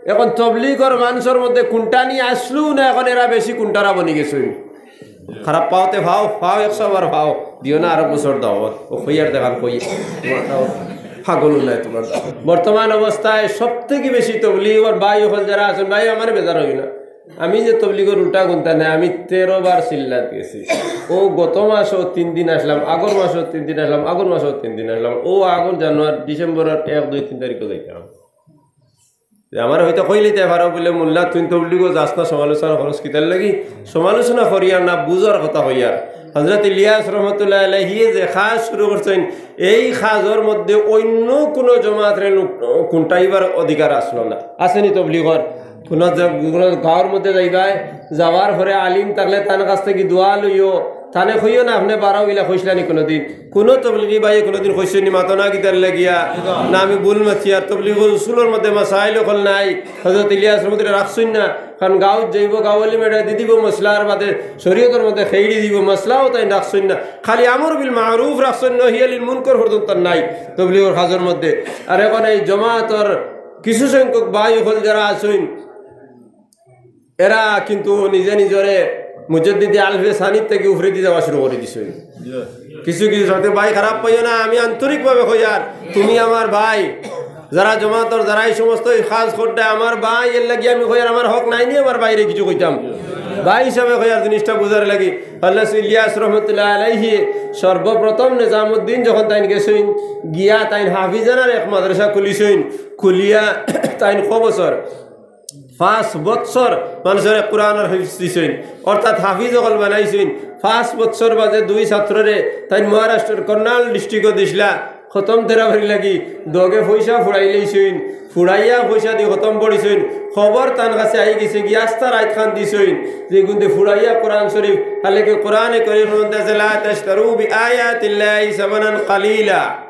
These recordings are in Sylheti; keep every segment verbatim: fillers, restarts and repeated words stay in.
এখন তবলিগর মানষর মধ্যে কুনটানি আসলো না, এখন এরা বেশি কুনটারা বনি গেছে। খারাপ পাওতে পাও, পাও একশো বার পাও, দিও না আরো বছর দাও, ও কইয়ার দেখান কই, তোমার দাও, পাগল নাই তোমার দাও। বর্তমান অবস্থায় সব থেকে বেশি তবলিগর ভাই অকল যারা আছেন, ভাই আমার বেজার হই না, আমি যে তবলিগর উল্টা গুনতা নাই, আমি তেরো বার সিল্লাত গেছি। ও গত মাসও তিন দিন আসলাম, আগর মাসও তিন দিন আসলাম, আগর মাসও তিন দিন আসলাম, ও আগর জানুয়ারি, ডিসেম্বরের এক, দুই, তিন তারিখও যাইতাম। যে আমার হয়তো কইলে তাই পারো বলে, "মোল্লা, তুই তবলিগো যাস না, সমালোচনা খরচ কিতার লাগি?" সমালোচনা করিয়ার না, বুঝার কথা কইয়ার। হযরত ইলিয়াস রহমতুল্লাহ আলাইহি যে কাজ শুরু করছেন, এই কাজর মধ্যে অন্য কোনো জমাতরে লুক-, কুনটাইবার অধিকার আসলো না। আছেনি তবলিগর? কোনো জ-, কোনো গাঁওর মধ্যে যাইবায়, যাওয়ার পরে আলিম থাকলে তান কাছ থেকে দোয়া লইও, তানে কইও না, "আপনে বারো ইলা কইসলানি কোনোদিন।" কোনো তবলিগি ভাইয়ে কোনোদিন কইসনি মাতো না কিতার লাগিয়া, না আমি ভুল মাতি, আর তবলিগুল উসুলর মধ্যে মাসাইল অকল নাই, হযরত ইলিয়াস রহমতুল্লাহ রাখছইন না, কারণ গাঁওত যাইব, গাঁওয়ালি মেয়েরা দি দিব মশলার বাদে শরীয়তর মধ্যে খেইড়ি দিব, মশলাও তাই রাখছইন না, খালি আমর বিল মারুফ রাখছইন, নহি আনিল মুনকর পর্যন্ত নাই তবলিগর কাজর মধ্যে। আর এখন এই জমাতর কিছু সংখ্যক ভাই অকল যারা আছইন, এরা কিন্তু নিজে নিজরে মুজাদ্দিদে আলফে সানির থেকে উপরে দিয়ে যাওয়া শুরু করে দিছে। কিছু কিছু সাথে ভাই খারাপ পাইও না, আমি আন্তরিকভাবে কইয়ার, তুমি আমার ভাই, যারা জমাতর, যারা এই সমস্ত এই কাজ করতে আমার ভাই, এর লাগি আমি কইয়ার আমার হক নাই নি আমার ভাইরে কিছু কইতাম। ভাই হিসাবে কইয়ার জিনিসটা বুঝার লাগি। হযরত ইলিয়াস রহমতুল্লাহ আলাইহি সর্বপ্রথম নিজামুদ্দিন যখন তাইন গেছইন, গিয়া তাইন হাফিজানার এক মাদ্রাসা খুলিছইন, খুলিয়া তাইন ক বছর পাঁচ বৎসর মানুষরে কোরআনর হিফজ দিছইন, অর্থাৎ হাফিজ অকল বানাইছইন। পাঁচ বৎসর বাদে দুই ছাত্ররে তাইন মহারাষ্ট্রর কর্নাল ডিস্ট্রিক্টও দিছলা, খতম তেরাবারি লাগি। দগে পয়সা ফুড়াই লইছইন, ফুড়াইয়া পয়সা দি খতম পড়িছইন। খবর তান কাছে আই গেছে কি আস্তা রাইত খান দিছইন, যে গুনতে ফুড়াইয়া কোরআন শরীফ, হালাকে কোরআনে করিম মধ্যে আছে, "লা তাশতারু বিআয়াতিল্লাহি সামানান কালিলা।"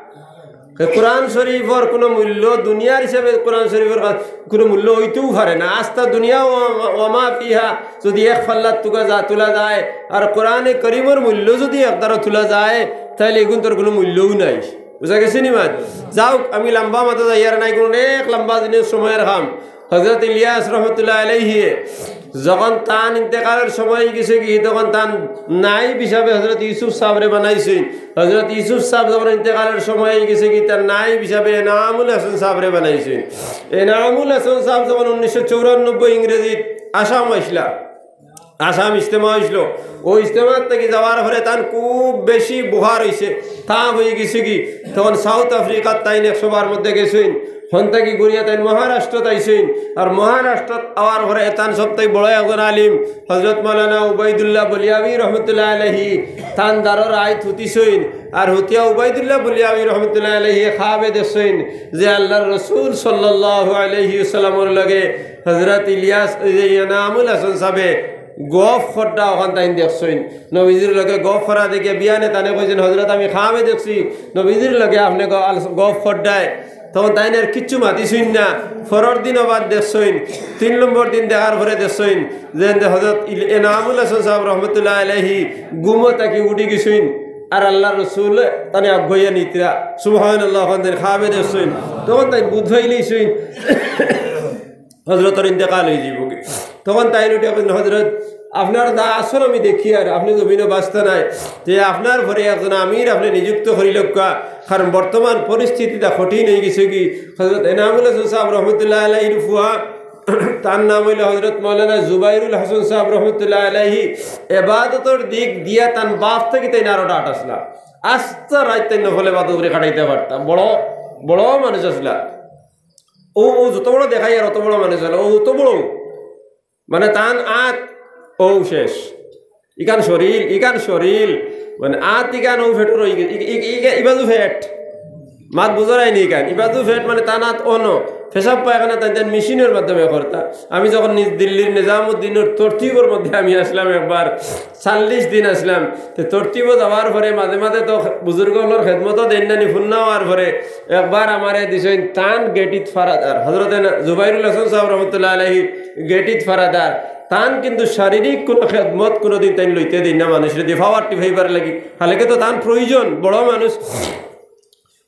কোরআন শরীফর কোনো মূল্য, দুনিয়ার হিসাবে কোরআন শরীফর কা-, কোনো মূল্য হইতেও পারে না। আস্তা দুনিয়া ওয়া-, ওয়া মা ফিহা যদি এক ফাল্লার তুকা যা তুলা যায়, আর কোরআনে করিমর মূল্য যদি একদারও তুলা যায়, তাহলে এগুন তোর কোনো মূল্যও নাই। বুঝা গেছে নি মাত? যাও, আমি লম্বা মাথা যাইয়ার নাই, কোনো অনেক লম্বা দিনের সময়ের কাম। হযরত ইলিয়াস রহমতুল্লাহ আলাইহি যখন তান ইন্তেকালের সময় গেছে কি, তখন তান নাইব হিসাবে হযরত ইউসুফ সাহেবরে বানাইছইন। হযরত ইউসুফ সাহেব যখন ইন্তেকালের সময় গেছে কি, তার নাইব হিসাবে এনামুল হাসান সাহেবরে বানাইছইন। এনামুল হাসান সাহেব যখন উনিশশো চৌরানব্বই ইংরেজিত আসাম আইসলা, আসাম ইজতেমা হইছিল, ওই ইজতেমার থেকে যাওয়ার পরে তান খুব বেশি বুখার হইছে, তাপ হয়ে গেছে কি, তখন সাউথ আফ্রিকার তাইন এক সভার মধ্যে গেছইন। হন থাকি ঘুরিয়া তাইন মহারাষ্ট্রত আইছইন, আর মহারাষ্ট্রত আওয়ার পরে তান সবথেকে বড় একজন আলিম হযরত মাওলানা উবাইদুল্লাহ বলিয়াবি রহমতুল্লাহ আলাইহি তান দ্বারর আইত হুতিছইন। আর হুতিয়া উবাইদুল্লাহ বলিয়াবি রহমতুল্লাহ আলাইহি খাবে দেখছইন যে আল্লাহর রসুল সাল্লাল্লাহু আলাইহি ওয়াসাল্লামর লগে হযরত ইলিয়াস, ওই যে এনামুল হাসান সাহেবে গফ খড্ডা ওখান তাইন দেখছইন। নবীজির লগে গফ করা দেখে বিয়ানে তানে কইছেন, "হযরত, আমি খামে দেখছি নবীজির লগে আপনে গ-, আল-, গফ খড্ডায়।" তখন তাইন আর কিচ্ছু মাতিছইন না। পরের দিন আবার দেখছইন, তিন নম্বর দিন দেখার পরে দেখছইন যে এনতে হযরত ইল-, এনামুল হাসান সাহেব রহমতুল্লাহ আলাইহি ঘুমো থাকি উঠি গেছইন। আর আল্লাহর রসুল তানে আগুয়াইয়া নিতরা। সুবহানাল্লাহ, ওখান তাইন খাবে দেখছইন। তখন তাইন বুঝ পাইলিছইন হযরতর ইন্তেকাল হয়ে যাইব কি। তখন তাইন উঠে কইন, "হযরত, আপনার দা আসল আমি দেখি আর আপনে জমিনো বাঁচতা নাই, তে আপনার পরে একজন আমির আপনে নিযুক্ত করি লউক্কা, কারণ বর্তমান পরিস্থিতিটা কঠিন হয়ে গেছে কি।" হযরত এনামুল হাসান সাহেব রহমতুল্লাহ আলাইহির ফুয়া, তার নাম হইল হযরত মাওলানা জুবাইরুল হাসান সাহেব রহমতুল্লাহ আলাইহি। এবাদতর দিক দিয়া তান বাপ থাকি তাইন আরো ডাট আসলা, আস্তা রাইত তাইন নফল এবাদত করে কাটাইতে পারতা, বড় বড় মানুষ আসলা। ও, ও যত বড় দেখাই আর অত বড় মানুষ হলো, ও অত বড়। মানে তান আত, ও শেষ। ইখান শরীল, ইখান শরীল। মানে আত ইখান ও ফেটর হয়ে গেছে। ই-, ই-, ই-, ইবাজু ফেট। মাত বুঝারাই নি ইখান। ইবাজু ফেট মানে তান আত অন। পেশাব পায়খানা তাইন তাইন মেশিনের মাধ্যমে করতা। আমি যখন নিজ দিল্লির নিজামুদ্দিনের তরতিবর মধ্যে আমি আসলাম একবার, চল্লিশ দিন আসলাম। তে তরতিবো যাওয়ার পরে মাঝে মাঝে তো বুজুর্গ অকলর খেদমতও দেইন না নি, ফুন্না হওয়ার পরে একবার আমারে দিছইন তান গেটিত ফারাদার, হযরতে না-, জুবাইরুল হাসান সাহেব রহমতুল্লাহ আলাইহি গেটিত ফারাদার। তান কিন্তু শারীরিক কোনো খেদমত কোনোদিন তাইন লইতে দেইন না মানুষরে, দি পাওয়ার টিপাইবার লাগি। হালাকে তো তান প্রয়োজন, বড় মানুষ।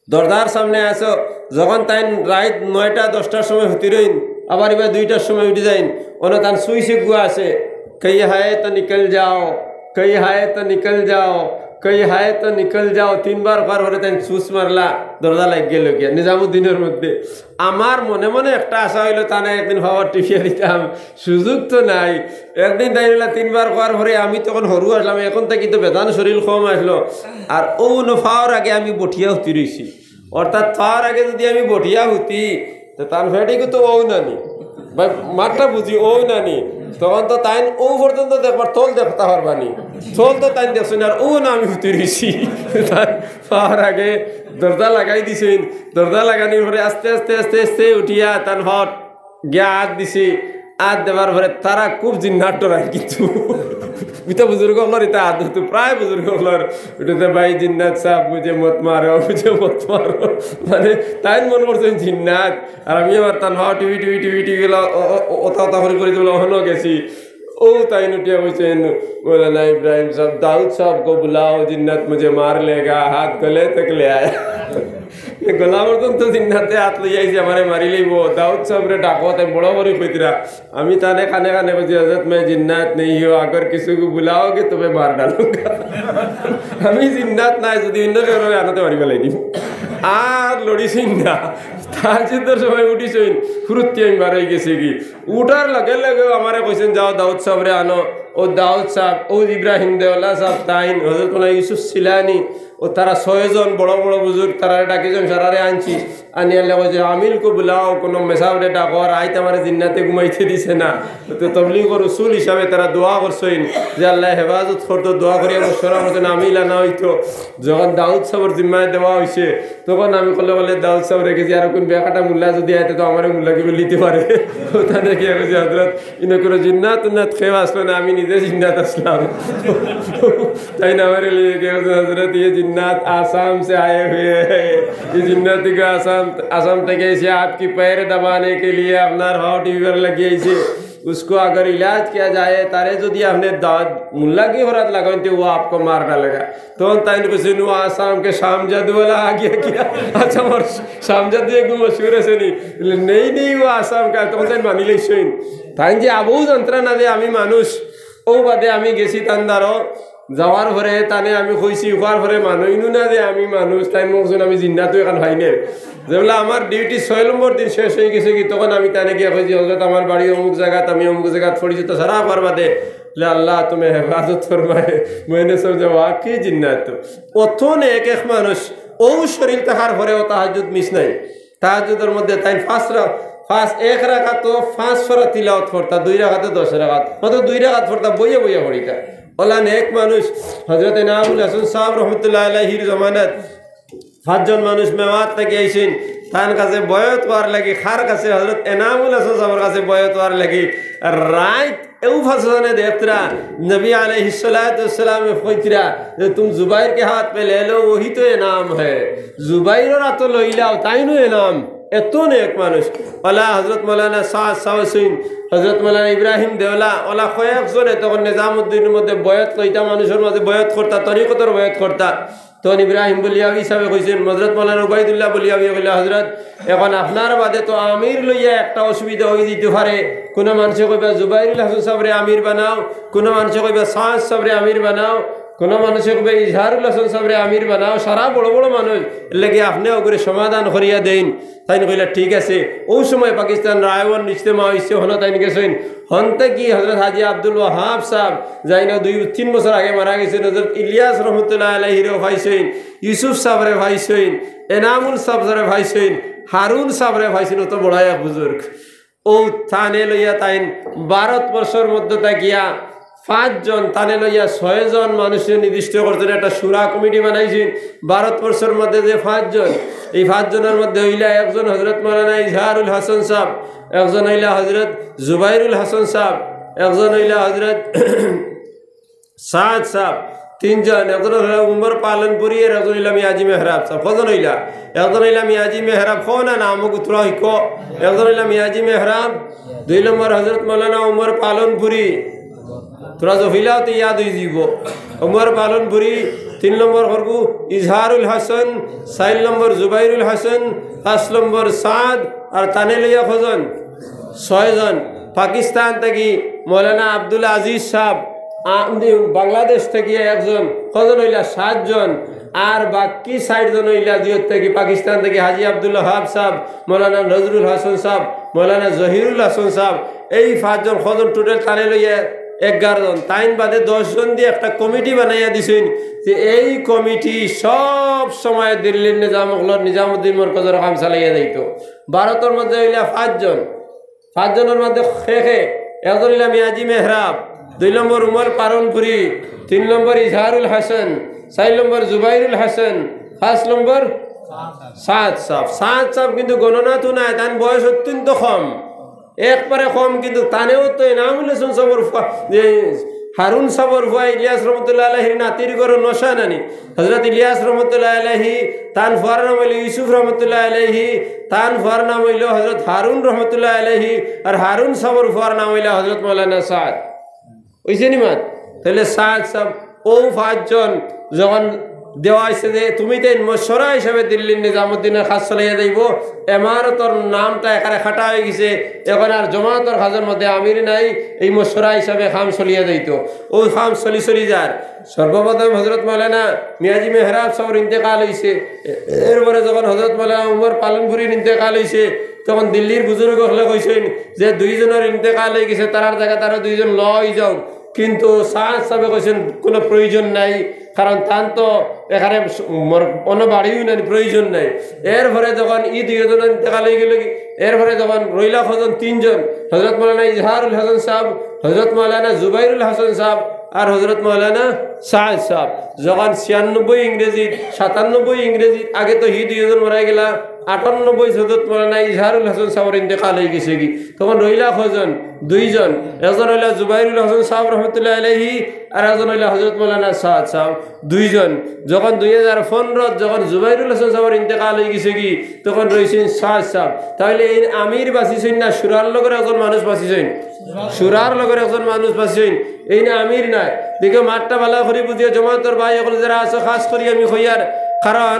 দরজার সামনে আছো, যখন তাইন রাইত নয়টা দশটার সময় হুতি রইন, আবার ইবা দুইটার সময় উঠি যাইন, অনো তান সুইচ এগুয়া আছে, "কই হায় তো নিকল যাও, কই হায় তো নিকল যাও, কই হায় তো নিকল যাও।" তিনবার কওয়ার পরে তাইন সুইচ মারলা, দরজা লাগি গেল গিয়া নিজামুদ্দিনর মধ্যে। আমার মনে মনে একটা আশা অইলো, তানে একদিন পাওর টিপিয়া দিতাম, সুযোগ তো নাই। একদিন তাইন অইলা তিনবার কওয়ার পরে, আমি তখন হুরু আছলাম, অখন থাকি তো বেজান শরীল কম আছলো, আর অউ অনো পাওর আগে আমি বটিয়া হুতি রইছি। অর্থাৎ পাওর আগে যুদি আমি বটিয়া হুতি, তো তান পেট ইগু তো অউ নানি, ভাই, মাতটা বুঝি, অউ নানি, তখন তো তাইন অউ পর্যন্ত দেখবার, তল দেখতা পারবা নি, তল তো তাইন দেখছইন, আর অউ অনো আমি হুতি রইছি। তান পাওর আগে দরজা লাগাই দিছইন, দরজা লাগানির পরে আস্তে আস্তে আস্তে আস্তে উঠিয়া তান পাওর গিয়া আত দিছি, আত দেবার পরে তারা খুব জিন্নাত ডরাইন, কিন্তু ইতা বুজুর্গ অকলর ইতা আদত, প্রায় বুজুর্গ অকলর, "উঠতে ভাই জিন্নাত সাহেব, মুঝে মত মারো, মুঝে মত মারো।" মানে, তাইন মনে করছইন জিন্নাত, আর আমি আবার তান পাও টিপি টিপি টিপি টিপি গেলা, অতা অতা করি করি দিলা, অনো গেছি। অউ তাইন উঠিয়া কইছইন, "মৌলানা ইব্রাহিম সাহেব, দাউদ সাহেব কো বুলাও, জিন্নাত মুঝে মার লেগা, হাত গলে তক লে আয়া।" গলা পর্যন্ত জিন্নাতে আত লইয়া আইছে, আমারে মারি লাইবো। দাউদ সাহেবরে ডাকো, তাইন বড় করি কইতরা। আমি তানে কানে কানে কইছি, "হযরত, মে জিন্নাত নেই হো, আগর কিসি কো বুলাওগে তো মে মার ডালুঙ্গা।" আমি জিন্নাত নায়, যুদি অইন্য কেউরে আনো তে মারি ফালাই দিমু। আর লড়িছইন না। তাহাজ্জুদর সময় উঠিছইন, ফুরুত্তি আমি বার অই গেছি গি। উঠার লগে লগে আমারে কইছইন, "যাও দাউদ সাহেবরে আনো।" অউ দাউদ সাহেব, অউ ইব্রাহিম দেওলা সাহেব, তাইন, হযরত মৌলানা ইউসুফ সিলানি, অউ তারা ছয়জন বড় বড় বুজুর্গ, তারারে ডাকিছইন, তারারে আনছি। আনিয়া কইছে, "আমিল কো বুলাও, কুনু মেসাবরে ডাকো, আর রাইত আমারে জিন্নাতে ঘুমাইতে দিছে না।" তো তবলিগর উসুল হিসাবে তারা দোয়া করছইন যে আল্লায় হেফাজত করতো, দোয়া করিয়া মশওয়ারা করছইন, আমিল আনা অইতো। যখন দাউদ সাহেবর জিম্মায় দেওয়া অইছে, তখন আমি কলে কলে দাউদ সাহেবরে গেছি, আর কুন বেকাটা মোল্লা যুদি আইতে তো আমারে মোল্লা কিবা লিতে পারে। অউ তানে গিয়া কইছি, "হযরত, ইনো কুনু জিন্নাত উন্নাত কেউ আছলো না, আমি নিজে জিন্নাত আছলাম।" তাইন আমারে লইয়া গিয়া কইছইন, "হযরত, ইয়ে জিন্নাত আসাম সে আয়ে হুয়ে হ্যায়। ইয়ে জিন্নাত ইগু আসাম, আসাম থাকি আইছে, আপকি প্যার দাবানে কে লিয়ে, আপনার পাও টিপিবার লাগি আইছে। উসকো আগর ইলাজ কিয়া যায়, তারে যুদি আপনে দাউদ মোল্লা কি হরাত লাগাইন, তে অউ আপকো মার ডালেগা।" তখন তাইন কইছইন, "অউ আসাম কে শাম জাদু ওয়ালা আ গিয়া কিয়া?" আচ্ছা, আমার শাম জাদু এগু মশহুর আছে নি? বলে, "নেই, নেই, অউ আসাম কা।" তখন তাইন মানি লাইছইন। তাইন যে আগেউ জানতরা না যে আমি মানুষ, অউ বাদে আমি গেছি তান দ্বারো, যাওয়ার পরে তানে আমি কইছি, কওয়ার পরে মানইনউ না যে আমি মানুষ, তাইন মনে করছইন আমি জিন্নাতউ অখন পাইনে। যেবলা আমার ডিউটি ছয় নম্বর দিন শেষ অই গেছে গি, তখন আমি তানে গিয়া কইছি, "হযরত, আমার বাড়ি অমুক জাগাত, আমি অমুক জাগাত পড়ছি, তো সারা কওয়ার বাদে।" বলে, "আল্লাহ তুমি হেফাজত ফরমায়।" মনে করছইন যে ওয়াকি জিন্নাত। অত নেক এক মানুষ, অউ শরীল থাকার পরেও তাহাজ্জুদ মিস নাই। তাহাজ্জুদর মধ্যে তাইন পাঁচ রা-, পাঁচ, এক রাকাতো পাঁচ পারা তিলাওয়াত পড়তা, দুই রাকাতো দশ রাকাত, মাত্র দুই রাকাত পড়তা, বইয়া বইয়া পড়িতা। অলা নেক মানুষ। হযরত এনামুল হাসান সাহেব রহমতুল্লাহ আলাইহির জমানাত পাঁচজন মানুষ মেওয়াত থাকি আইছইন, তান কাছে বয়াত অওয়ার লাগি, কার কাছে? হযরত এনামুল হাসান সাহেবর কাছে বয়াত অওয়ার লাগি। রাইত অউ পাঁচজনে দেখতরা, নবী আলাইহিস সালাতু ওয়াস সালামে কইতরা যে, "তুম জুবাইর কে হাত পে লে লো, ওহি তো এনাম হ্যায়।" জুবাইরর আতো লইলাও, তাইনউ এনাম। এত নেক মানুষ। অলা হযরত মৌলানা সাদ সাহেব আছইন, হযরত মৌলানা ইব্রাহিম দেওলা, অলা কয়েকজনে তখন নিজামুদ্দিনর মধ্যে বয়াত লইতা, মানুষর মাঝে বয়াত করতা, তরিকতর বয়াত করতা। তখন ইব্রাহিম বুলিয়াবি সাহেবে কইছইন, হযরত মৌলানা উবাইদুল্লাহ বুলিয়াবি কইলা, "হযরত, অখন আপনার বাদে তো আমির লইয়া একটা অসুবিধা অই যাইতো পারে। কুনু মানষে কইবা জুবাইরুল হাসান সাহেবরে আমির বানাও, কুনু মানষে কইবা সাদ সাহেবরে আমির বানাও, কুনু মানষে কইবা ইজহারুল হাসান সাহেবরে আমির বানাও, সারা বড় বড় মানুষ, এরলাগি আপনে অগুরে সমাধান করিয়া দেইন।" তাইন কইলা, "ঠিক আছে।" অউ সময় পাকিস্তান রায়ওয়ান ইজতেমা অইছে, হনো তাইন গেছইন। হন থাকি হযরত হাজী আব্দুল ওয়াহাব সাহেব, যাইন দুই তিন বছর আগে মারা গেছইন, হযরত ইলিয়াস রহমতুল্লাহ আলাইহিরেও পাইছইন, ইউসুফ সাহেবরে পাইছইন, এনামুল সাহেবরে পাইছইন, হারুন সাহেবরে পাইছইন, অত বড় এক বুজুর্গ। অউ তানে লইয়া তাইন ভারতবর্ষর মধ্যে থাকিয়া পাঁচজন, তানে লইয়া ছয়জন মানুষরে নির্দিষ্ট করছইন, একটা শুরা কমিটি বানাইছইন। ভারতবর্ষর মধ্যে যে পাঁচজন, এই পাঁচজনর মধ্যে অইলা একজন হযরত মৌলানা ইজহারুল হাসান সাহেব, একজন অইলা হযরত জুবাইরুল হাসান সাহেব, একজন অইলা হযরত সাদ সাহেব, তিনজন, একজন অইলা উমর পালনপুরি, আর একজন অইলা মিয়াজি মেহরাব সাহেব। কয়জন অইলা? একজন অইলা মিয়াজি মেহরাব, কও না নাম অগু থুড়া হিকো। একজন অইলা মিয়াজি মেহরাব, দুই নম্বর হযরত মৌলানা উমর পালনপুরি, থুড়া জফিলাও তে ইয়াদ অইযিবো। উমর পালনপুরি, তিন নম্বর করবো ইজহারুল হাসান, চাইর নম্বর জুবাইরুল হাসান, পাঁচ নম্বর সাদ, আর তানে লইয়া কয়জন? ছয়জন। পাকিস্তান থাকি মৌলানা আব্দুল আজিজ সাহেব, আ, বাংলাদেশ থাকি একজন, কয়জন অইলা? সাতজন। আর বাকি চাইরজন অইলা জিয়ত থাকি, পাকিস্তান থাকি হাজী আব্দুল ওহাব সাহেব, মৌলানা নজরুল হাসান সাহেব, মৌলানা জহিরুল হাসান সাহেব, এই পাঁচজন, কয়জন টোটাল তানে লইয়া এগারো জন, তাইন বাদে দশ জন দি একটা কমিটি বানাইয়া দিছইন, যে এই কমিটি সব সময় দিল্লির নিজাম অকলর নিজামুদ্দিন মরকজর কাম চালাইয়া যাইতো। ভারতর মধ্যে অইলা পাঁচজন, পাঁচজনর মধ্যে কে কে? একজন অইলা মিয়াজি মেহরাব, দুই নম্বর উমর পালনপুরি, তিন নম্বর ইজহারুল হাসান, চাইর নম্বর জুবাইরুল হাসান, পাঁচ নম্বর সাদ সাহেব। সাদ সাহেব কিন্তু গণনাত নাই, তান বয়স অত্যন্ত কম, একবারে কম, কিন্তু তানেও তো এনামুল হাসান সাহেবর ফুয়া, যে হারুন সাহেবর ফুয়া ইলিয়াস রহমতুল্লাহ আলাইহির নাতির ঘরো নশা নানি। হযরত ইলিয়াস রহমতুল্লাহ আলাইহি, তান ফুয়ার নাম অইল ইউসুফ রহমতুল্লাহ আলাইহি, তান ফুয়ার নাম অইল হযরত হারুন রহমতুল্লাহ আলাইহি, আর হারুন সাহেবর ফুয়ার নাম অইল হযরত মৌলানা সাদ। অইছে নি মাত? তাইলে সাদ সাহেব, অউ পাঁচজন যখন দেওয়া অইছে যে তুমি তাইন মশওয়ারা হিসাবে দিল্লির নিজামুদ্দিনর কাজ চলাইয়া যাইবো, এমারতর নামটা এখানে কাটা অইগেছে, এখন আর জমাতর কাজর মধ্যে আমির নাই, এই মশওয়ারা হিসাবে কাম চলিয়া যাইতো, অউ কাম চলি চলি যার। সর্বপ্রথম হযরত মৌলানা মিয়াজি মেহরাব সাহেবর ইন্তেকাল অইছে, এ-, এরপরে যখন হযরত মৌলানা উমর পালনপুরির ইন্তেকাল অইছে, তখন দিল্লির বুজুর্গ অকলে কইছইন যে দুইজনর ইন্তেকাল অইগেছে, তারার জাগাত আরো দুইজন লওয়া অইযাউক, কিন্তু সাদ সাহেবে কইছইন কোনো প্রয়োজন নাই, কারণ তান তো এখানে মর-, অন্য বাড়িও নাই, প্রয়োজন নাই। এরপরে যখন ই দুইজনর ইন্তেকাল অইগেলোগি, এরপরে যখন রইলা কয়জন? তিনজন, হযরত মৌলানা ইজহারুল হাসান সাহেব, হযরত মৌলানা জুবাইরুল হাসান সাহেব, আর হযরত মৌলানা সাদ সাহেব। যখন ছিয়ানব্বই ইংরেজিত, সাতানব্বই ইংরেজিত, আগে তো হি দুইজন মারা গেলা, আটানব্বই হযরত মৌলানা ইজহারুল হাসান সাহেবর ইন্তেকাল অইগেছেগি, তখন রইলা কয়জন? দুইজন। একজন অইলা জুবাইরুল হাসান সাহেব রহমতুল্লাহ আলাইহি, আর একজন অইলা হযরত মৌলানা সাদ সাহেব। দুইজন। যখন দুই হাজার পনেরো যখন জুবাইরুল হাসান সাহেবর ইন্তেকাল অইগেছেগি, তখন রইছইন সাদ সাহেব। তাইলে এইন আমির বাঁচিছইন না শুরার লগর একজন মানুষ বাঁচিছইন? শুরার লগর একজন মানুষ বাঁচিছইন, এইন আমির নায়। দেখো মাতটা ভালা করি বুঝিয়া জমাতর ভাই অকল যেরা আছো, খাস করি আমি কইয়ার, কারণ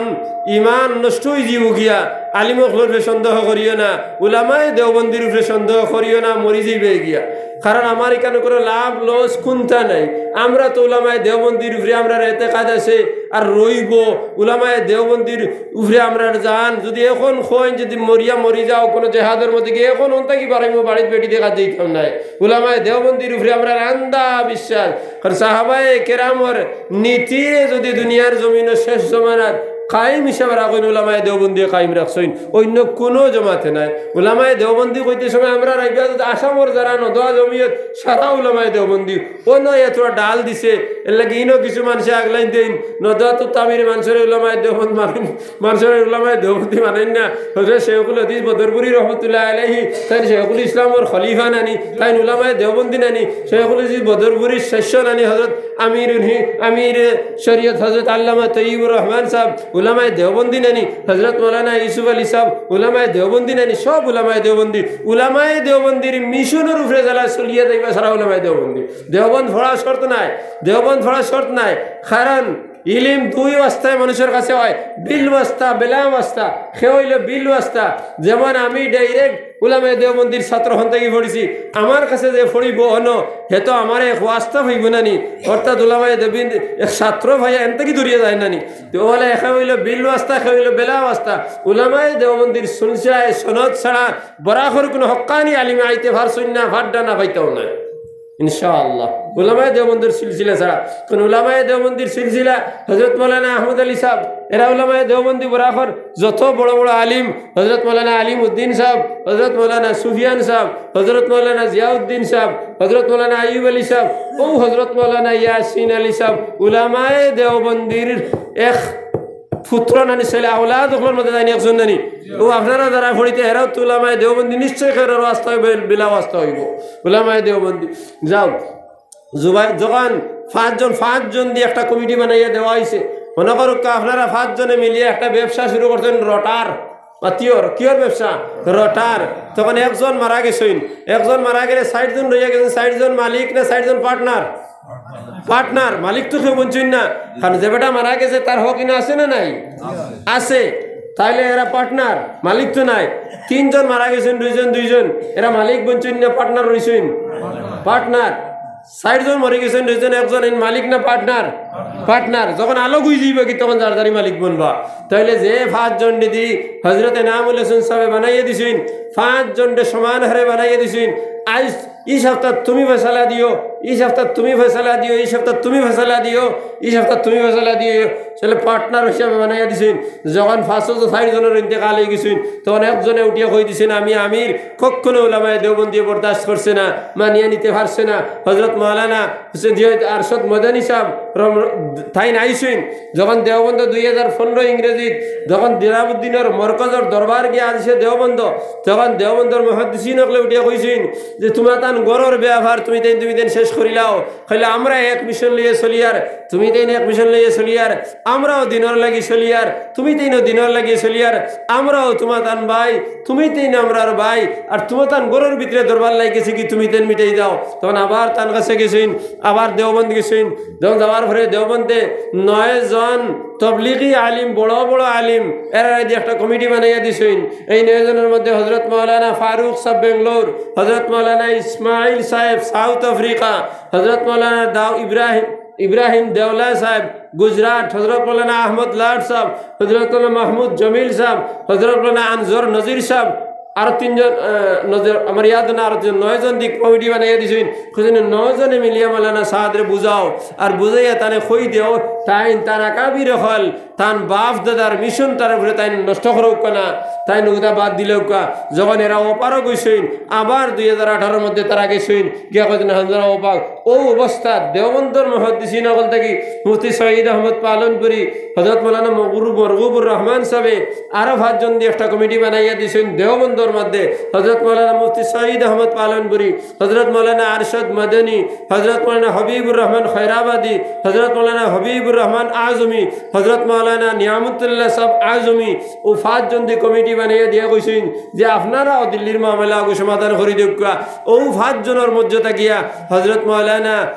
ইমান নষ্ট অইযিবো গিয়া। আলিম অকলর উপরে সন্দেহ করিও না, উলামায়ে দেওবন্দির উপরে সন্দেহ করিও না, মরি যাইবায় গিয়া। কারণ আমার ইখানো কোনো লাভ লস কুন্তা নাই। আমরা তো উলামায়ে দেওবন্দির উপরে আমরার এতেকাদ আছে, আর রইবো। উলামায়ে দেওবন্দির উপরে আমরার জান, যদি এখন কইন যদি মরিয়া মরি যাও কোনো জেহাদর মধ্যে গিয়া, এখন অন থাকি বারইমু, বাড়িত বেটি দেখাত যাইতাম নায়। উলামায়ে দেওবন্দির উপরে আমরার আন্ধা বিশ্বাস। কারণ সাহাবায়ে কেরামর নীতিরে যদি দুনিয়ার জমিনো শেষ জমানাত কায়েম হিসাবে রাখইন, উলামায়ে দেওবন্দিয়ে কায়েম রাখছইন, অইন্য কুনু জমাতে নায়। উলামায়ে দেওবন্দি কইতে সময় আমরা রাইবা যদি আসামর যারা নদওয়া জমিয়ত সারা উলামায়ে দেওবন্দি, অনো এতটা ডাল দিছে, এরলাগি ইনো কিছু মানষে আগলাইন দেইন, নদওয়াতুত তাবলিগে মানষরে উলামায়ে দেওবন্দ মানইন, মানষরে উলামায়ে দেওবন্দি মানইন না। হযরত শেখুল হাদিস বদরপুরি রহমতুল্লাহ আলাইহি, তাইন শেখুল ইসলামর খলিফা নানি, তাইন উলামায়ে দেওবন্দি নানি, শেখুল হাদিস বদরপুরির শিষ্য নানি, হযরত আমিরুল হি-, আমিরে শরিয়ত হযরত আল্লামা তৈয়বুর রহমান সাহেব, উলামায়ে দেওবন্দি নানি, হযরত মৌলানা ইউসুফ আলী সাহেব, উলামায়ে দেওবন্দি নানি, সব উলামায়ে দেওবন্দি। উলামায়ে দেওবন্দির মিশনর উপরে যারা চলিয়া যাইবা সারা উলামায়ে দেওবন্দি। দেওবন্দ পড়া শর্ত নায়, দেওবন্দ পড়া শর্ত নায়, কারণ ইলিম দুই ওয়াস্তায় মানুষর কাছে অয়, বিল ওয়াস্তা, বেলা ওয়াস্তা। হে অইলো বিল ওয়াস্তা, যেমন আমি direct উলামায়ে দেওবন্দির ছাত্র হন থাকি পড়ছি, আমার কাছে যে পড়িবো অনো, হে তো আমারে এক ওয়াস্তা পাইবো না নি, অর্থাৎ উলামায়ে দেওবন্দির এক ছাত্র পাইয়া এন থাকি দূরিয়া যায় না নি। তো অলা একে অইলো বিল ওয়াস্তা, একে অইলো বেলা ওয়াস্তা। উলামায়ে দেওবন্দির সিলসিলায় সনদ ছাড়া বরাকর কোনো হক্কানি আলিমে আইতে পারছইন না, ফাড্ডা না পাইতাও না। ইনশাআল্লাহ। উলামায়ে দেওবন্দির সিলসিলা ছাড়া। কারণ উলামায়ে দেওবন্দির সিলসিলা হযরত মৌলানা আহমদ আলী সাহেব, এরা উলামায়ে দেওবন্দি বরাকর যত বড় বড় আলিম, হযরত মৌলানা আলিম উদ্দিন সাহেব, হযরত মৌলানা সুফিয়ান সাহেব, হযরত মৌলানা জিয়াউদ্দিন সাহেব, হযরত মৌলানা আইয়ুব আলী সাহেব, অউ হযরত মৌলানা ইয়াসিন আলী সাহেব, উলামায়ে দেওবন্দির এক পুত্র নানি, ছেলে আওলাদ অকলর মধ্যে জানি একজন নানি। অউ আপনারা যারা পড়িতা, এরাও তো উলামায়ে দেওবন্দি, নিশ্চয় এরার ওয়াস্তা অইবো, বেলা ওয়াস্তা অইবো। উলামায়ে দেওবন্দি। যাও, জুবাই-, যখন পাঁচজন, পাঁচজন দি একটা কমিটি বানাইয়া দেওয়া অইছে, মনো করউক্কা আপনারা পাঁচজনে মিলিয়া একটা ব্যবসা শুরু করছইন রটার, বা তিয়র, কিয়র ব্যবসা? রটার। তখন একজন মারা গেছইন, একজন মারা গেলে চাইরজন রইয়া গেছইন, চাইরজন মালিক না চাইরজন পার্টনার? পার্টনার। মালিক তো কেউ বনছইন না, কারণ যে বেটা মারা গেছে তার হক ইনো আছে না নাই? আছে। তাইলে এরা পার্টনার, মালিক তো নাই। তিনজন মারা গেছইন, দুইজন দুইজন, এরা মালিক বনছইন না পার্টনার রইছইন? পার্টনার। চাইরজন মরি গেছইন, দুইজন একজন, এইন মালিক না পার্টনার? পার্টনার। যখন আলোক অইযিবো কি তখন যার যারই মালিক বনবা। তাইলে যে পাঁচজনরে দি হজরত এনামুল হোসেন সাহেবে বানাইয়া দিছইন, পাঁচজনরে সমান হারে বানাইয়া দিছইন, আইজ ই সপ্তাহ তুমি ফয়সালা দিও, ই সপ্তাহ তুমি ফয়সালা দিও, ই সপ্তাহ তুমি ফয়সালা দিও, ই সপ্তাহ তুমি ফয়সালা দিও, তাইলে পার্টনার হিসাবে বানাইয়া দিছইন। যখন পাঁচও তো চাইরজনর ইন্তেকাল অইগেছইন, তখন একজনে উঠিয়া কই দিছইন, "আমি আমির।" কখনো উলামায়ে দেওবন্দিয়ে বরদাস্ত করছে না, মানিয়া নিতে পারছে না। হজরত মাওলানা হুসেন জিয়াউদ্দিন আরশাদ মদনী সাহেব রম-, তাইন আইছইন। যখন দেওবন্দ দুই হাজার পনেরো ইংরেজিত, যখন দিলাবুদ্দিনর মরকজর দরবার গিয়া আদিছে দেওবন্দ, তখন দেওবন্দর মুহাদ্দিসিন অকলে উঠিয়া কইছইন যে, "তুমরা তান ঘরর ব্যাপার তুমি তাইন, তুমি তাইন শেষ করিলাও।" কইলা, "আমরা এক মিশন লইয়া চলিয়ার, তুমি তাইন এক মিশন লইয়া চলিয়ার, আমরাও দিনর লাগি চলিয়ার, তুমি তাইনও দিনর লাগি চলিয়ার, আমরাও তুমা তান ভাই, তুমি তাইন আমরার ভাই, আর তুমা তান ঘরর ভিতরে দরবার লাগি গেছে কি তুমি তাইন মিটাই দাও।" তখন আবার তান কাছে গেছইন, আবার দেওবন্দ গেছইন। যখন যাওয়ার পরে দেওবন্দে নয়জন তবলিগি আলিম, বড় বড় আলিম, এরারে দি একটা কমিটি বানাইয়া দিছইন। এই নয়জনর মধ্যে হজরত মাওলানা ফারুক সাহেব বেঙ্গালোর, হজরত মাওলানা ইসমাইল সাহেব সাউথ আফ্রিকা, হজরত মাওলানা দাউ-, ইব্রাহিম, ইব্রাহিম দেওলা সাহেব গুজরাট, হজরত মাওলানা আহমদ লাট সাহেব, হজরত মাওলানা মাহমুদ জমিল সাহেব, হজরত মাওলানা আনজর নজির সাহেব, আরো তিনজন, আহ, নজির, আমার ইয়াদ না, আরো তিনজন, নয়জন দি কমিটি বানাইয়া দিছইন। কইছইন, "নয়জনে মিলিয়া মাওলানা সাদরে বুঝাও, আর বুঝাইয়া তানে কই দেও, তাইন তান আকাবির অকল, তান বাপ দাদার মিশন তার উপরে তাইন নষ্ট করউক্কা না, তাইন অগুতা বাদ দিলাউক্কা।" যখন এরা অপারগ অইছইন, আবার দুই হাজার আঠারোর মধ্যে তারা গেছইন, গিয়া কইছইন, "হামজারা অপারগ।" অউ অবস্থা দেওবন্দর মুহাদ্দিসিন অকল থাকি মুফতি সঈদ আহমদ পালনপুরি, হজরত মাওলানা মগরু-, মরগুবুর রহমান সাহেবে আরো পাঁচজন দি একটা কমিটি বানাইয়া দিছইন দেওবন্দর মধ্যে। হজরত মাওলানা মুফতি সঈদ আহমদ পালনপুরি, হজরত মাওলানা আরশাদ মদনী, হজরত মাওলানা হাবিবুর রহমান খয়রাবাদী, হজরত মাওলানা হাবিবুর রহমান আজমি, হজরত মাওলানা নিয়ামতুল্লাহ সাহেব আজমি, অউ পাঁচজন দি কমিটি বানাইয়া দিয়া কইছইন যে, "আপনারাও দিল্লির মামলা অগু সমাধান করি দেউক্কা।" অউ পাঁচজনর মধ্যে থাকিয়া হজরত মাওলানা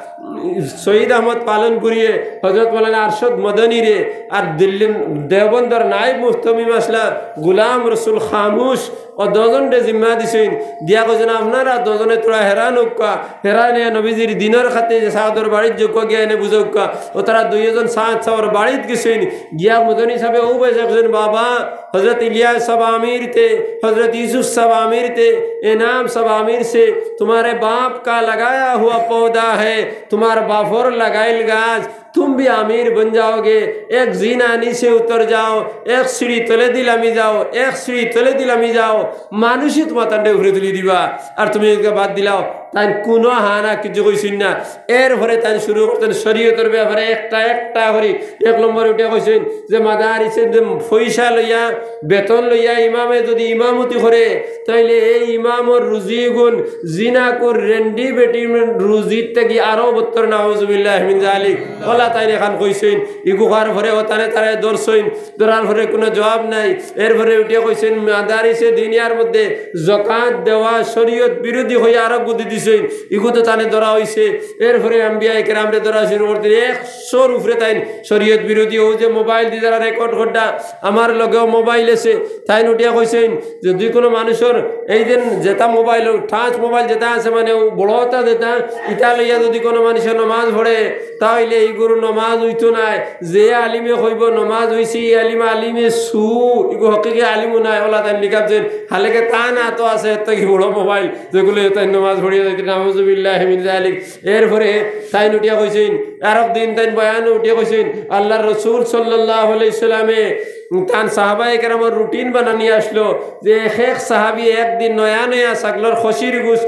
সঈদ আহমদ পালনপুরিয়ে, হজরত মাওলানা আরশাদ মদনীরে, আর দিল্লি দেওবন্দর নায়েব মুহতামিম আসলা গুলাম রসুল খামুশ, অউ দশজনরে জিম্মা দিছইন, দিয়া কইছইন, "আপনারা দশজনে থুড়া হেরান অউক্কা, হেরান অইয়া নবীজির দিনর খাতে যে সাদর বাড়িত যাউক্কা গিয়া এনে বুঝাউক্কা।" অউ তারা দুইজন সাদ সাবর বাড়িত গেছইন, গিয়া মদনী সাবে অউ বয়সে কইছইন, "বাবা, হজরত ইলিয়াস সাব আমির তে, হজরত ইউসুফ সাব আমির তে, এনাম সাব আমির সে, তুমারে বাপ কা লাগায়া হুয়া পৌধা হ্যায়, তুমার বাপর লাগাইল গাছ, তুম ভি আমির বন যাওগে, এক জিনা নিচে উতর যাও, এক সিঁড়ি তলেদি লামি যাও, এক সিঁড়ি তলেদি লামি যাও, মানুষে তুমা তানরে উপরে তুলি দিবা, আর তুমি এগুলা বাদ দিলাও।" তাইন কুনু হানা কিচ্ছু কইছইন না। এরপরে তাইন শুরু করছইন শরীয়তর ব্যাপারে একটা একটা করি। এক নম্বরে উঠিয়া কইছইন যে মাদারিসে যে পয়সা লইয়া, বেতন লইয়া ইমামে যুদি ইমামতি করে, তাইলে এই ইমামর রুজি গুন জিনাকুর রেন্ডি বেটির রুজির থাকি আরো বত্তর, নাউজুবিল্লাহি মিন জালিক। অলা তাইন এখান কইছইন, ইগু কওয়ার পরে অউ তানে তারে ধরছইন, ধরার পরে কুনু জবাব নাই। এরপরে উঠিয়া কইছইন, মাদারিসে দিনিয়ার মধ্যে জকাত দেওয়া শরীয়ত বিরোধী কইয়া আরোগু দি দিছইন, ইগু তো তানে ধরা অইছে। এরপরে আম্বিয়া একরামরে ধরা শুরু করছইন, একশোর উপরে তাইন শরীয়ত বিরোধী। অউ যে মোবাইল দি যারা রেকর্ড কররা, আমার লগেও মোবাইল আছে, তাইন উঠিয়া কইছইন যে যুদি কুনু মানুষর এই যে যেটা মোবাইল, টাচ মোবাইল যেটা আছে, মানে অউ বড়টা যেটা, ইটা লইয়া যুদি কুনু মানুষে নমাজ পড়ে, তা অইলে ইগুর নমাজ অইতো নায়। যে আলিমে কইবো নমাজ অইছে, ই আলিম আলিমে সু, ইগু হকিকি আলিমও নায়, অলা তাইন লিখাত যেন। হালেকে তা না তো আছে, এর থাকি বড় মোবাইল, যেগুলো তাইন নমাজ পড়িয়া যাইতে, নাউজুবিল্লাহি মিন জালিক। এরপরে তাইন উঠিয়া কইছইন, আরক দিন তাইন বয়ানো উঠিয়া কইছইন, আল্লার রসুল সাল্লাল্লাহু আলাইহি সাল্লামে তান সাহাবায়ে কেরামর রুটিন বানানি আসলো যে এক এক সাহাবি একদিন নয়া নয়া ছাগলর খসির গুস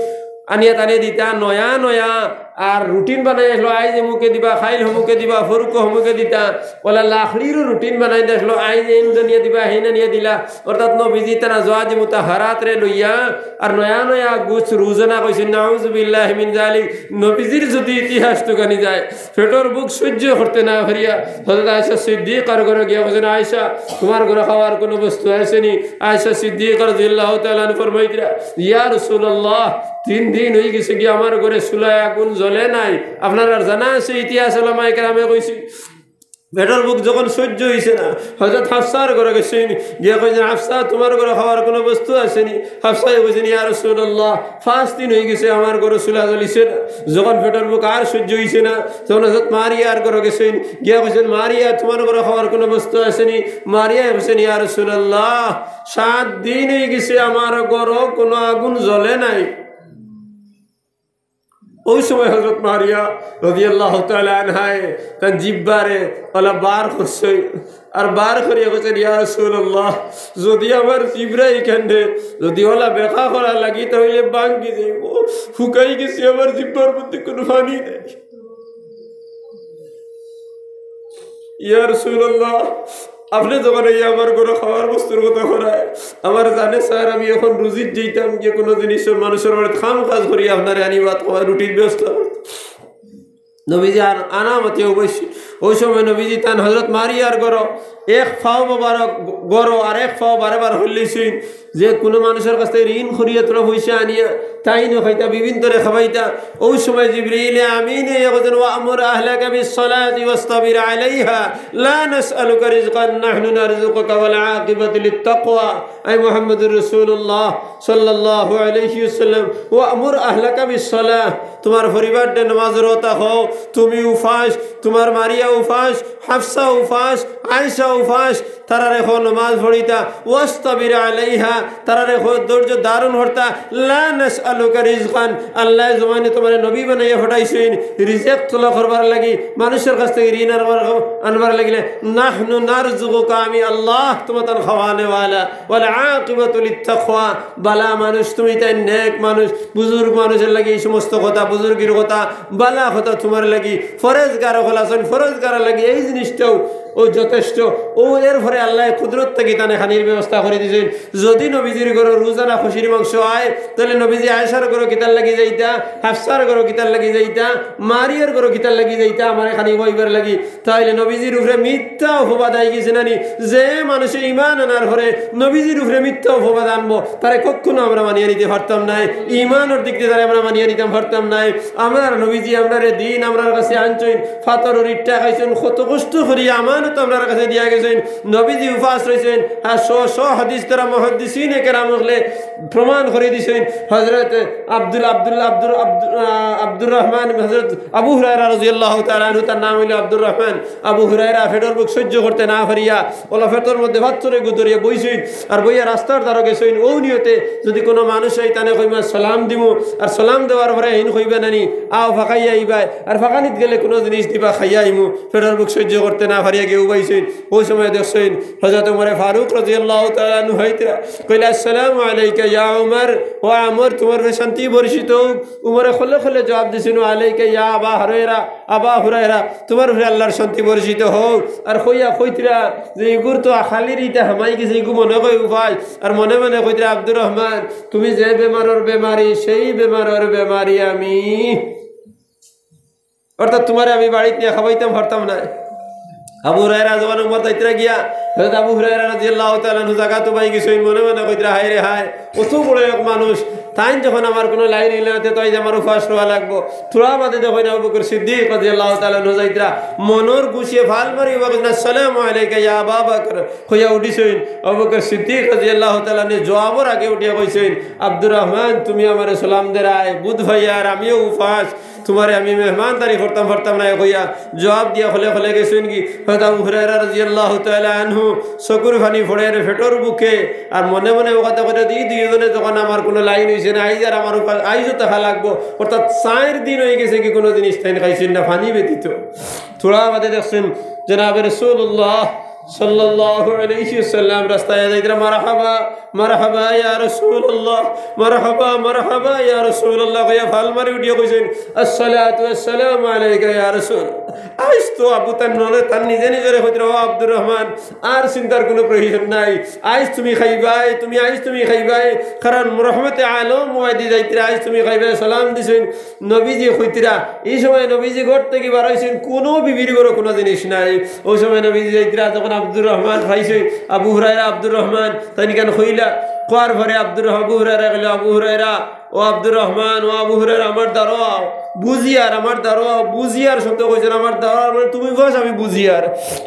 আনিয়া তানে দিতা, নয়া নয়া। আর রুটিন বানাই আসলো, আইজ এমুকে দিবা, খাইল হমুকে দিবা, ফরুক হমুকে দিতা। অলা লাকড়িরও রুটিন বানাই আসলো, আইজ এইন আনিয়া দিবা, হেইন আনিয়া দিলা। অর্থাৎ নবীজি তান আজওয়াজে মুতাহারাতরে লইয়া আর নয়া নয়া গুস রুজনা কইছইন, নাউজুবিল্লাহি মিন জালিক। নবীজির যুদি ইতিহাস তুকানি যায়, পেটর ভুক সইজ্য করতে না পারিয়া হযরত আয়েশা সিদ্দিকার ঘরো গিয়া কইছইন, "আয়েশা, তুমার ঘরো খাওয়ার কুনু বস্তু আছেনি?" আয়েশা সিদ্দিকা রাদিয়াল্লাহু তাআলা আনহা ফরমাইতরা, "ইয়া রাসূলুল্লাহ, তিন দিন অইগেছে গি আমার ঘরে চুলায় আগুন জ্বলে নাই। আপনারার জানা আছে ইতিহাস, উলামায়ে কেরামে কইছইন।" পেটর ভুক যখন সইজ্য অইছে না, হযরত হাফসার ঘরো গেছইন, গিয়া কইছইন, "হাফসা, তুমার ঘরো খাওয়ার কুনু বস্তু আছে নি?" হাফসায় কইছইন, "ইয়া রাসূলুল্লাহ, পাঁচ দিন অইগেছে আমার ঘরো চুলা জ্বলিছে না।" যখন পেটর ভুক আর সইজ্য অইছে না, তখন হযরত মারিয়ার ঘরো গেছইন, গিয়া কইছইন, "মারিয়া, তুমার ঘরো খাওয়ার কুনু বস্তু আছে নি?" মারিয়ায় কইছইন, "ইয়া রাসূলুল্লাহ, সাত দিন অইগেছে আমার ঘরো কুনু আগুন জ্বলে নাই।" অউ সময় হযরত মারিয়া রাদিয়াল্লাহু তাআলা আনহায় তান জিব্বারে অলা বার করছইন, আর বার করিয়া কইছইন, "ইয়া রাসূলুল্লাহ, যুদি আমার জিব্বা ইখানরে যুদি অলা বেকা করা লাগি, তা অইলে ভাঙ্গি যাইবো। হুকাই গেছে, আমার জিব্বার মধ্যে কুনু পানি নাই।" ইয়া রাসূলুল্লাহ, আপনে যখন এই আমার ঘরো খাওয়ার বস্তুর কথা কইরা, আমার জানে চায়, আমি অখন রুজিত যাইতাম, গিয়া কুনু জিনিস মানষর বাড়িত কাম কাজ করি আপনারে আনি ভাত খাওয়াই, রুটির ব্যবস্থা করতাম। নবীজি আর আনা মতে অবশ্য, অউ সময় নবীজি তান হযরত মারিয়ার ঘরো এক পাও বারবার ঘরো আর এক পাও বারবার হল্লিছইন, যে কুনু মানষর কাছ থাকি ঋণ করিয়া থুড়া পয়সা আনিয়া তাইনও খাইতা, বিবিনতরে খাওয়াইতা। অউ সময় জিবরিলে আমিনে ইয়া কইছইন, "ওয়া'মুর আহলাকা বিস-সালাতি ওয়াসতাবির আলাইহা, লা নাসআলুকা রিজকান নাহনু নারযুকুকা ওয়াল আকিবাতু লিত-তাকওয়া।" আই মুহাম্মাদুর রাসূলুল্লাহ সাল্লাল্লাহু আলাইহি ওয়াসাল্লাম, "ওয়া'মুর আহলাকা বিস-সালাহ", তুমার পরিবাররে নমাজর কথা কও, তুমি উপাস, তুমার মারিয়া উপাস, হাফসা উপাস, আয়েশা উপাস, তারারে কও নমাজ পড়িতা, "ওয়াসতাবির আলাইহা", তারারে কও ধৈর্য ধারণ করতা, "লা নাসআলুকা রিজকান", আল্লায় জমিনো তুমারে নবী বানাইয়া পাঠাইছইন রিজিক তলব করবার লাগি, মানষর কাছ থাকি ঋণ আনবার, আনবার লাগিলে, "নাহনু নারযুকুকা", আমি আল্লাহ তুমাতান খাওয়ানেওয়ালা, "ওয়াল আকিবাতু লিত-তাকওয়া", বালা মানুষ তুমি, তাইন নেক মানুষ, বুজুর্গ মানুষর লাগি এই সমস্ত কথা, বুজুর্গির কথা, বালা কথা তুমার লাগি, ফরেজগার অকল আছইন, ফরেজগারর লাগি এই জিনিসটাও অউ যথেষ্ট। অউ এরপরে আল্লায় কুদরত থাকি তানে খানির ব্যবস্থা করি দিছইন। যুদি নবীজির ঘরো রুজানা খুশির মাংস অয়, তাইলে নবীজি আয়েশার ঘরো কিতার লাগি যাইতা, হাফসার ঘরো কিতার লাগি যাইতা, মারিয়ার ঘরো কিতার লাগি যাইতা, আমারে খানি খাওয়াইবার লাগি। তাইলে নবীজির উপরে মিথ্যা অপবাদ আইগেছে না নি? যে মানষে ঈমান আনার পরে নবীজির উপরে মিথ্যা অপবাদ আনবো, তারে কখনো আমরা মানিয়া নিতে পারতাম নায়। ঈমানর দিক দি তারে আমরা মানিয়া নিতাম পারতাম নায়। আমরার নবীজি আমরারে দিন আমরার কাছে আনছইন, পাথরর ইটা খাইছইন, কত কষ্ট করি আমানত আমরার কাছে দিয়া গেছইন। নবীজি উপাস রইছইন, আর শ শ হাদিস দ্বারা মুহাদ্দিসিনে কেরাম অকলে প্রমাণ করি দিছইন। হযরত আব্দুল, আব্দুল, আব্দুর, আব্দু-, আহ, আব্দুর রহমান, হযরত আবু হুরায়রা রাদিয়াল্লাহু তাআলা আনহু, তার নাম অইলো আব্দুর রহমান। আবু হুরায়রা পেটর ভুক সইজ্য করতে না পারিয়া অলা পেটর মধ্যে পাথরে গুদরিয়া বইছইন, আর বইয়া রাস্তার ধারো গেছইন। অউ নিয়তে যুদি কুনু মানুষ আয়, তানে কইবা সালাম দিমু, আর সালাম দেওয়ার পরে হিন কইবা না নি, "আও ফাকাইয়া আইবায়", আর ফাকানিত গেলে কুনু জিনিস দিবা, "খাইয়া আইমু, পেটর ভুক সইজ্য করতে না পারিয়া গেউ পাইছইন।" অউ সময় দেখছইন হযরত উমরে ফারুক রাদিয়াল্লাহু তাআলা আনহু আইতরা, কইলা, "আসসালামু আলাইকা ইয়া উমর, ও উমর, তুমার উপরে শান্তি বর্ষিত অউক।" উমরে খলে খলে জবাব দিছইন, "ওয়া আলাইকা ইয়া আবা হুরায়রা, আবা হুরায়রা, তুমার উপরে আল্লাহর শান্তি বর্ষিত অউক।" আর কইয়া কইতরা যে, "ইগুর তো খালির ইটা হামাই গেছে, ইগু মনে কয় উপায়, আর মনে মনে কইতরা, আব্দুর রহমান, তুমি যে বেমারর বেমারি, সেই বেমারর বেমারি আমি।" অর্থাৎ তুমারে আমি বাড়িত নিয়া খাবাইতাম পারতাম নায়। আবু হুরায়রা যখন উমর যাইতরা গিয়া, হযরত আবু হুরায়রা রাদিয়াল্লাহু তাআলা আনহু জাগাত উবাই গেছইন, মনে মনে কইতরা, "হায় রে হায়, অত বড় এক মানুষ, তাইন যখন আমার কুনু লাইন অইলা না, তে তো আইজ আমার উপাস রওয়া লাগবো।" থুড়া বাদে দেখইন আবু বকর সিদ্দিক রাদিয়াল্লাহু তাআলা আনহু যাইতরা, মনর খুশিয়ে ফাল মারি উবা কইছইন, "আসসালামু আলাইকা ইয়া আবা বকর।" কইয়া উঠিছইন। আবু বকর সিদ্দিক রাদিয়াল্লাহু তাআলা আনহু জবাবর আগে উঠিয়া কইছইন, "আব্দুর রহমান, তুমি আমারে সালাম দেরায়, বুঝ ভাইয়ার আমিও উপাস।" তুমারে আমি মেহমানদারি করতাম পারতাম নায় কইয়া জবাব দিয়া খলে খলে গেছইন গি। হযরত আবু হুরায়রা রাদিয়াল্লাহু তাআলা আনহু চকুর পানি পড়ের পেটর ভুকে, আর মনে মনে অউ কথা কইরা দি দুইজনে যখন আমার কুনু লাইন অইছে না, আইজ আর আমার উপাস, আইজও থাকা লাগবো। অর্থাৎ চাইর দিন অইগেছে গি কুনু জিনিস তাইন খাইছইন না, পানি ব্যতীত। থুড়া বাদে দেখছইন জনাবে রাসূলুল্লাহ সাল্লাল্লাহু আলাইহি ওয়াসাল্লাম রাস্তায় যাইতরা, "মারহাবা, মারহাবা ইয়া রাসূলুল্লাহ, মারহাবা, মারহাবা ইয়া রাসূলুল্লাহ" কইয়া ফাল মারি উঠিয়া কইছইন, "আসসালাতু ওয়াসসালামু আলাইকা ইয়া রাসূল।" আইজ তো আবু তান নলে তান নিজে নিজরে কইতরা, "ও আব্দুর রহমান, আর চিন্তার কুনু প্রয়োজন নাই। আইজ তুমি খাইবায়, তুমি আইজ তুমি খাইবায়, কারণ রহমতে আলম ওয়াদি যাইতরা, আইজ তুমি খাইবায়।" সালাম দিছইন। নবীজি কইতরা, ই সময় নবীজি ঘর থাকি বার অইছইন, কুনু বিবির ঘরো কুনু জিনিস নাই। অউ সময় নবীজি যাইতরা, তখন আব্দুর রহমান পাইছইন, আবু হুরায়রা, আব্দুর রহমান, তাইন ইখান কইলা, কওয়ার পরে আব্দুর রহ-, আবু হুরায়রা কইলা, "আবু হুরায়রা, "ও আব্দুর রহমান, ও আবু হুরায়রা, আমার দ্বারো আও, বুঝিয়ার, আমার দ্বারো আও, বুঝিয়ার" শব্দ কইছইন, "আমার দ্বারো আও, মানে তুমি বস, আমি বুঝিয়ার।"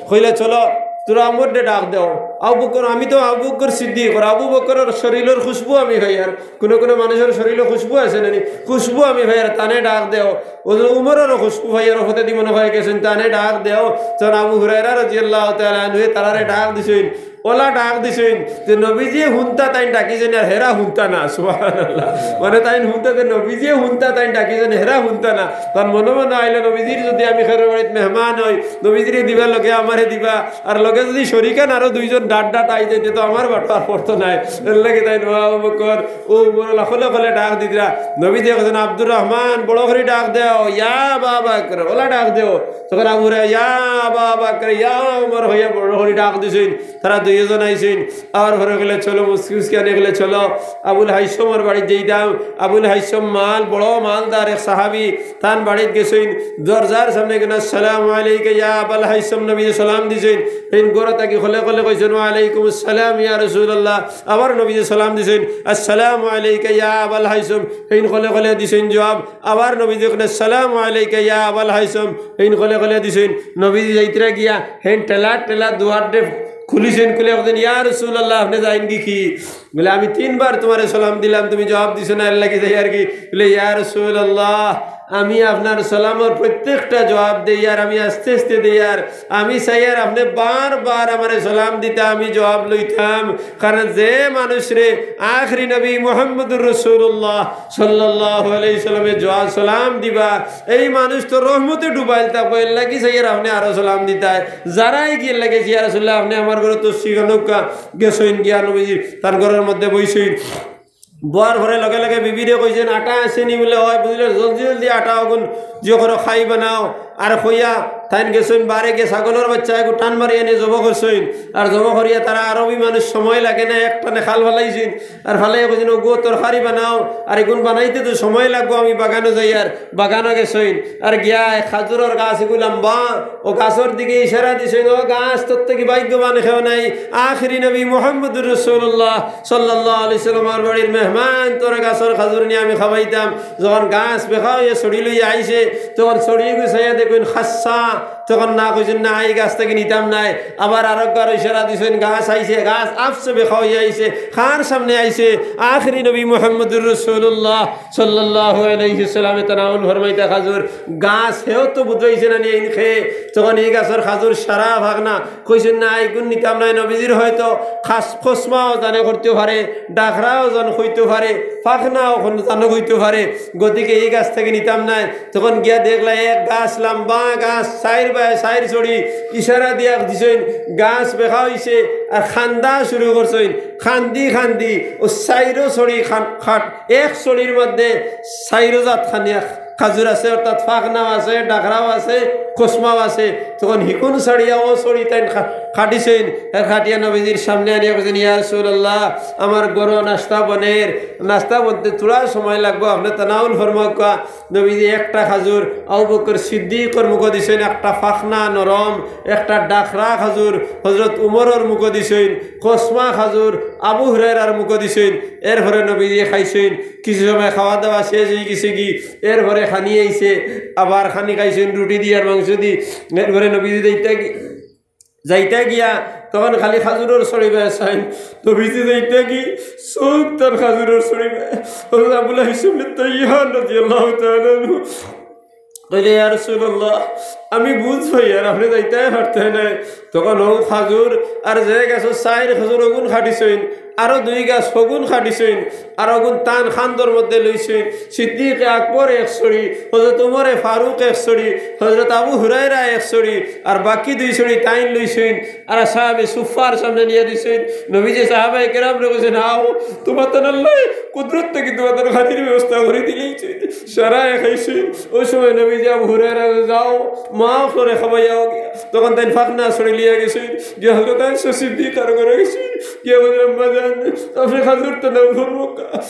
কইলা, "চলো, তোরা আমররে ডাক দেও।" আবু বকর, আমি তো আবু বকর সিদ্দিক, আর আবু বকরর শরীলর খুশবু আমি পাইয়ার, কুনু কুনু মানুষর শরীলো খুশবু আছে না নি, খুশবু আমি পাইয়ার, তানে ডাক দেও। ও যে উমররও খুশবু পাইয়ার, হতে দি মনে হয় গেছইন, তানে ডাক দেও। তখন আবু হুরায়রা রাদিয়াল্লাহু তাআলা আনহু তারারে ডাক দিছইন, ওলা ডাক দিছইন যে নবীজিয়ে হুনতা তাইন ডাকিছইন আর হেরা হুনতা না, সুবহানাল্লাহ। মানে তাইন হুনতা যে নবীজিয়ে হুনতা তাইন ডাকিছইন, হেরা হুনতা না। তার মনে মনে আইলো, নবীজির যদি আমি খেরর বাড়িত মেহমান হই, নবীজিরে দিবা লগে আমারে দিবা, আর লগে যদি শরিকান আরো দুইজন ডাট ডাট আই যাইতে তো আমার বাটো আর পড়তো নায়। এর লাগি তাইন ও আবু বকর, ও উমর ওলা খলে খলে ডাক দিতরা। নবীজিয়ে কইছইন, "আব্দুর রহমান, বড় করি ডাক দেও, ইয়া আবা বকর", ওলা ডাক দেও। তখন আবু হুরায়রা, "ইয়া আবা বকর, ইয়া উমর" হইয়া বড় করি ডাক দিছইন। তারা দুইজন আইছইন, আবার ঘরে গেলে, "চলো, মুসকি মুসকি আনে গেলে চলো, আবুল হাইসমর বাড়িত যাইতাম।" আবুল হাইসম মাল, বড় মালদার এক সাহাবী, তান বাড়িত গেছইন, দরজার সামনে গিয়া, "আসসালামু আলাইকা ইয়া আবাল হাইসম", নবীজিয়ে সালাম দিছইন। এইন ঘর থাকি খলে খলে কইছইন, "ওয়া আলাইকুম আসসালাম ইয়া রাসূলুল্লাহ।" আবার নবীজিয়ে সালাম দিছইন, "আসসালামু আলাইকা ইয়া আবাল হাইসম।" এইন খলে খলে দিছইন জবাব। আবার নবীজিয়ে কইন, "আসসালামু আলাইকা ইয়া আবাল হাইসম।" এইন খলে খলে দিছইন। নবীজি যাইতরা গিয়া হেন ঠেলা ঠেলা দুয়াররে খুলিছইন, খুলিয়া কইছইন, "ইয়া রাসূলুল্লাহ, আপনে যাইন কি কি?" বলে, "আমি তিনবার তুমারে সালাম দিলাম, তুমি জবাব দিছো না, এর লাগি যাইয়ার কি?" বলে, "ইয়া রাসূলুল্লাহ, আমি আপনার সালামর প্রত্যেকটা জবাব দেইয়ার, আমি আস্তে আস্তে দেইয়ার, আমি চাইয়ার আপনে বারবার আমারে সালাম দিতা, আমি জবাব লইতাম। কারণ যে মানুষরে আখরি নবী মুহাম্মদুর রাসূলুল্লাহ সাল্লাল্লাহু আলাইহি সাল্লামে জবাব সালাম দিবা, এই মানুষ তো রহমতে ডুবাইল থাকবো, এর লাগি চাইয়ার আপনে আরো সালাম দিতায়।" যারাই গিয়ে লাগে, "ইয়া রাসূলুল্লাহ, আপনে আমার ঘরো তশরিফ আনউক্কা।" গেছইন গিয়া নবীজি তান ঘরর মধ্যে বইছইন। বওয়ার পরে লগে লগে বিবিরে কইছইন, "আটা আছে নি?" বলে, "অয়।" বুঝলে, "জলদি জলদি আটা অগুন যে করো খাই বানাও।" আর কইয়া তাইন গেছইন বারে গিয়া ছাগলর বাচ্চা এগু টান মারি আনি জবো করছইন। আর জবো করিয়া তারা আরবি মানুষ সময় লাগে না, এক টানে খাল ফালাইছইন। আর ফালাইয়া কইছইন, "অগু তরকারি বানাও, আর এগুন বানাইতে তো সময় লাগবো, আমি বাগানো যাইয়ার।" বাগানো গেছইন, আর গিয়া এক খাজুরর গাছ এগু লম্বা, ও গাছর দিকে ইশারা দিছইন, "ও গাছ, তোর থাকি ভাগ্যবান কেউ নাই, আখরি নবী মুহাম্মদুর রাসূলুল্লাহ সাল্লাল্লাহু আলাইহি সাল্লামর বাড়ির মেহমান, তোর গাছর খাজুর নি আমি খাবাইতাম।" যখন গাছ বেখা অইয়া ছড়ি লইয়া আইছে, তখন ছড়ি গুছাইয়া দেখইন খাসা, তখন না কইছইন, "না, এই গাছ থাকি নিতাম নায়।" আবার আরোকবার ইশারা দিছইন, গাছ আইছে, গাছ আফসে বেখা অইয়া আইছে, কার সামনে আইছে? আখরি নবী মুহাম্মদুর রাসূলুল্লাহ সাল্লাল্লাহু আলাইহি সাল্লামে তানাউল ফরমাইতা খাজুর। গাছ হেও তো বুঝাইছে না নি এইন খে, তখন এই গাছর খাজুর সারা ফাকনা। কইছইন, "না, এইগুন নিতাম নায়।" নবীজির হয়তো খাস খসমাও জানে করতে পারে, ডাখরাও জান হইতে পারে, ফাকনাও জানে হইতে পারে, গতিকে এই গাছ থাকি নিতাম নায়। তখন গিয়া দেখলা এক গাছ, লম্বা গাছ, চাইর বায় চাইর ছড়ি, ইশারা দিয়া দিছইন, গাছ বেখা অইছে, আর খান্দা শুরু করছইন, খান্দি খান্দি ও চাইরো ছড়ি খান-, খাট-, এক ছড়ির মধ্যে চাইরো জাত খানিয়া খাজুর আছে, অর্থাৎ ফাকনাও আছে, ডাখরাও আছে, খসমাও আছে। তখন হিকুন ছাড়িয়া ও ছড়ি তাইন খা-, খাটিছইন, আর খাটিয়া নবীজির সামনে আনিয়া কইছইন, "ইয়া রাসূলুল্লাহ, আমার ঘরো নাস্তা বনের, নাস্তা বনতে থুড়া সময় লাগবো, আপনে তানাউল ফরমাউক্কা।" নবীজি একটা খাজুর আবু বকর সিদ্দিকর মুখো দিছইন, একটা ফাকনা নরম, একটা ডাখরা খাজুর হযরত উমরর মুখো দিছইন, খসমা খাজুর আবু হুরায়রার মুখো দিছইন। এরপরে নবীজি খাইছইন, কিছু সময় খাওয়া দাওয়া শেষ অইগেছে গি, এরপরে খানি আইছে, আবার খানি খাইছইন রুটি দি আর মাংস দি। এরপরে নবীজি যাইতা গি-, যাইতা গিয়া তখন খালি খাজুরর ছড়ি বায় চাইন। নবীজি যাইতা গি চউখ তান খাজুরর ছড়ি বায়। হযরত আবুল হাইসম তাইয়ান রাদিয়াল্লাহু তাআলা আনহু কইলে, "ইয়া রাসূলুল্লাহ, আমি বুঝ পাইয়ার আপনে যাইতায় পারতায় নায়।" তখন অউ খাজুর, আর যে গাছর চাইর খাজুর অগুন খাটিছইন, আরো দুই গাছ হগুন খাটিছইন, আর অগুন তান খান্দর মধ্যে লইছইন। সিদ্দিকে আকবর এক ছড়ি, হযরত উমরে ফারুক এক ছড়ি, হযরত আবু হুরায়রা এক ছড়ি, আর বাকি দুই ছড়ি তাইন লইছইন। আর আসহাবে সুফফার সামনে নিয়া দিছইন। নবীজি সাহাবায়ে কেরামরে কইছইন, "আও, তুমার তান আল্লায় কুদরত থাকি তুমার তান খানির ব্যবস্থা করি দিলাইছইন।" সারায় খাইছইন। অউ সময় নবীজি আবু হুরায়রারে, "যাও, মা অকলরে খাবাইয়া গিয়া, তখন তাইন ফাখনা ছড়ি লইয়া গেছইন, গিয়া হযরত আয়েশা সিদ্দিকার ঘরো গেছইন, গিয়া বলছইন, "আম্মা জান, আপনে খাজুর তো নাও করবো।"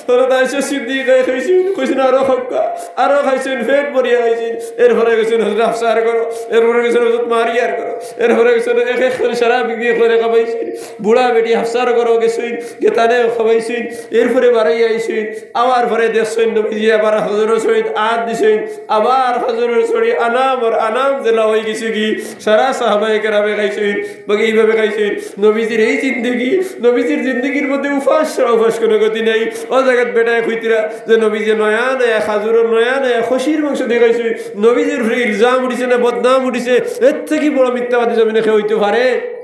হযরত আয়েশা সিদ্দিকায় খাইছইন, কইছইন, "আরো খাউক্কা।" আরো খাইছইন, পেট ভরিয়া খাইছইন। এরপরে গেছইন হযরত হাফসার ঘরো, এরপরে গেছইন হযরত মারিয়ার ঘরো, এরপরে গেছইন এক এক করি সারা বিবি অকলরে খাবাইছইন। বুড়া বেটি হাফসার ঘরো গেছইন, গিয়া তানেও খাবাইছইন। এরপরে বারইয়া আইছইন, আওয়ার পরে দেখছইন নবীজি আবার খাজুরর ছড়িত আত দিছইন, আবার খাজুরর ছড়ি আনাম আর আনাম যেলা অইগেছেগি, সারা সাহাবায়ে কেরামে খাইছইন, বাকি এইভাবে খাইছইন। নবীজির এই জিন্দেগি, নবীজির জিন্দেগির মধ্যে উপাস ছাড়া উপাস কোনো গতি নাই। অউ জাগাত বেটায় কইতরা যে নবীজি নয়া নয়া খাজুরর নয়া নয়া খসির মাংস দি খাইছইন, নবীজির উপরে ইলজাম উঠিছে না বদনাম উঠিছে, এর থাকি বড় মিথ্যাবাদী জমিনে কেউ অইতো পারে?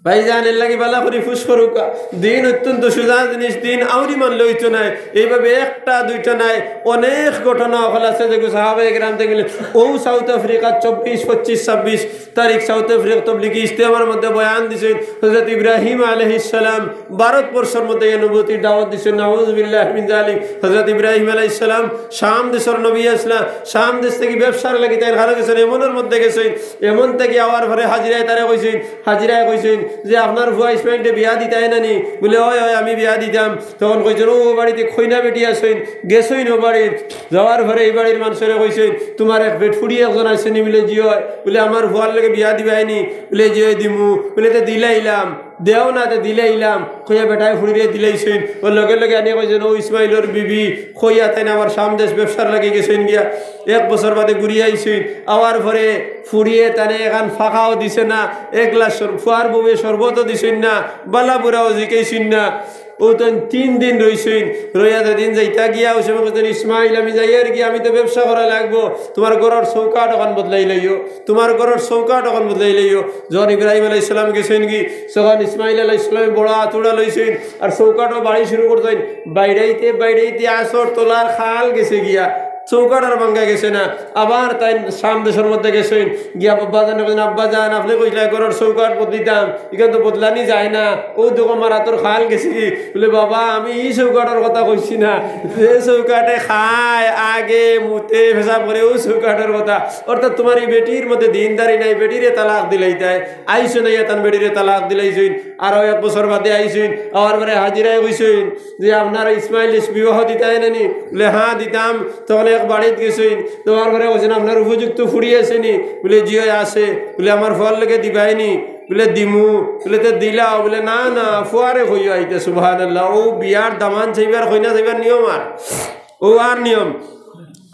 ভাইজান, এর লাগি বালা করি ফুস করউক্কা। দিন অত্যন্ত সুজা জিনিস, দিন আউরি মানলে অইতো নায়। এইভাবে একটা দুইটা নায়, অনেক ঘটনা অকল আছে যেগু সাহাবায়ে কেরাম থাকি মিলে। অউ সাউথ আফ্রিকাত চব্বিশ, পঁচিশ, ছাব্বিশ তারিখ সাউথ আফ্রিকা তবলিগি ইজতেমার মধ্যে বয়ান দিছইন হযরত ইব্রাহিম আলাইহিস সালাম ভারতবর্ষর মধ্যে এই নবুয়তির দাওয়াত দিছইন। নাউজুবিল্লাহি মিন যালিক। হযরত ইব্রাহিম আলাইহিস সালাম শাম দেশর নবী আছলা, শাম দেশ থাকি ব্যবসার লাগি তাইন কানো গেছইন, এমনর মধ্যে গেছইন। এমন থাকি আওয়ার পরে হাজিরায় তারে কইছইন, হাজিরায় কইছইন যে, "আপনার ফুয়া ইসমাইলরে বিয়া দিতায় না নি?" বুলে, "অয়, অয়, আমি বিয়া দিতাম।" তখন কইছইন, "অউ বাড়িত কইনা বেটি আছইন, গেছইন অউ বাড়িত।" যাওয়ার পরে ই বাড়ির মানষরে কইছইন, "তুমার এক বেটি ফুড়ি একজন আছে নি?" বুলে, "জি অয়।" বুলে, "আমার ফুয়ার লগে বিয়া দিবায় নি?" বুলে, "জি অয়, দিমু।" বুলে, "তে দিলাইলাম।" "দেও না, তে দিলাইলাম।" কইয়া বেটায় ফুড়িরে দিলাইছইন। অউ লগে লগে আনিয়া কইছইন, "অউ ইসমাইলর বিবি।" কইয়া তাইন আবার শাম দেশ ব্যবসার লাগি গেছইন গিয়া। এক বছর বাদে ঘুরিয়া আইছইন। আওয়ার পরে ফুড়িয়ে তানে এখান ফাঁকাও দিছে না, এক গ্লাস শর-, ফুয়ার বউয়ে শরবতও দিছইন না, বালা বুরাও জিকাইছইন না। অউ তাইন তিন দিন রইছইন, রইয়া যেদিন যাইতা গিয়া, অউ সময় কইছইন, "ইসমাইল, আমি যাইয়ার গিয়া, আমি তো ব্যবসা করা লাগবো, তুমার ঘরর চৌকাঠ অখান বদলাই লইও, তুমার ঘরর চৌকাঠ অখান বদলাই লইও।" যখন ইব্রাহিম আলাইহিস সালাম গেছইন গি, তখন ইসমাইল আলাইহিস সালামে বড় আতুড়া লইছইন, আর চৌকাঠও বাড়ি শুরু করছইন। বাইড়াইতে বাইড়াইতে আছর তলার খাল গেছে গিয়া, চৌকাঠ আর ভাঙ্গা গেছে না। আবার তাইন শাম দেশর মধ্যে গেছইন, গিয়া আব্বাজানরে কইছইন, "আব্বাজান, আপনে কইছলা ঘরর চৌকাঠ বদলিতাম, ইখান তো বদলানি যায় না, অউ দেখো আমার আতর খাল গেছে গি।" বুলে, "বাবা, আমি ই চৌকাঠর কথা কইছি না, যে চৌকাঠে খায়, আগে, মুতে, পেশাব করে, অউ চৌকাঠর কথা।" অর্থাৎ তুমার ই বেটির মধ্যে দিনদারি নাই, বেটিরে তালাক দিলাইতায়। আইছইন, আইয়া তান বেটিরে তালাক দিলাইছইন। আরো এক বছর বাদে আইছইন, আওয়ার পরে হাজিরায় কইছইন যে, "আপনার ইসমাইল বিবাহ দিতায় না নি?" বুলে, "হ্যাঁ, দিতাম।" তখন এক বাড়িত গেছইন, যাওয়ার পরে কইছইন, "আপনার উপযুক্ত ফুড়ি আছে নি?" বুলে, "জি অয়, আছে।" বুলে, "আমার ফুয়ার লগে দিবায় নি?" বুলে, "দিমু।" বুলে, "তে দিলাও।" বুলে, "না, না, ফুয়ারে কইও আইতে।" সুবহানাল্লাহ। অউ বিয়ার দামান চাইবার, কইনা চাইবার নিয়ম আর, অউ আর নিয়ম।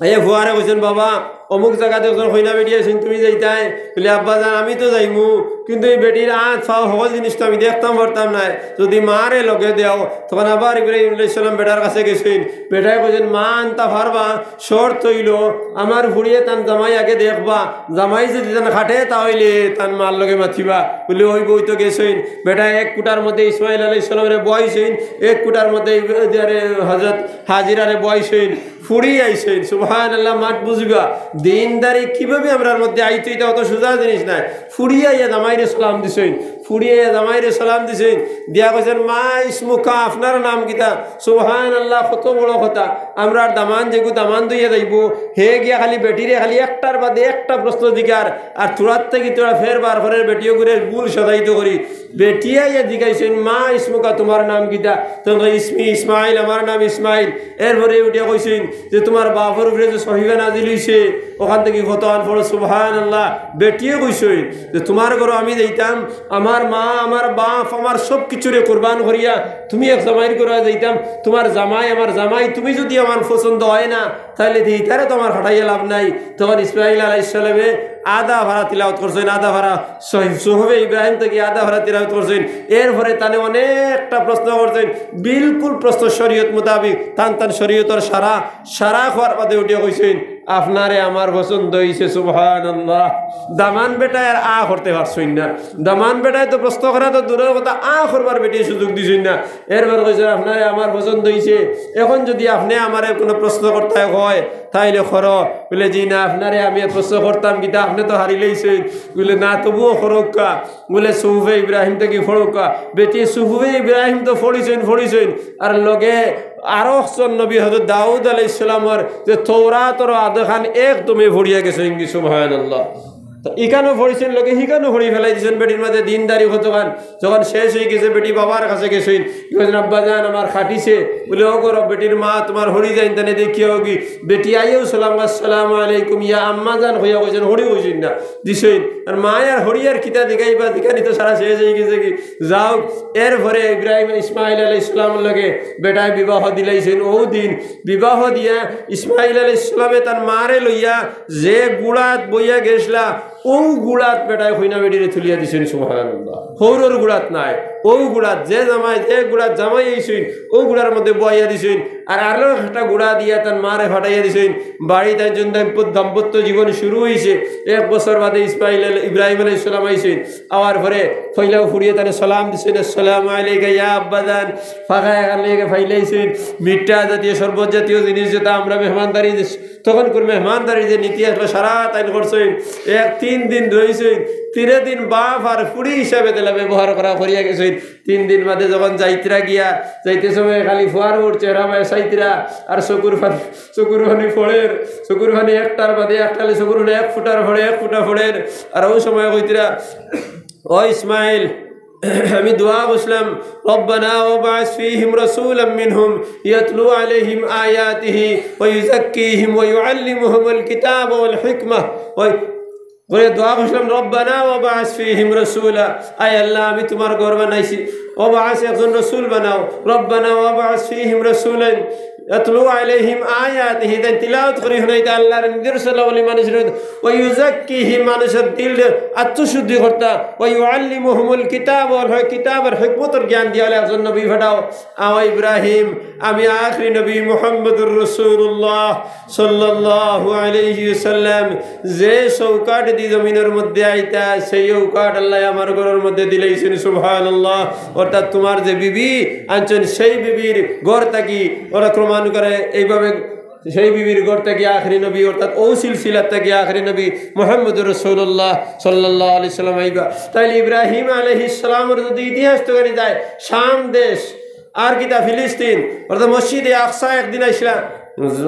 এ ফুয়ারে কইছইন, "বাবা, অমুক জাগাত একজন কইনা বেটি আছইন, তুমি যাইতায়?" বুলে, "আব্বাজান, আমি তো যাইমু, কিন্তু ই বেটির আত পাও হকল জিনিস তো আমি দেখতাম পারতাম নায়, যুদি মারে লগে দেও।" তখন আবার ইব্রাহিম আলাইহিস সালাম বেটার কাছে গেছইন, বেটায় কইছইন, "মা আনতা পারবা, শর্ত অইলো আমার ফুড়িয়ে তান জামাই আগে দেখবা, জামাই যুদি তান খাটে তা অইলে তান মার লগে মাতিবা।" বুলে, "অইবো।" অউ তো গেছইন, বেটায় এক কুটার মধ্যে ইসমাইল আলাইহিস সালামরে বওয়াইছইন, এক কুটার মধ্যে ইব-, আরে, হযরত হাজিরারে বওয়াইছইন। ফুড়ি আইছইন, সুবহানাল্লাহ, মাত বুঝবা। দিনদারি কিভাবে আমরার মধ্যে আইতো, ইটা অত সুজা জিনিস নায়। ফুড়ি আইয়া জামাইরে সালাম দিছইন, ফুড়ি আইয়া জামাইরে সালাম দিছইন, দিয়া কইছইন, "মা ইসমুকা, আপনার নাম কিতা?" সুবহানাল্লাহ, কত বড় কথা। আমরার দামান যেগু দামান দইয়া যাইবো, হে গিয়া খালি বেটিরে খালি একটার বাদে একটা প্রশ্ন জিকার, আর থুড়ার থাকি থুড়া ফের বার করের বেটিও করে ভুল সাজাইতো করি। বেটিয়ে আইয়া জিকাইছইন, "মা ইসমুকা, তুমার নাম কিতা?" তখন কয়, "ইসমি ইসমাইল, আমার নাম ইসমাইল।" এরপরে উঠিয়া কইছইন যে, "তুমার বাপর উপরে যে সহিফা নাজিল অইছে, অখান থাকি কতখান পড়ো।" সুবহানাল্লাহ। বেটিয়ে কইছইন যে, "তুমার ঘরো আমি যাইতাম, আমার মা, আমার বাপ, আমার সব কিছুরে কুরবান করিয়া তুমি এক জামাইর ঘরো যাইতাম, তুমার জামাই, আমার জামাই, তুমি যুদি আমার পছন্দ অয় না, তাইলে তে ইতারে তো আমার খাটাইয়া লাভ নাই।" তখন ইসমাইল আলাইহিস সালামে আধা পারা তিলাওয়াত করছইন, আধা পারা সহি-, সুহুফে ইব্রাহিম থাকি আধা পারা তিলাওয়াত করছইন। এরপরে তানে অনেকটা প্রশ্ন করছইন, বিলকুল প্রশ্ন শরীয়ত মোতাবিক, তান তান শরীয়তর সারা, সারা কওয়ার বাদে উঠিয়া কইছইন, "আপনারে আমার পছন্দ অইছে।" সুবহানাল্লাহ। দামান বেটায় আর আ করতে পারছইন না। দামান বেটায় তো প্রশ্ন করা তো দূরর কথা, আ করবার বেটিয়ে সুযোগ দিছইন না। এরপর কইছইন, "আপনারে আমার পছন্দ অইছে, এখন যুদি আপনে আমারে কুনু প্রশ্ন করতায় কয়, তাইলে করো।" বুলে, "জি না, আপনারে আমি আর প্রশ্ন করতাম কিতা, আপনে তো হারিলাইছইন।" বুলে, "না, তবুও করউক্কা।" বুলে, "সুহুফে ইব্রাহিম থাকি পড়উক্কা।" বেটিয়ে সুহুফে ইব্রাহিম তো পড়িছইন, পড়িছইন, আর লগে আরো একজন নবী হযরত দাউদ আলাইহিস সালামর যে তৌরাতর আধাখান একদমে পড়িয়া গেছইন গি, সুবহানাল্লাহ। তো ইখানও পড়ছইন, লগে হিখানও পড়ি ফেলাই দিছইন, বেটির মাঝে দিনদারি কতখান। যখন শেষ অই গেছে, বেটি বাবার কাছে গেছইন, কইছইন, "আব্বাজান, আমার খাটিছে।" বলে, "ও গো, বেটির মা, তুমার হরি যাইন তানে দেখিয়া অউগি।" বেটি আইয়াও সালাম, "আসসালামু আলাইকুম ইয়া আম্মাজান" কইয়া কইছইন, হরি কইছইন না, দিছইন। আর মা আর হরি আর কিতা দেখাইবা, দেখানি তো সারা শেষ অই গেছে গি। যাউক, এরপরে ইব্রাহিম, ইসমাইল আলাইহিস সালামর লগে বেটায় বিবাহ দিলাইছইন। অউ দিন বিবাহ দিয়া ইসমাইল আলাইহিস সালামে তান মারে লইয়া যে ঘুড়াত বইয়া গেছলা, অউ ঘুড়াত বেটায় কইনা বেটিরে তুলিয়া দিছইন, সুবহানাল্লাহ। হউরর ঘুড়াত নায়, অউ ঘুড়াত যে জামাই, যে ঘুড়াত জামাই অইছইন, অউ ঘুড়ার মধ্যে বওয়াইয়া দিছইন। আর আরো একটা ঘুড়া দিয়া তান মারে ফাটাইয়া দিছইন। বাড়িত তাইন দাম্পত-, দাম্পত্য জীবন শুরু অইছে। এক বছর বাদে ইসমাইল আল-, ইব্রাহিম আলাইহিস সালাম আইছইন। আওয়ার পরে পয়লাউ ফুড়িয়ে তানে সালাম দিছইন, "আসসালামু আলাইকা ইয়া আব্বাজান।" ফাঁকা এখান লইয়া ফাইলাইছইন। মিঠা জাতীয়, শরবত জাতীয় জিনিস যেটা আমরা মেহমানদারি যে, তখনকুর মেহমানদারি যে নীতি আসলো, সারা তাইন করছইন। এক তিন দিন রইছইন। তিনে দিন বাপ আর ফুড়ি হিসাবে দিলা ব্যবহার করা করিয়া গেছইন। তিন দিন বাদে যখন যাইতরা গিয়া, যাইতে সময় খালি ফুয়ার ওর চেহারা বায় চাইতরা, আর চকুর পানি, চকুর পানি পড়ের, চকুর পানি একটার বাদে একটা, খালি চকুর পানি এক ফুটার পড়ে, এক ফুটা পড়ের। আর অউ সময় কইতরা, "ও ইসমাইল, আমি দোয়া করছিলাম, রব্বানা ওয়াবআস ফীহিম রাসূলাম মিনহুম ইয়াতলু আলাইহিম আয়াতিহি ওয়া ইউযাক্কিহিম ওয়া ইউআল্লিমুহুমুল কিতাবা ওয়াল হিকমাহ।" ওই করে দোয়া করছিলাম, "রব্বানা ওয়াবআস ফীহিম রাসূলা।" আয় আল্লাহ, আমি তুমার ঘর বানাইছি, ওয়াবআস, একজন রাসূল বানাও। রব্বানা ওয়াবআস ফীহিম রাসূলান ইয়াতলু আলাইহিম আয়াতিহি, তাইন তিলাওয়াত করি হুনাইতা আল্লাহর নিদর্শন বলি মানুষরে, ওয়া ইউযাক্কিহিম, মানুষর দিল আত্মশুদ্ধি করতা, ওয়া ইউআল্লিমুহুমুল কিতাব, ওয়াল হি-, কিতাবর হিকমতর জ্ঞান দিয়া একজন নবী পাঠাও। আও ইব্রাহিম, আমি আখরি নবী মুহাম্মদুর রাসূলুল্লাহ সাল্লাল্লাহু আলাইহি ওয়াসাল্লাম, যে চৌকাঠ দি জমিনর মধ্যে আইতা, সেই চৌকাঠ আল্লাহ আমার ঘরর মধ্যে দিলাইছইন, সুবহানাল্লাহ। অর্থাৎ তুমার যে বিবি আনছইন, সেই বিবির ঘর থাকি ওরা প্রমাণ করে এইভাবে, সেই বিবির ঘর থাকি আখরি নবী, অর্থাৎ অউ সিলসিলার থাকি আখরি নবী মুহাম্মদুর রাসূলুল্লাহ সাল্লাল্লাহু আলাইহি ওয়াসাল্লাম আইবা। তাইলে ইব্রাহিম আলাইহিস সালামর যদি ইতিহাস তো করি যায়, শাম দেশ, আর কিতা ফিলিস্তিন, অর্থাৎ মসজিদে আকসা একদিন আইছলা।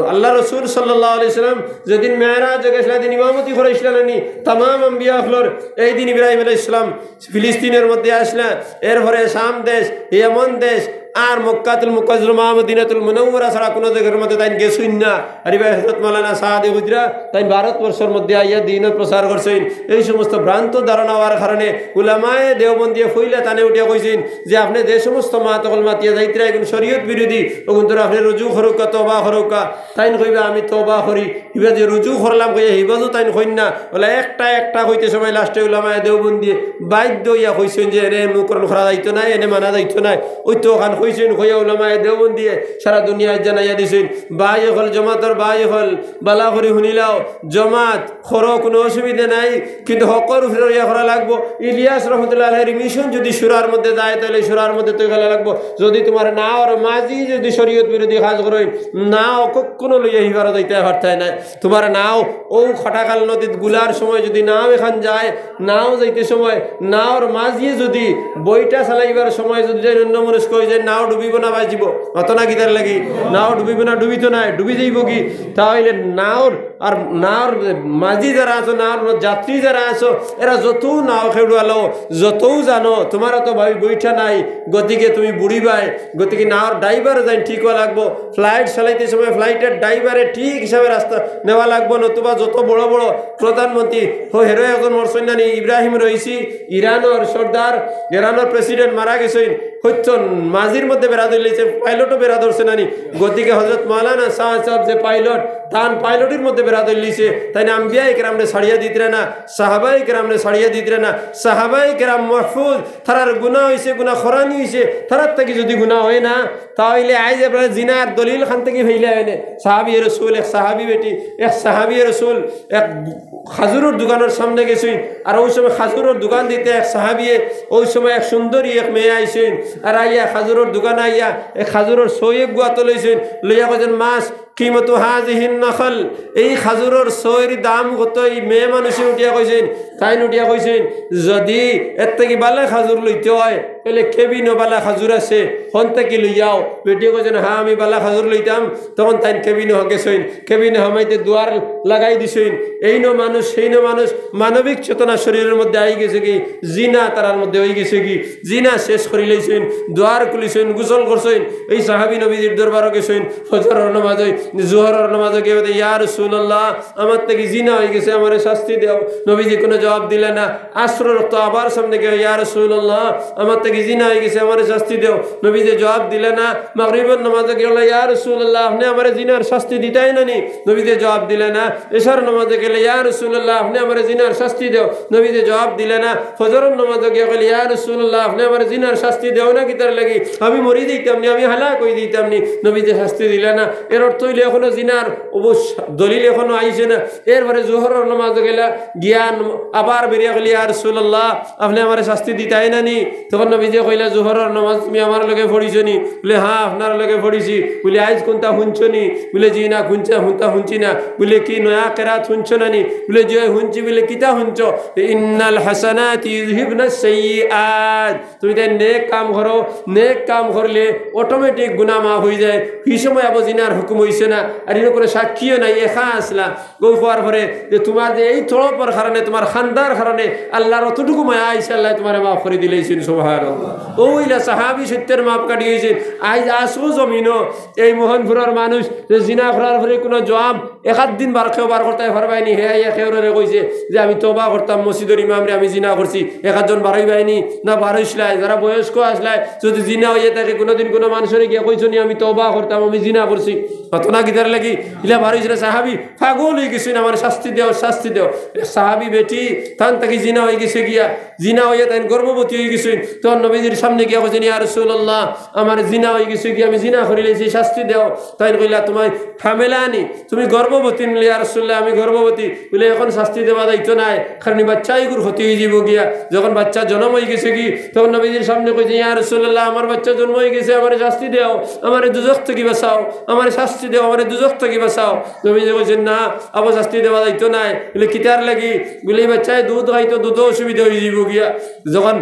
আল্লাহ রাসূল সাল্লাল্লাহু আলাইহি ওয়াসাল্লাম যেদিন মেরাজ গেছলা, দিন ইমামতি করাইছলা নানি তামাম আম্বিয়া অকলর, এই দিন ইব্রাহিম আলাইহিস সালাম ফিলিস্তিনর মধ্যে আইছলা, এরপরে শাম দেশ, ইয়ামান দেশ, আর মক্কাতুল মুকাররমা, মদিনাতুল মুনাওয়ারা ছাড়া কুনু জাগার মধ্যে তাইন গেছইন না। আর ইবা হযরত মাওলানা সাদে হুজরা, তাইন ভারতবর্ষর মধ্যে আইয়া দ্বীনর প্রচার করছইন। এই সমস্ত ভ্রান্ত ধারণা অওয়ার কারণে উলামায়ে দেওবন্দিয়ে ফইলা তানে উঠিয়া কইছইন যে, "আপনে যে সমস্ত মাত অকল মাতিয়া যাইতরা, এগুন শরীয়ত বিরোধী, অগুন্তর আপনে রুজু করউক্কা, তওবা করউক্কা।" তাইন কইবা, "আমি তওবা করি।" ইবা যে রুজু করলাম কইয়া, হিবাজও তাইন কইন না। অলা একটা একটা কইতে সময় লাস্টে উলামায়ে দেওবন্দিয়ে বাধ্য অইয়া কইছইন যে, "এনে অনুকরণ করা যাইতো নায়, এনে মানা যাইতো নায়।" অউ তো অখান কইছইন, কইয়া উলামায়ে দেওবন্দিয়ে সারা দুনিয়াত জানাইয়া দিছইন। ভাই অকল, জমাতর ভাই অকল, বালা করি হুনিলাও, জমাত করো, কুনু অসুবিধা নাই, কিন্তু হকর উপরে রইয়া করা লাগবো। ইলিয়াস রহমতুল্লাহ আলাইহির মিশন যদি সুরার মধ্যে যায়, তাইলে সুরার মধ্যে তো গেলা লাগবো। যদি তুমার নাওর মাঝি যদি শরীয়ত বিরোধী কাজ করইন, নাও কখনো লইয়া হিবারো যাইতায় পারতায় নায়। তুমার নাও অউ খটাকাল নদীত গুলার সময় যদি নাও এখান যায়, নাও যাইতে সময় নাওর মাঝিয়ে যদি বইটা চালাইবার সময় যদি যাইন অন্যমনস্ক অই যায়, নাও ডুবিবো না বাঁচিবো? অত না কিতার লাগি? নাও ডুবিবো না, ডুবিতো নায়, ডুবি যাইবোগি। তাইলে নাওর আর নাওর মাঝি যারা আছো, নাওর যাত্রী যারা আছো, এরা যতউ নাও খেউড়ালো, যতউ জানো, তুমার তো ভাই বইটা নাই, গতিকে তুমি বুড়িবায়, গতিকে নাওর ড্রাইভার যাইন ঠিক অওয়া লাগবো। ফ্লাইট চালাইতে সময় ফ্লাইটর ড্রাইভারে ঠিক হিসাবে রাস্তা নেওয়া লাগবো, নতুবা যত বড় বড় প্রধানমন্ত্রী, হো, হেরো একজন মরছইন না নি, ইব্রাহিম রইসি, ইরানর সর্দার, ইরানর প্রেসিডেন্ট মারা গেছইন, হইতো মাঝির মধ্যে বেড়া ধরলিছে, পাইলটও বেড়া ধরছে না নি। গতিকে হযরত মাওলানা সাদ সাহেব যে পাইলট, তান পাইলটির মধ্যে বেড়া ধরলিছে, তাইন আম্বিয়ায়ে কেরামরে ছাড়িয়া দিতরা না, সাহাবায়ে কেরামরে ছাড়িয়া দিতরা না। সাহাবায়ে কেরাম মাহফুজ, তারার গুনা অইছে, গুনা করানি অইছে, তারার থাকি যদি গুনা অয় না, তাইলে আইজ আপনারা জিনার দলিল খান থাকি ফাইলা অইনে। সাহাবিয়ে রসুল, এক সাহাবি বেটি, এক সাহাবিয়ে রসুল, এক খাজুরর দোকানর সামনে গেছইন, আর অউ সময় খাজুরর দোকান দিতা এক সাহাবিয়ে, অউ সময় এক সুন্দরী এক মেয়ে আইছইন, আর আইয়া খাজুরর দোকান আইয়া এক খাজুরর ছই এগুয়া তো লইছইন, লইয়া কইছইন, "মাছ, কিমতু হাযিহিন নাখল, এই খাজুরর ছইর দাম কত? এই মেয়ে মানুষে উঠিয়া কইছইন, তাইন উঠিয়া কইছইন, যদি এর থাকি বালা খাজুর লইতে অয়, তাইলে কেবিনো বালা খাজুর আছে, হন থাকি লইয়াও। বেটিয়ে কইছইন, হ্যাঁ, আমি বালা খাজুর লইতাম। তখন তাইন কেবিনো গেছইন, কেবিনো হামাইতে দুয়ার লাগাই দিছইন। এইনো মানুষ, সেইনো মানুষ, মানবিক চেতনা শরীরর মধ্যে আই গেছে কি, জিনা তারার মধ্যে অই গেছে কি, জিনা শেষ করি লইছইন, দুয়ার খুলিছইন, গোসল করছইন। এই সাহাবী নবীজির দরবারো গেছইন, ফজরর নামাজ অই, জোহরর নামাজ অই গিয়া, "ইয়া রাসূলুল্লাহ, আমার থাকি জিনা অই গেছে, আমারে শাস্তি দেও।" নবীজি কোনো জবাব দিলা না। আসরর অক্ত আবার সামনে গিয়া, "ইয়া রাসূলুল্লাহ, আমার থাকি জিনা অই গেছে, আমারে শাস্তি দেও।" নবীজি জবাব দিলা না। মাগরিবর নামাজ অই গেলা, "ইয়া রাসূলুল্লাহ, আপনে আমারে জিনার শাস্তি দিতায় না নি?" নবীজি জবাব দিলা না। এশার নামাজ অই গেলা, "ইয়া রাসূলুল্লাহ, আপনে আমারে জিনার শাস্তি দেও।" নবীজি জবাব দিলা না। ফজরর নামাজ অই গিয়া কইলা, "ইয়া রাসূলুল্লাহ, আপনে আমারে জিনার শাস্তি দেও না কিতার লাগি? আমি মরি যাইতাম নি, আমি হালাক অই যাইতাম নি।" নবীজি শাস্তি দিলা না। এর অর্থ অইলো এখনো জিনার অবশ্য দলিল এখনো আইছে না। এরপরে জোহরর নামাজ অই গেলা, গিয়া আবার বেরিয়া কইলা, "ইয়া রাসূলুল্লাহ, আপনে আমারে শাস্তি দিতায় না নি?" তখন নবীজি কইলা, "জোহরর নামাজ তুমি আমার লগে পড়িছো নি?" বুলে, "হ্যাঁ, আপনার লগে পড়িছি।" বুলে, "আইজ কুনটা হুনছো নি?" বুলে, "জি না, কুনটা, হুনতা হুনছি না।" বুলে, "কি নয়া কেরাত হুনছো না নি?" বুলে, "জি অয় হুনছি।" বুলে, "কিতা হুনছো?" "ইন্নাল হাসানাতি ইউযহিবনাস সাইয়্যিআত।" তুমি তাইন নেক কাম করো, নেক কাম করলে অটোমেটিক গুনা মাফ অই যায়। হি সময় আবো জিনার হুকুম অইছে না, আর ইনো কোনো সাক্ষীও নাই, একা আছলা। অউ কওয়ার পরে যে তুমার যে এই তড়পর কারণে, তুমার কান্দার কারণে আল্লার অতটুকু মায়া আইছে, আল্লায় তুমারে মাফ করি দিলাইছইন। সুবহানাল্লাহ। অউ অইলা সাহাবী সত্যের মাপকাঠি অইছইন। আইজ আসু জমিনো এই মোহনপুরর মানুষ যে জিনা করার পরে কোনো জবাব এক আধ দিন বার কেউ বার করতায় পারবায় নি, হে আইয়া কেউরে কইছে যে, "আমি তওবা করতাম, মসজিদর ইমামরে আমি জিনা করছি।" এক আধজন বারইবায় নি, না বারইছলায়, যারা বয়স্ক আছলায়, যদি জিনা অইয়া থাকে, কুনুদিন কুনু মানষরে গিয়া কইছো নি, "আমি তওবা করতাম, আমি জিনা করছি"? মাতো না কিতার লাগি? ইলা বারইছলায়, সাহাবী পাগল অই গেছইন, "আমারে শাস্তি দেও, শাস্তি দেও।" এক সাহাবী বেটি, তান থাকি জিনা অই গেছে গিয়া, জিনা অইয়া তাইন গর্ভবতী অই গেছইন। তখন নবীজির সামনে গিয়া কইছইন, "ইয়া রাসূলুল্লাহ, আমার জিনা অই গেছে গিয়া, আমি জিনা করিলাইছি, শাস্তি দেও।" তাইন কইলা, "তুমি হামেলা নি, তুমি গর্ভবতী নি?" "ইয়া রাসূলুল্লাহ, আমি গর্ভবতী।" বুলে, "এখন শাস্তি দেওয়া যাইতো নায়, কারণ ই বাচ্চা ইগুর ক্ষতি অই যাইবো গিয়া।" যখন বাচ্চা জন্ম অই গেছে গি, তখন নবীজির সামনে কইছে, "ইয়া রাসূলুল্লাহ, আমার বাচ্চা জন্ম অই গেছে, আমারে শাস্তি দেও, আমারে দুজখ থাকি বাঁচাও, আমারে শাস্তি দেও, আমারে দুজখ থাকি বাঁচাও।" নবীজি কইছইন, "না, আবো শাস্তি দেওয়া যাইতো নায়।" বুলে, "কিতার লাগি?" বুলে, "ই বাচ্চায় দুধ খাইতো, দুধো অসুবিধা অই যাইবো গিয়া।" যখন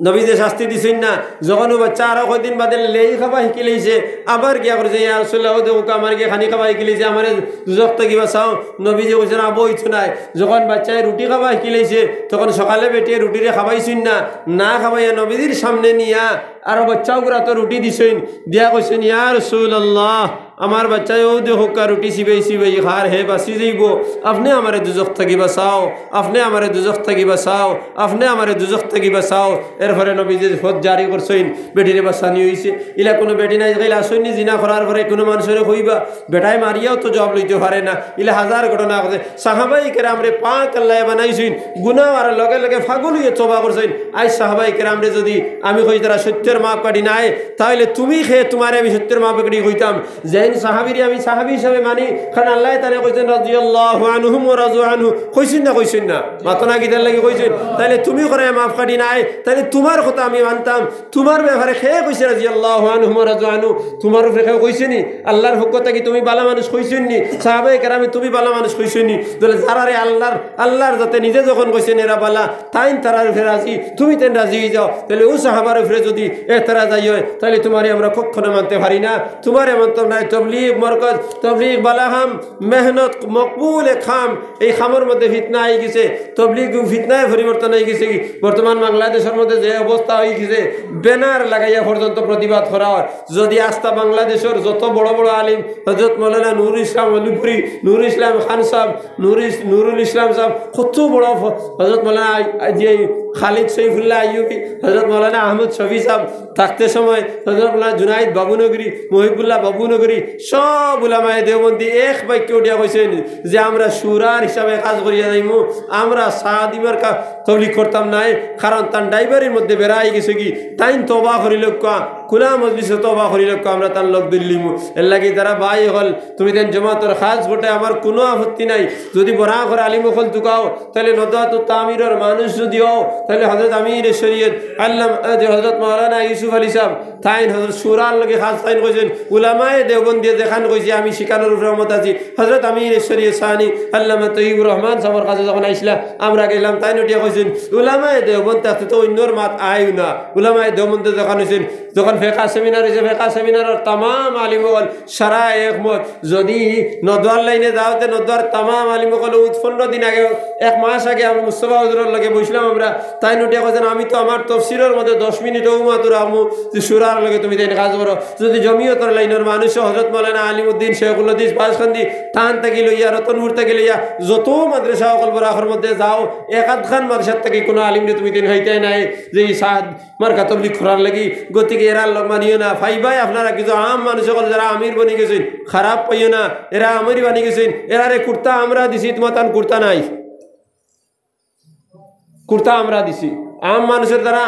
নবীজি শাস্তি দিছইন না, যখন অউ বাচ্চা আরো কয়দিন বাদে লেই খাবা হিকিলাইছে, আবার গিয়া কইছে, "ইয়া রাসূলুল্লাহ, অউ দেখউক্কা, আমার গিয়া খানি খাবা হিকিলাইছে, আমারে দুজখ থাকি বাঁচাও।" নবীজি কইছইন, "আবো অইতো নায়।" যখন বাচ্চায় রুটি খাবা হিকিলাইছে, তখন সকালে বেটিয়ে রুটিরে খাবাইছইন না, না খাবাইয়া নবীজির সামনে নিয়া আরো বাচ্চাগুরে আতো রুটি দিছইন, দিয়া কইছইন, "ইয়া রাসূলুল্লাহ, আমার বাচ্চায় অউ দেখউক্কা রুটি চিবাই চিবাই খার, হে বাঁচি যাইবো, আপনে আমারে দুজখ থাকি বাঁচাও, আপনে আমারে দুজখ থাকি বাঁচাও, আপনে আমারে দুজখ থাকি বাঁচাও।" এরপরে নবীজি পথ জারি করছইন, বেটিরে বাঁচানি অইছে। ইলা কুনু বেটি নাই, ইলা আছইন নি জিনা করার পরে কুনু মানষরে কইবা, বেটায় মারিয়াও তো জবাব লইতে পারে না। ইলা হাজার ঘটনা আছে। সাহাবায়ে কেরামরে পাক আল্লায় বানাইছইন, গুনা অওয়ার লগে লগে পাগল অইয়া তওবা করছইন। আইজ সাহাবায়ে কেরামরে যুদি আমি কই তারা সত্যের মাপকাঠি নায়, তাইলে তুমি কে তুমারে আমি সত্যের মাপকাঠি কইতাম? যেইন সাহাবীরে আমি সাহাবী হিসাবে মানি, কারণ আল্লায় তারে কইছইন, "রাদিয়াল্লাহু আনহুম ওয়া রাদু আনহু।" কইছইন না, কইছইন না? মাতো না কিতার লাগি কইছইন? তাইলে তুমি করায় মাপকাঠি নায়, তাইলে তুমার কথা আমি মানতাম, তুমার ব্যাপারে কে কইছে রাদিয়াল্লাহু আনহুম ওয়া রাদু আনহু? তুমার উপরে কেউ কইছে নি? আল্লার পক্ষ থাকি তুমি বালা মানুষ কইছইন নি? সাহাবায়ে কেরামে তুমি বালা মানুষ কইছইন নি? তাইলে যারারে আল্লার, আল্লার যাতে নিজে যখন কইছইন এরা বালা, তাইন তারার উপরে রাজি, তুমি তাইন রাজি অই যাও। তাইলে অউ সাহাবার উপরে যুদি এতরাজ আয়, তাইলে তুমারে আমরা কখনো মানতে পারি না। তুমারে মানতাম নায়। তবলিগ মরকজ, তবলিগ বালা কাম, মেহনত মকবুল এক কাম, এই কামর মধ্যে ফিতনা আই গেছে, তবলিগ ফিতনায় পরিবর্তন অই গেছে গি। বর্তমান বাংলাদেশর মধ্যে যে অবস্থা অই গেছে, ব্যানার লাগাইয়া পর্যন্ত প্রতিবাদ করা অয়। যুদি আস্তা বাংলাদেশর যত বড় বড় আলিম, হযরত মাওলানা নুরুল ইসলাম আলিপুরি, নুরুল ইসলাম খান সাব, নুরুল ইস-, নুরুল ইসলাম সাব, কত বড় ফ-, হযরত মাওলানা আই-, আই-, যে খালিদ সৈফুল্লাহ আইয়ুবী, হযরত মাওলানা আহমদ শফি সাব থাকতে সময়, হযরত মাওলানা জুনাইদ বাবুনগরী, মহিবুল্লাহ বাবুনগরী, সব উলামায়ে দেওবন্দি এক বাক্যে উঠিয়া কইছইন যে আমরা শুরার হিসাবে কাজ করিয়া যাইমু, আমরা সাদি মার্কা তবলিগ করতাম নায়, কারণ তান ড্রাইভারির মধ্যে বেড়া আই গেছে গি, তাইন তওবা করিলাউক্কা, খুলা মজলিসো তওবা করি লউক্কা, আমরা তান লগ ধরিলিমু। এরলাগি যারা ভাই অকল, তুমিতাইন জমাতর খাছ ঘটায় আমার কুনু আপত্তি নাই। যুদি বড়া করি আলিম অকল তুকাও, তাইলে নদওয়াতুত তামিরর মানুষ যুদি অও, তাইলে হযরত আমিরে শরীয়ত আল্লামা, এ, যে হযরত মাওলানা ইউসুফ আলী সাব, তাইন হযরত শুরার লগে খাছ তাইন কইছইন, উলামায়ে দেওবন্দিয়ে যেখান কইছে আমি শিখানোর উপরে মত আছি। হযরত আমিরে শরীয়ত সানি আল্লামা তৈয়বুর রহমান সাবর কাছে যখন আইছলা, আমরা গেলাম, তাইন উঠিয়া কইছইন, উলামায়ে দেওবন্দ থাকতে তো অইন্যর মাত আইও না। উলামায়ে দেওবন্দে যখন অইছইন, যখন ফেকা সেমিনার অইছে, ফেকা সেমিনারর তামাম আলিম অকল সারা একমত। যুদি নদওয়ার লাইনে যাও, তে নদওয়ার তামাম আলিম অকল উৎপন্ন দিন আগে, এক মাস আগে আমরা মুস্তফা হুজুরর লগে বইছলাম আমরা, তাইন উঠিয়া কইছইন, আমি তো আমার তফসিরর মধ্যে দশ মিনিট অউ মাত্র রাখমু, যে শুরার লগে তুমিতাইন খাছ করো। যুদি জমিয়তর লাইনর মানুষ হযরত মাওলানা আলিমউদ্দিন শেখুল হাদিস বাসকান্দি তান থাকি লইয়া, রতনপুর থাকি লইয়া, যত মাদ্রাসা অকল বরাকর মধ্যে যাও, এক আধখান মাদ্রাসার থাকি কুনু আলিমরে তুমিতাইন পাইতায় নায় যে ই সাদ মার্কা তবলিগ করার লাগি। গতিকে এরার লগ মানিও না। পাইবায় আপনারা কিছু আম মানুষ অকল যারা আমির বনি গেছইন, খারাপ পাইও না, এরা আমির বনি গেছইন, এরারে কুর্তা আমরা দিছি, তুমাতান কুর্তা নাই। কুর্তা আমরা দিছি। আম মানুষর দ্বারা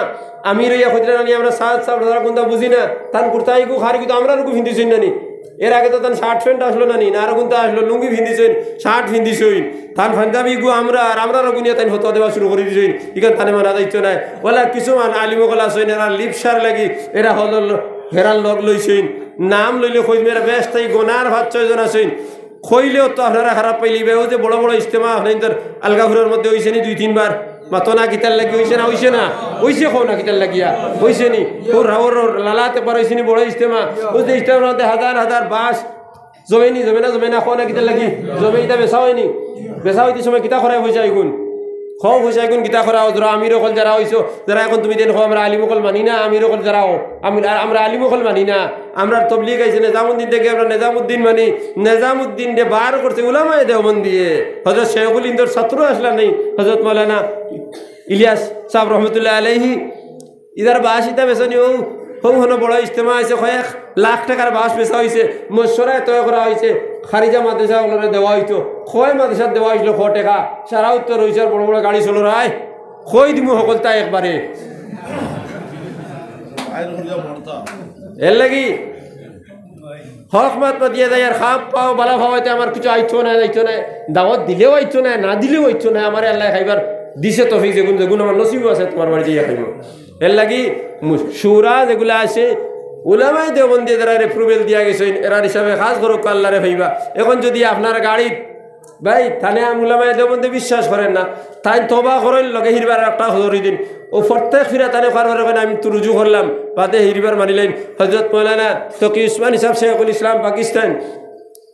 আমির অইয়া কইতরা নানি, আমরা সাদ সাব দ্বারা কুন্তা বুঝি না, তান কুর্তা ইগু খারি কিন্তু আমরার ইগু ফিন্দিছইন নানি। এর আগে তো তান শার্ট প্যান্ট আছলো নানি, না আর কুন্তা আছলো, লুঙ্গি ফিন্দিছইন, শার্ট ফিন্দিছইন, তান পাঞ্জাবি ইগু আমরা, আর আমরার ইগু নিয়া তাইন ফতোয়া দেওয়া শুরু করি দিছইন। ইখান তানে মানা যাইতো নায়। ওলা কিছু মান আলিম অকল আছইন, এরা লিপসার লাগি, এরা হল, হেরার লগ লইছইন। নাম লইলে কইমু, এরা বেশ তাই গোনার পাঁচ ছয় জন আছইন। কইলেও তো আপনারা খারাপ পাইলিবা। অউ যে বড় বড় ইজতেমা আপনাইনতর আলগাপুরর মধ্যে অইছে নি দুই তিনবার? মাতো না, কিতার লাগি অইছে না, অইছে না? অইছে, কও না কিতার লাগিয়া? অইছে নি? অউ রাওর লালাত একবার অইছে নি বড় ইজতেমা? অউ যে ইজতেমার মধ্যে হাজার হাজার বাঁশ জমে নি, জমে না, জমে না, কও না কিতার লাগি? জমে। ইতা বেচা অয়নি? বেচা অইতে সময় কিতা করায় পয়সা ইগুন? কও পয়সা ইগুন কিতা করা? অউ যারা আমির অকল যারা অইছো, যারা এখন তুমিতাইন কও আমরা আলিম অকল মানি না, আমির অকল যারা অও, আমি, আমরা আলিম অকল মানি না। আমরার তবলিগ আইছে নিজামুদ্দিন থাকি, আমরা নিজামুদ্দিন মানি। নিজামুদ্দিনরে বার করছে উলামায়ে দেওবন্দিয়ে। হযরত শেখুল হিন্দর ছাত্র আছলা নি, হযরত মাওলানা ইলিয়াস সাব রহমতুল্লাহ আলাইহি। ইতার বাঁশ ইতা বেচা নি, অউ, অউ হনো বড় ইজতেমা অইছে, কয়েক লাখ টেকার বাঁশ বেচা অইছে, মশওয়ারায় তয় করা অইছে, খারিজা মাদ্রাসা অকলরে দেওয়া অইতো। কয় মাদ্রাসাত দেওয়া অইছিল ক টেকা? সারা উত্তর অইছে আর বড় বড় গাড়ি চলরায়। কই দিমু হকলতা একবারে। এরলাগি হক মাত মাতিয়া যাইয়ার, খাপ পাও, বালা পাও, ইতে আমার কিছু আইতো নায়, যাইতো নায়। দাওয়াত দিলেও আইতো নায়, না দিলেও আইতো নায়। আমারে আল্লায় খাইবার দিছে তৌফিক, যেগুন, যেগুন আমার নসিবো আছে তুমার বাড়িত যাইয়া খাইমু। এরলাগি মু-, শুরা যেগুলা আছে, উলামায়ে দেওবন্দিয়ে যারারে approval দিয়া গেছইন, এরার হিসাবে কাজ করউক্কা, আল্লারে পাইবা। এখন যুদি আপনার গাড়িত ভাই, তানে আম উলামায়ে দেওবন্দে বিশ্বাস করইন না। তাইন তওবা করইন, লগে হিরবার একটা হজরি দিন। অউ প্রত্যেক ফিরা তানে কওয়ার পরে কইন, "আমি তো রুজু করলাম, বাদে হিরবার মানিলাইন।" হজরত মৌলানা তকি উসমানী সাব শেখুল ইসলাম পাকিস্তান,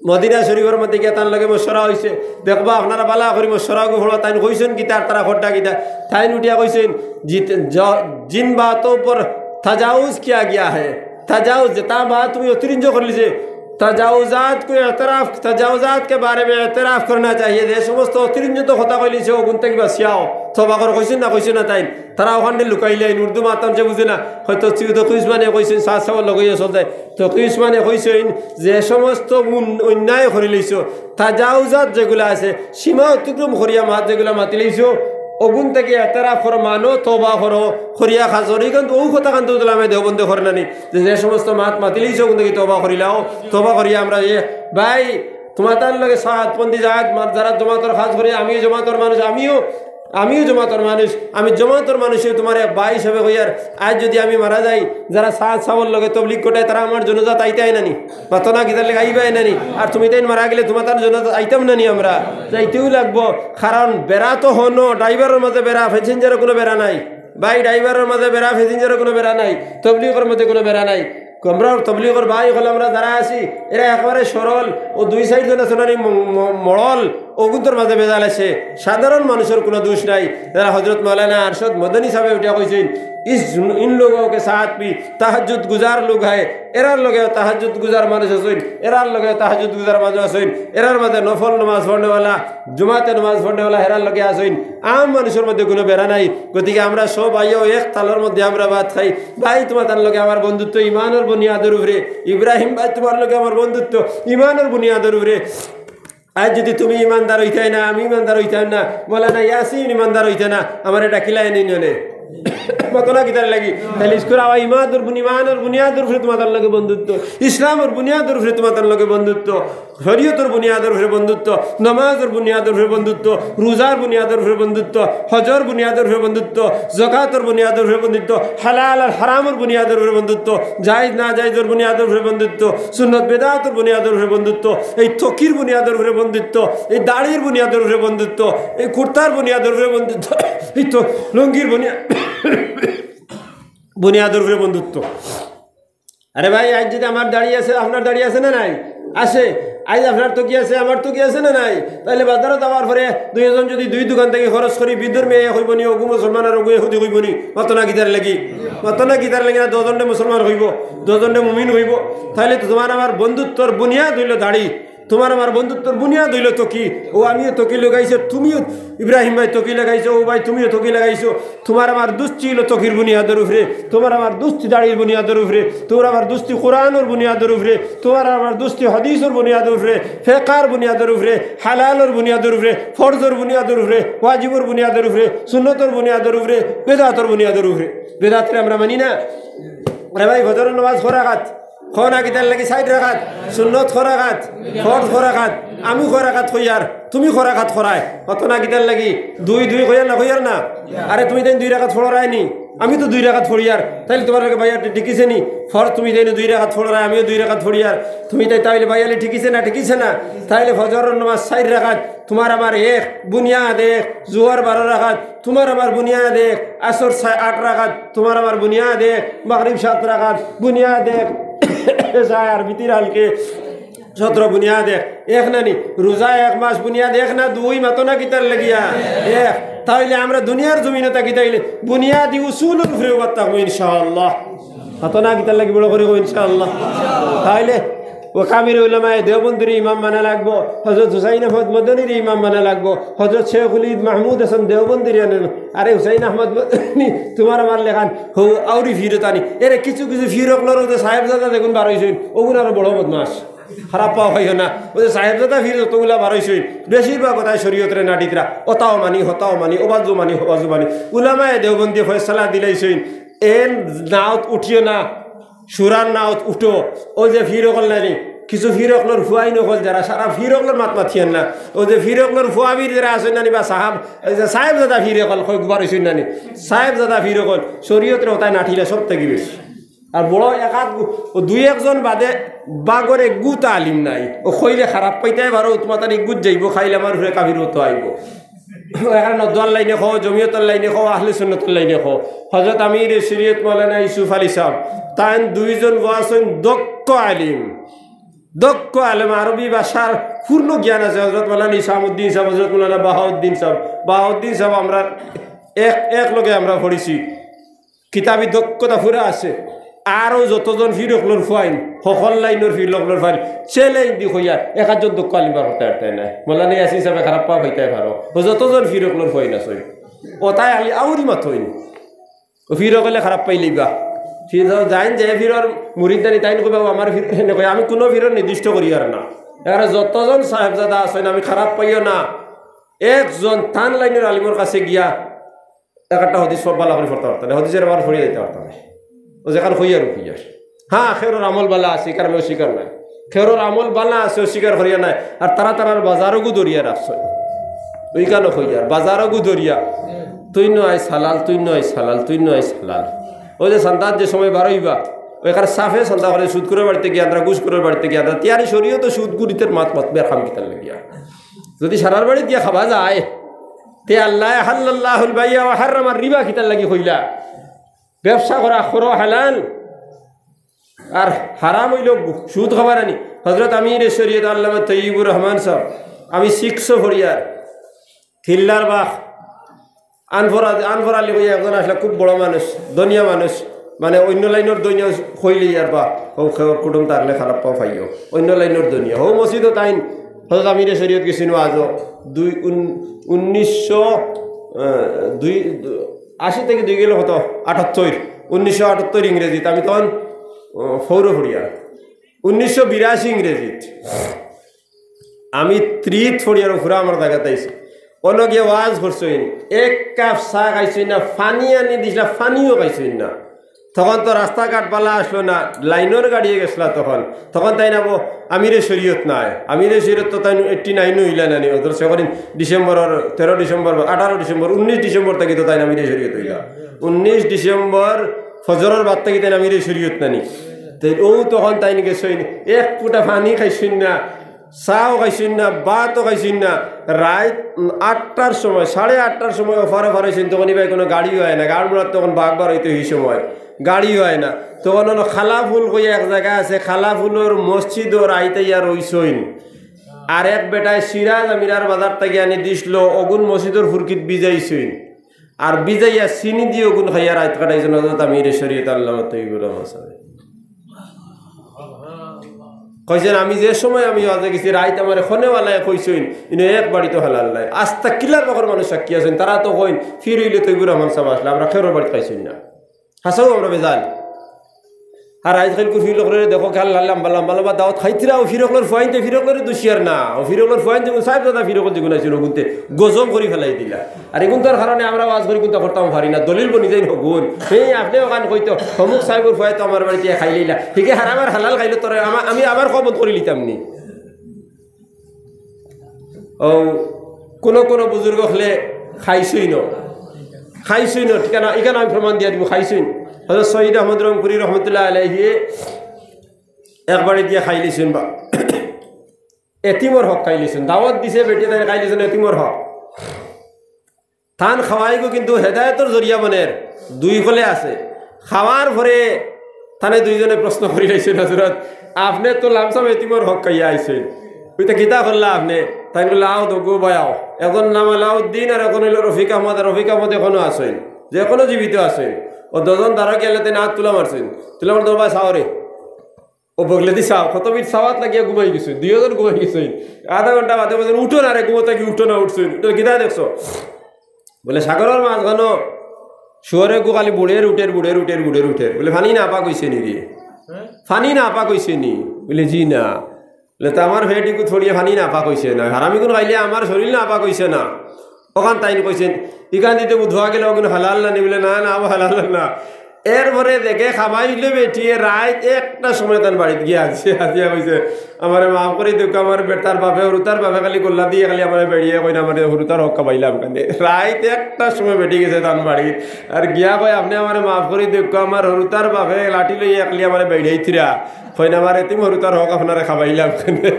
মদিনা শরীফর মধ্যে গিয়া তান লগে মশওয়ারা অইছে। দেখবা, আপনারা বালা করি মশওয়ারা গু পড়বা, তাইন কইছইন কিতা আর তারা কররা কিতা। তাইন উঠিয়া কইছইন, "জিত-, জ-, জিন বাতোঁ পর তাজাউজ কিয়া গিয়া হ্যায়।" তাজাউজ, যেতা বাত তুমি অতিরঞ্জিত করিলিছো, তাজাউজাত কো এতরাফ, তাজাউজাত কে বারে মে এতরাফ করনা চাহিয়ে। যে সমস্ত অতিরঞ্জিত কথা কইলিছো, অগুন থাকি বাচিয়াও, তওবা করো, কইছইন না, কইছইন না তাইন? তারা অখানদি লুকাইলাইন, উর্দু মাততাম যে বুঝে না, হয়তো তকি উসমানে কইছইন, সাদ সাবর লগে চল যায়। তকি উসমানে কইছইন, যে সমস্ত উন-, অন্যায় করিলিছো, তাজাউজাত যেগুলা আছে, সীমা অতিক্রম করিয়া মাত যেগুলা মাতিলিছো, অগুন থাকি এতরাফ করো, মানো, তওবা করো, করিয়া কাজ করো। ইখান অউ কথাখান তো উলামায়ে দেওবন্দে করে না নি, যে, যে সমস্ত মাত মাতিলিছো, অগুন থাকি তওবা করিলাও, তওবা করিয়া আমরা এ, ভাই, তুমার তার লগে সাদপন্থী জাত, মা-, যারা জমাতর কাজ করে, আমিও জমাতর মানুষ, আমিও, আমিও জমাতর মানুষ, আমি জমাতর মানুষে তুমার এক ভাই হিসাবে কইয়ার, আইজ যুদি আমি মারা যাই, যারা সাদ সাবর লগে তবলিগ ঘটায়, তারা আমার জানাজাত আইতায় না নি? মাতো না, কিতার লাগি আইবায় না নি? আর তুমি তাইন মারা গেলে তুমার তান জানাজাত আইতাম না নি আমরা? যাইতেউ লাগবো, কারণ বেড়া তো হনো, ড্রাইভারর মাঝে বেড়া, প্যাসেঞ্জারো কুনু বেড়া নাই। ভাই, ড্রাইভারর মাঝে বেড়া, প্যাসেঞ্জারো কুনু বেড়া নাই, তবলিগর মাঝে কুনু বেড়া নাই। আমরার তবলিগর ভাই অকল আমরা যারা আছি, এরা একেবারে সরল। অউ দুই চাইর জন আছে না নি, ম-, ম-, মড়ল, অগুন্তর মাঝে ভেজাল আছে। সাধারণ মানুষর কুনু দোষ নাই। যারা হজরত মাওলানা আরশাদ মদনী সাবে উঠিয়া কইছইন, "ইস, ইন লোগোঁ কে সাথ ভি তাহাজ্জুদ গুজার লোগ হ্যায়।" এরার লগে তাহাজ্জুদ গুজার মানুষ আছইন, এরার লগে তাহাজ্জুদ গুজার মানুষ আছইন, এরার মাঝে নফল নামাজ পড়নেওয়ালা, জুমাতে নামাজ পড়নেওয়ালা, এরার লগে আছইন। আম মানুষর মধ্যে কুনু বেড়া নাই। গতিকে আমরা সব আইয়াও এক থালর মধ্যে আমরা ভাত খাই। ভাই, তুমার তার লগে আমার বন্ধুত্ব ইমানর বুনিয়াদর উপরে। ইব্রাহিম ভাই, তুমার লগে আমার বন্ধুত্ব ইমানর বুনিয়াদর উপরে। আইজ যুদি তুমি ইমানদার অইতায় না, আমি ইমানদার অইতাম না, মৌলানা ইয়াসিন ইমানদার অইতা না, আমারে ডাকিলায় নি ননে। মাতো না কিতার লাগি? তাইলে ইস্কুর আওয়া ইমানর বুনি-, ইমানর বুনিয়াদর উপরে তুমার লগে বন্ধুত্ব, ইসলামর বুনিয়াদর উপরে তুমার লগে বন্ধুত্ব, শরীয়তর বুনিয়াদর উপরে বন্ধুত্ব, নামাজর বুনিয়াদর উপরে বন্ধুত্ব, রোজার বুনিয়াদর উপরে বন্ধুত্ব, হজর বুনিয়াদর উপরে বন্ধুত্ব, যাকাতর বুনিয়াদর উপরে বন্ধুত্ব, হালাল আর হারামর বুনিয়াদর উপরে বন্ধুত্ব, জায়েজ না জায়েজর বুনিয়াদর উপরে বন্ধুত্ব, সুন্নত বেদাতর বুনিয়াদর উপরে বন্ধুত্ব, এই তকির বুনিয়াদর উপরে বন্ধুত্ব, এই দাড়ির বুনিয়াদর উপরে বন্ধুত্ব, এই কুর্তার বুনিয়াদর উপরে বন্ধুত্ব, এই তো লুঙ্গির বুনিয়া-, বুনিয়াদর উপরে বন্ধুত্ব। আরে ভাই, আইজ যদি আমার দাড়ি আছে, আপনার দাড়ি আছে না নাই? আছে। আইজ আপনার তকি আছে, আমার তকি আছে না নাই? তাইলে বাজারো যাওয়ার পরে দুইজন যদি দুই দোকান থাকি খরচ করি, বিধর্মী এক অইবো নি, অগু মুসলমান আর অগু ইহুদি অইবো নি? মাতো না কিতার লাগি? মাতো না কিতার লাগি? না, দুইজনরে মুসলমান কইবো, দুইজনরে মুমিন কইবো। তাইলে তো তুমার আমার বন্ধুত্বর বুনিয়াদ অইলো দাড়ি, তুমার আমার বন্ধুত্বর বুনিয়াদ অইলো তকি। অউ আমিও তকি লাগাইছি, তুমিও ইব্রাহিম ভাই তকি লাগাইছো, অউ ভাই তুমিও তকি লাগাইছো। তুমার আমার দুস্তি অইলো তকির বুনিয়াদর উপরে, তুমার আমার দুস্তি দাড়ির বুনিয়াদর উপরে, তুমার আমার দুস্তি কোরআনর বুনিয়াদর উপরে, তুমার আমার দুস্তি হাদিসর বুনিয়াদর উপরে, ফেকার বুনিয়াদর উপরে, হালালর বুনিয়াদর উপরে, ফরজর বুনিয়াদর উপরে, ওয়াজিবর বুনিয়াদর উপরে, সুন্নতর বুনিয়াদর উপরে, বেদাতর বুনিয়াদর উপরে। বেদাতরে আমরা মানি না। আরে ভাই, ফজরর নামাজ কয় রাকাত? কও না কিতার লাগি? চাইর রাকাত। সুন্নত কয় রাকাত? ফরজ কয় রাকাত? আমি কয় রাকাত কইয়ার, তুমি কয় রাকাত করায়? মাতো না কিতার লাগি? দুই দুই কইয়ার না, কইয়ার না? আরে তুমি তাইন দুই রাকাত পড়রায় নি, আমি তো দুই রাকাত পড়িয়ার। তাইলে তুমার লগে বাইয়ালি ঠিকিছে নি? ফরজ তুমি তাইন দুই রাকাত পড়রায়, আমিও দুই রাকাত পড়িয়ার। তুমি তাই, তাইলে বাইয়ালি ঠিকিছে না, ঠিকিছে না? তাইলে ফজরর নামাজ চাইর রাকাত, তুমার আমার এক, বুনিয়াদ এক, জুহর বারো রাকাত, তুমার আমার বুনিয়াদ এক, আসর সা-, আট রাকাত, তুমার আমার বুনিয়াদ এক, মাগরিব সাত রাকাত, বুনিয়াদ এক, এশা আর বিতির হালকে সতেরো, বুনিয়াদ এক, এক না নি? রোজা এক মাস, বুনিয়াদ এক না দুই? মাতো না কিতার লাগিয়া? এক। তাইলে আমরা দুনিয়ার জমিনো থাকি তাইলে বুনিয়াদি উসুলর উপরে উবার থাকমু ইনশাআল্লাহ। মাতো না কিতার লাগি? বড় করি কও ইনশাআল্লাহ। তাইলে ওয়াকাবিরে উলামায়ে দেওবন্দরে ইমাম মানা লাগবো, হজরত হুসাইন আহমদ মদনীরে ইমাম মানা লাগবো, হজরত শেখুল ঈদ মাহমুদ হাসান দেওবন্দীরে আনে। আরে হুসাইন আহমদ মদনী, তুমার আমার লেখান হউ আউরি ফিরতানি। এরে কিছু কিছু ফির অকলর অউ যে সাহেবজাদা দেখুন বার অইছইন, অগুন আরো বড় বদমাশ। খারাপ পাও খাইও না। অউ যে সাহেবজাদা ফির যতগুলা বার অইছইন, বেশিরভাগ কথায় শরীয়তরে নাটিতরা। অতাও মানি, হতাও মানি, অবাজও মানি, হবাজও মানি। উলামায়ে দেওবন্দিয়ে ফয়সালা দিলাইছইন, এন নাওত উঠিও না, সুরার নাওত উঠো। অউ যে ফির অকল নানি, কিছু ফির অকলর ফুয়াইন অকল যারা, সারা ফির অকলর মাত মাতিয়ার না। অউ যে ফির অকলর ফুয়া ফির যারা আছইন নানি বা সাহাব, অউ যে সাহেবজাদা ফির অকল, কয় গুবার অইছইন নানি, সাহেবজাদা ফির অকল, শরীয়তরে অতায় নাটিলা সব থাকি বেশি। আর বড় এক আধ গু-, অউ দুই একজন বাদে বাগর এক গুতা আলিম নাই। অউ কইলে খারাপ পাইতায় পারো, তুমার তান এক গুত যাইবো, খাইল আমার উপরে কাফির মতো আইবো। অউ এখান নদওয়ার লাইনে কও, জমিয়তর লাইনে কও, আহলে সুন্নতর লাইনে কও। হজরত আমিরে শরীয়ত মাওলানা ইউসুফ আলী সাহেব, তাইন দুইজন বওয়া আছইন দক্ষ আলিম, দক্ষ আলেম, আরবি ভাষার পূর্ণ জ্ঞান আছে। হজরত মাওলানা ইসামউদ্দিন সাহেব, হজরত মাওলানা বাহাউদ্দিন সাহেব, বাহাউদ্দিন সাহেব আমরা এক, এক লগে আমরা পড়ছি। কিতাবি দক্ষতা পুরা আছে। আরো যতজন ফির অকলর ফুয়াইন, হকল লাইনর ফির অকলর ফুয়াইন, challenge দি কইয়ার, এক আধজন দক্ষ আলিম বার করতায় পারতায় নায়। মাওলানা ইয়াসিন সাহেবে খারাপ পাও পাইতায় পারো। অউ যতজন ফির অকলর ফুয়াইন আছইন, অতায় আলি আউরি মাতইন। অউ ফির অকলে খারাপ পাইলিবা। ফির যাইন যে ফিরর মুরিদ নানি তাইন কইবা, "অউ আমার ফির", হেনে কয়, আমি কুনু ফিরর নির্দিষ্ট করিয়ার না। এখানে যতজন সাহেবজাদা আছইন, আমি খারাপ পাইও না। একজন তান লাইনর আলিমর কাছে গিয়া এক একটা হাদিস সব ভালা করি পড়তা পারতা নায়, হাদিসর আবার পড়িয়া যাইতা পারতা নায়। অউ যেখান কইয়ার অউ কইয়ার। হ্যাঁ, কেউরর আমল ভালা আছে, ই কারণে অস্বীকার নায়। কেউরর আমল ভালা আছে, অস্বীকার করিয়ার নায়। আর তারা তারার বাজারগু ধরিয়া রাখছইন। অউ কেনে কইয়ার, বাজারগু ধরিয়া, "তুইন আইজ হালাল, তুইন আইজ হালাল, তুইন আইজ হালাল।" অউ যে চান্দাত যে সময় বার অইবা, অউ এখান সাফে চান্দা করে, সুদখুরর বাড়িত গিয়া আন্দ্রা, ঘুষখুরর বাড়িত গিয়া আন্দ্রা, তে আরি শরীয়তো সুদখুর ইতার মাত মাতবার কাম কিতার লাগিয়া? যুদি সারার বাড়িত গিয়া খাওয়া যায়, তে আল্লায় আহাল্লাল্লাহুল বাইয়া ওয়া হাররামার রিবা কিতার লাগি কইলা? ব্যবসা করা করো হালাল, আর হারাম অইলো সুদ খাওয়া নানি। হজরত আমিরে শরীয়ত আল্লামা তৈয়বুর রহমান সাহেব, আমি six-ও পড়িয়ার, কিল্লার বাখ, আনফর আ-, আনফর আলী কইয়া একজন আছলা, খুব বড় মানুষ, ধনিয়া মানুষ, মানে অইন্য লাইনর ধনিয়া কইলে ইয়ার বা, অউ কেউর কুটুম থাকলে খারাপ পাও পাইও, অইন্য লাইনর ধনিয়া। হউ মসজিদো তাইন হজরত আমিরে শরীয়ত গেছইন ওয়াজো, দুই উন-, উনিশশো, আহ, দুই, আশি থাকি দুই গেলে কত? আটাত্তর। উনিশশো আটাত্তর ইংরেজিত, আমি তখন, আহ, ফৌরো পড়িয়ার। উনিশশো বিরাশি ইংরেজিত। আমি ত্রিত পড়িয়ার, পুরা আমার জাগাত আইছি। অনো গিয়া ওয়াজ করছইন, এক কাপ চা খাইছইন না, পানি আনি দিছলা, পানিও খাইছইন না। তখন তো রাস্তাঘাট বালা আছলো না, লাইনর গাড়িয়ে গেছলা তখন। তখন তাইন আবো আমিরে শরীয়ত নায়। আমিরে শরীয়ত তো তাইন এইট্টি নাইনো অইলা না নি, অথচ সেদিন ডিসেম্বরর, তেরো ডিসেম্বর, আঠারো ডিসেম্বর, উনিশ ডিসেম্বর থাকি তো তাইন আমিরে শরীয়ত অইলা। উনিশ ডিসেম্বর ফজরর বাদ থাকি তাইন আমিরে শরীয়ত না নি। তে অউ তখন তাইন গেছইন, এক ফুটা পানি খাইছইন না, চাও খাইছইন না, ভাতও খাইছইন না। রাইত আটটার সময়, সাড়ে আটটার সময় ওপারে পার অইছইন, তখন ইবায় কুনু গাড়িও আয় না, গাড়ির মুড়াত তখন বাঘ বার অইতো অউ সময়, গাড়িও আয় না। তখন অনো খালাফুল কইয়া এক জাগা আছে, খালাফুলর মসজিদো রাইত আইয়া রইছইন। আর এক বেটায় সিরাজ আমিরার বাজার থাকি আনি দিছলো, অগুন মসজিদর ফুরকিত ভিজাইছইন। আর ভিজাইয়া চিনি দি অগুন খাইয়া রাইত কাটাইছইন হযরত আমিরে শরীয়ত আল্লামা তৈয়বুর রহমান সাহেব। কইছইন, "আমি যে সময় আমি ওয়াজে গেছি, রাইত আমারে খনেওয়ালায় কইছইন, ইনো এক বাড়িত হালাল নাই।" আস্তা কিলার বাকর মানুষ সাক্ষী আছইন, তারা তো কইন, "ফির অইলে তৈয়বুর রহমান সাহেব আছলা, আমরা কেউর বাড়িত খাইছইন না।" হাছাউ আমরা বেজাল। আর আইজকাইল কুফি লোকরে দেখো, খালি লাম্বা লাম্বা লাম্বা দাওয়াত খাইতরা, অউ ফির অকলর ফুয়াইন্তে ফির অকলরে দুষিয়ার না, অউ ফির অকলর ফুয়াইন্তে সাহেবজাদা ফির অকল যেগুন আছইন, অগুনতে গজব করি ফালাই দিলা। আর এগুনতার কারণে আমরা ওয়াজ করি কুনতা করতাম পারি না, দলিল বনি যাইন হগুন। হে, আপনে অখান কইতো, "অমুক সাহেবর ফুয়ায় তো আমার বাড়িত খাইলাইলা, হিগে হারাম আর হালাল খাইলো, তোরে আমা-, আমি আবার খবর করি লিতাম নি।" অউ কুনু কুনু বুজুর্গ অকলে খাইছইন, খাইছইন, ঠিকানা, ইখান আমি প্রমাণ দিয়া দিমু, খাইছইন। হযরত সৈয়দ আহমদ রংপুরী রহমতুল্লাহ আলাইহি এক বাড়িত গিয়া খাইলিছইন বা এতিমর হক খাইলিছইন, দাওয়াত দিছে বেটিয়ে, তাইন খাইলিছইন এতিমর হক। তান খাওয়াইগু কিন্তু হেদায়েতর জরিয়া বনের, দুই অকলে আছে। খাওয়ার পরে তানে দুইজনে প্রশ্ন করিলাইছইন, "হযরত, আপনে তো লামসাম এতিমর হক খাইয়া আইছইন, অইতে কিতা করলা আপনে?" তাইন কইলা, "আও দগু বায় আও।" একজন নাম আলাউদ্দিন আর একজন অইলো রফিক আহমদ, আর রফিক আহমদ এখনো আছইন, যে এখনো জীবিত আছইন। অউ দুইজন দারো গেলে তাইন আত তুলা মারছইন, তুলা মারতে, "ও বায় চাও রে।" অউ বগলেদি চাও, কত বিট চাওয়াত লাগিয়া ঘুমাই গেছইন, দুইওজন ঘুমাই গেছইন। আধা ঘন্টা বাদে বলছেন, "উঠো না রে, ঘুমো থাকি উঠো না।" উঠছইন, তো কিতা দেখছো? বলে, "সাগরর মাঝখানো শুয়র এগু খালি বুড়ের উঠের, বুড়ের উঠের, বুড়ের উঠের।" বলে, "পানি নাপাক অইছে নি রে? পানি নাপাক অইছে নি?" বলে, "জি না।" বলে, "তে আমার পেট ইগুত পড়িয়া পানি নাপাক অইছে না, হারামিগুন খাইলে আমার শরীর নাপাক অইছে না?" অখান তাইন কইছইন, "ইখান দিতে বুধবা গেলে অগুন হালাল না নি?" বলে, "না, না, অউ হালাল না।" এরপরে দেখে খাবাইলো বেটিয়ে রাইত একটার সময় তান বাড়িত গিয়া আছে, আসিয়া কইছে, "আমারে মাফ করি দেউক্কা, আমার বেটার বাপে, হুরুতার বাপে খালি গল্লা দিয়া খালি আমারে বেড়িয়ে কইন, আমারে হুরুতার হক খাবাইলাম কেনে।" রাইত একটার সময় বেটি গেছে তান বাড়িত, আর গিয়া কয়, "আপনে আমারে মাফ করি দেউক্কা, আমার হুরুতার বাপে লাঠি লইয়া খালি আমারে বেড়িয়াইতরা, কইন আমার এতিম হুরুতার হক আপনারে খাবাইলাম কেনে।"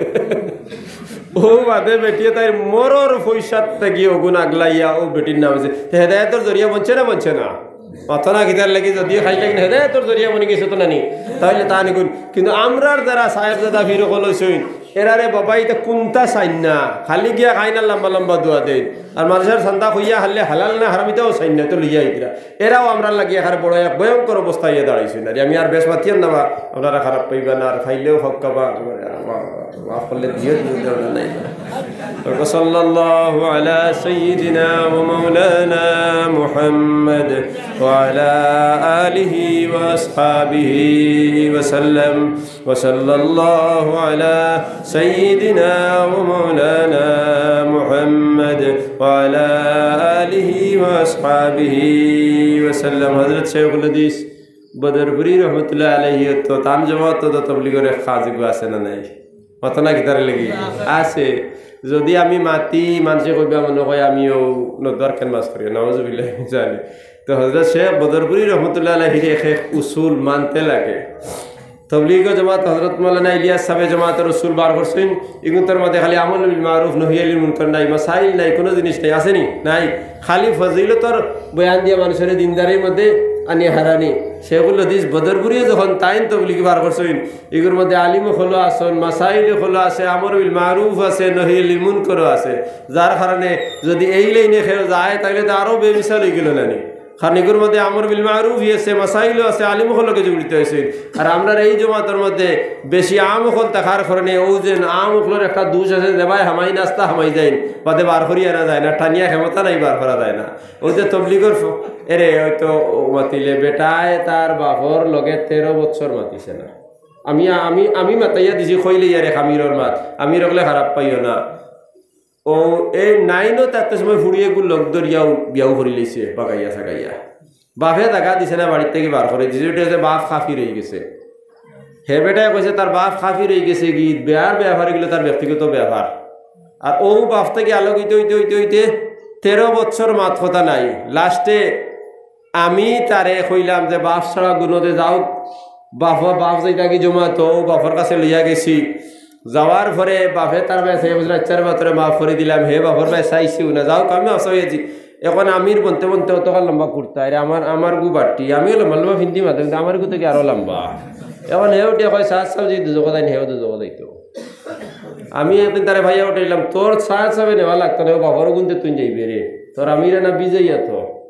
অউ বাদে বেটিয়ে তাইর মরর পয়সার থাকি অগুন আগলাইয়া অউ বেটির নাম অইছে। তে হেদায়েতর জরিয়া বনছে না, বনছে না? অত না কিতার লাগি যদিও খাইলে কিন্তু হেদায়েতর জরিয়া বনি গেছে তো নানি? তাইলে তা নিগুন। কিন্তু আমরার যারা সাহেবজাদা ফির অকল অইছইন, এরারে বাবা ইতা কুনতা চাইন না, খালি গিয়া খাইন আর লম্বা লম্বা দোয়া দেইন। আর মাদ্রাসার চান্দা কইয়া হারলে হালাল না হারাম ইতাও চাইন না, তো লইয়া আইতরা। এরাও আমরার লাগি এখানে বড় এক ভয়ঙ্কর অবস্থা অইয়া দাঁড়াইছইন। আর আমি আর বেশ মাতিয়ার না বা, আপনারা খারাপ পাইবা না, আর খাইলেও হক খাবা, মাফ করলে দিও, দিও, দিও না, নাই। وصلى الله على سيدنا ومولانا محمد وعلى آله وأصحابه وسلم. وصلى الله على سيدنا ومولانا محمد وعلى آله وأصحابه وسلم. হযরত শেখুল হাদিস বদরপুরি রহমতুল্লাহ আলাইহি তো তান জমাত তো তবলিগর এক কাজ ইগু আছে না নাই? অত না কিতার লাগি? আছে। যদি আমি মাতি, মানষে কইবা মনে কয় আমিও নদওয়ার কেন মাছ করি, নাউজুবিল্লাহ মিন জালিক। তো হযরত শেখ বদরপুরি রহমতুল্লাহ আলাইহির এক এক উসুল মানতে লাগে। তবলিগ জমাত হযরত মাওলানা ইলিয়াস সাহেব জমাতর উসুল বার করছইন, ইগুনতর মধ্যে খালি আমর বিল মারুফ, নহি আনিল মুনকার নাই, মাসাইল নাই, কুনু জিনিস নাই, আছে নি? নাই। খালি ফজিলতর বয়ান দিয়া মানষরে দিনদারির মধ্যে আনিয়া হারানি। শেখুল হাদিস বদরপুরিয়ে যখন তাইন তবলিগ বার করছইন, ইগুর মধ্যে আলিম অকলও আছইন, মাসাইল অকলও আছে, আমর বিল মারুফ আছে, নহি আনিল মুনকারও আছে। যার কারণে যদি এই লাইনে কেউ যায়, তাইলে তো আরো বেমিসাল অইগেলো নানি। কারণ ইগুর মধ্যে আমর বিল মারুফ আছে, মাসাইলও আছে, আলিম অকল লগে জড়িত আছে। আর আমরার এই জমাতর মধ্যে বেশি আম অকল থাকার কারণে অউ যে আম অকলর একটা দোষ আছে, যেবায় হামাই নাস্তা হামাই যাইন, বাদে বার করি আনা যায় না, টানিয়া ক্ষমতা নাই, বার করা যায় না। অউ যে তবলিগর ফ-, এরে হয়তো মাতিলে বেটায় তার বাপর লগে তেরো বছর মাতিছে না। আমি, আমি, আমি মাতাইয়া দিছি, কইলে ইয়ারে আমিরর মাত, আমির অকলে খারাপ পাইও না। ও, এই নাইনও থাকতে সময় ফুড়িয়ে গুলো লগ ধরিয়াও বিয়াও করি লইছে, বাগাইয়া সাগাইয়া। বাপে জাগা দিছে না, বাড়ির থাকি বার করি দিছে, ওটা হচ্ছে বাপ কাফির অইগেছে। হে বেটায় কইছে তার বাপ কাফির অইগেছে, গিয়া বিয়ার ব্যাপার ইগুলো তার ব্যক্তিগত ব্যাপার। আর ও বাপ থাকি আলগ অইতে অইতে অইতে অইতে তেরো বছর মাত কথা নাই। লাস্টে আমি তারে কইলাম যে, "বাপ ছাড়া গুনো দে যাও।" বাপ, বাপ যাইতা কি জমাতো, বাপর কাছে লইয়া গেছি। যাওয়ার পরে বাপে তার বায় চাইয়া কইছে, "আচ্ছা রে বা, তোরে মাফ করি দিলাম।" হে বাপর বায় চাইছেও না, "যাও, আমি মাফ চাইয়া আছি।" এখন আমির বনতে বনতে অতকাল লম্বা কুর্তা, আরে আমার, আমার গু বাটি, আমিও লম্বা লম্বা ফিন্দি মাঝে, কিন্তু আমার গু থাকি আরো লম্বা। এখন হে উঠিয়া কয়, "সাত সাহেব যদি দুজখো যাইন, হেও দুজখো যাইতো।" আমি একদিন তারে ভাইয়া উঠাইলাম, "তোর সাত সাহেবে নেওয়া লাগতো না, ও বাপর গুনতে তুই যাইবে রে, তোর আমিরে না বিজাইয়া তো।"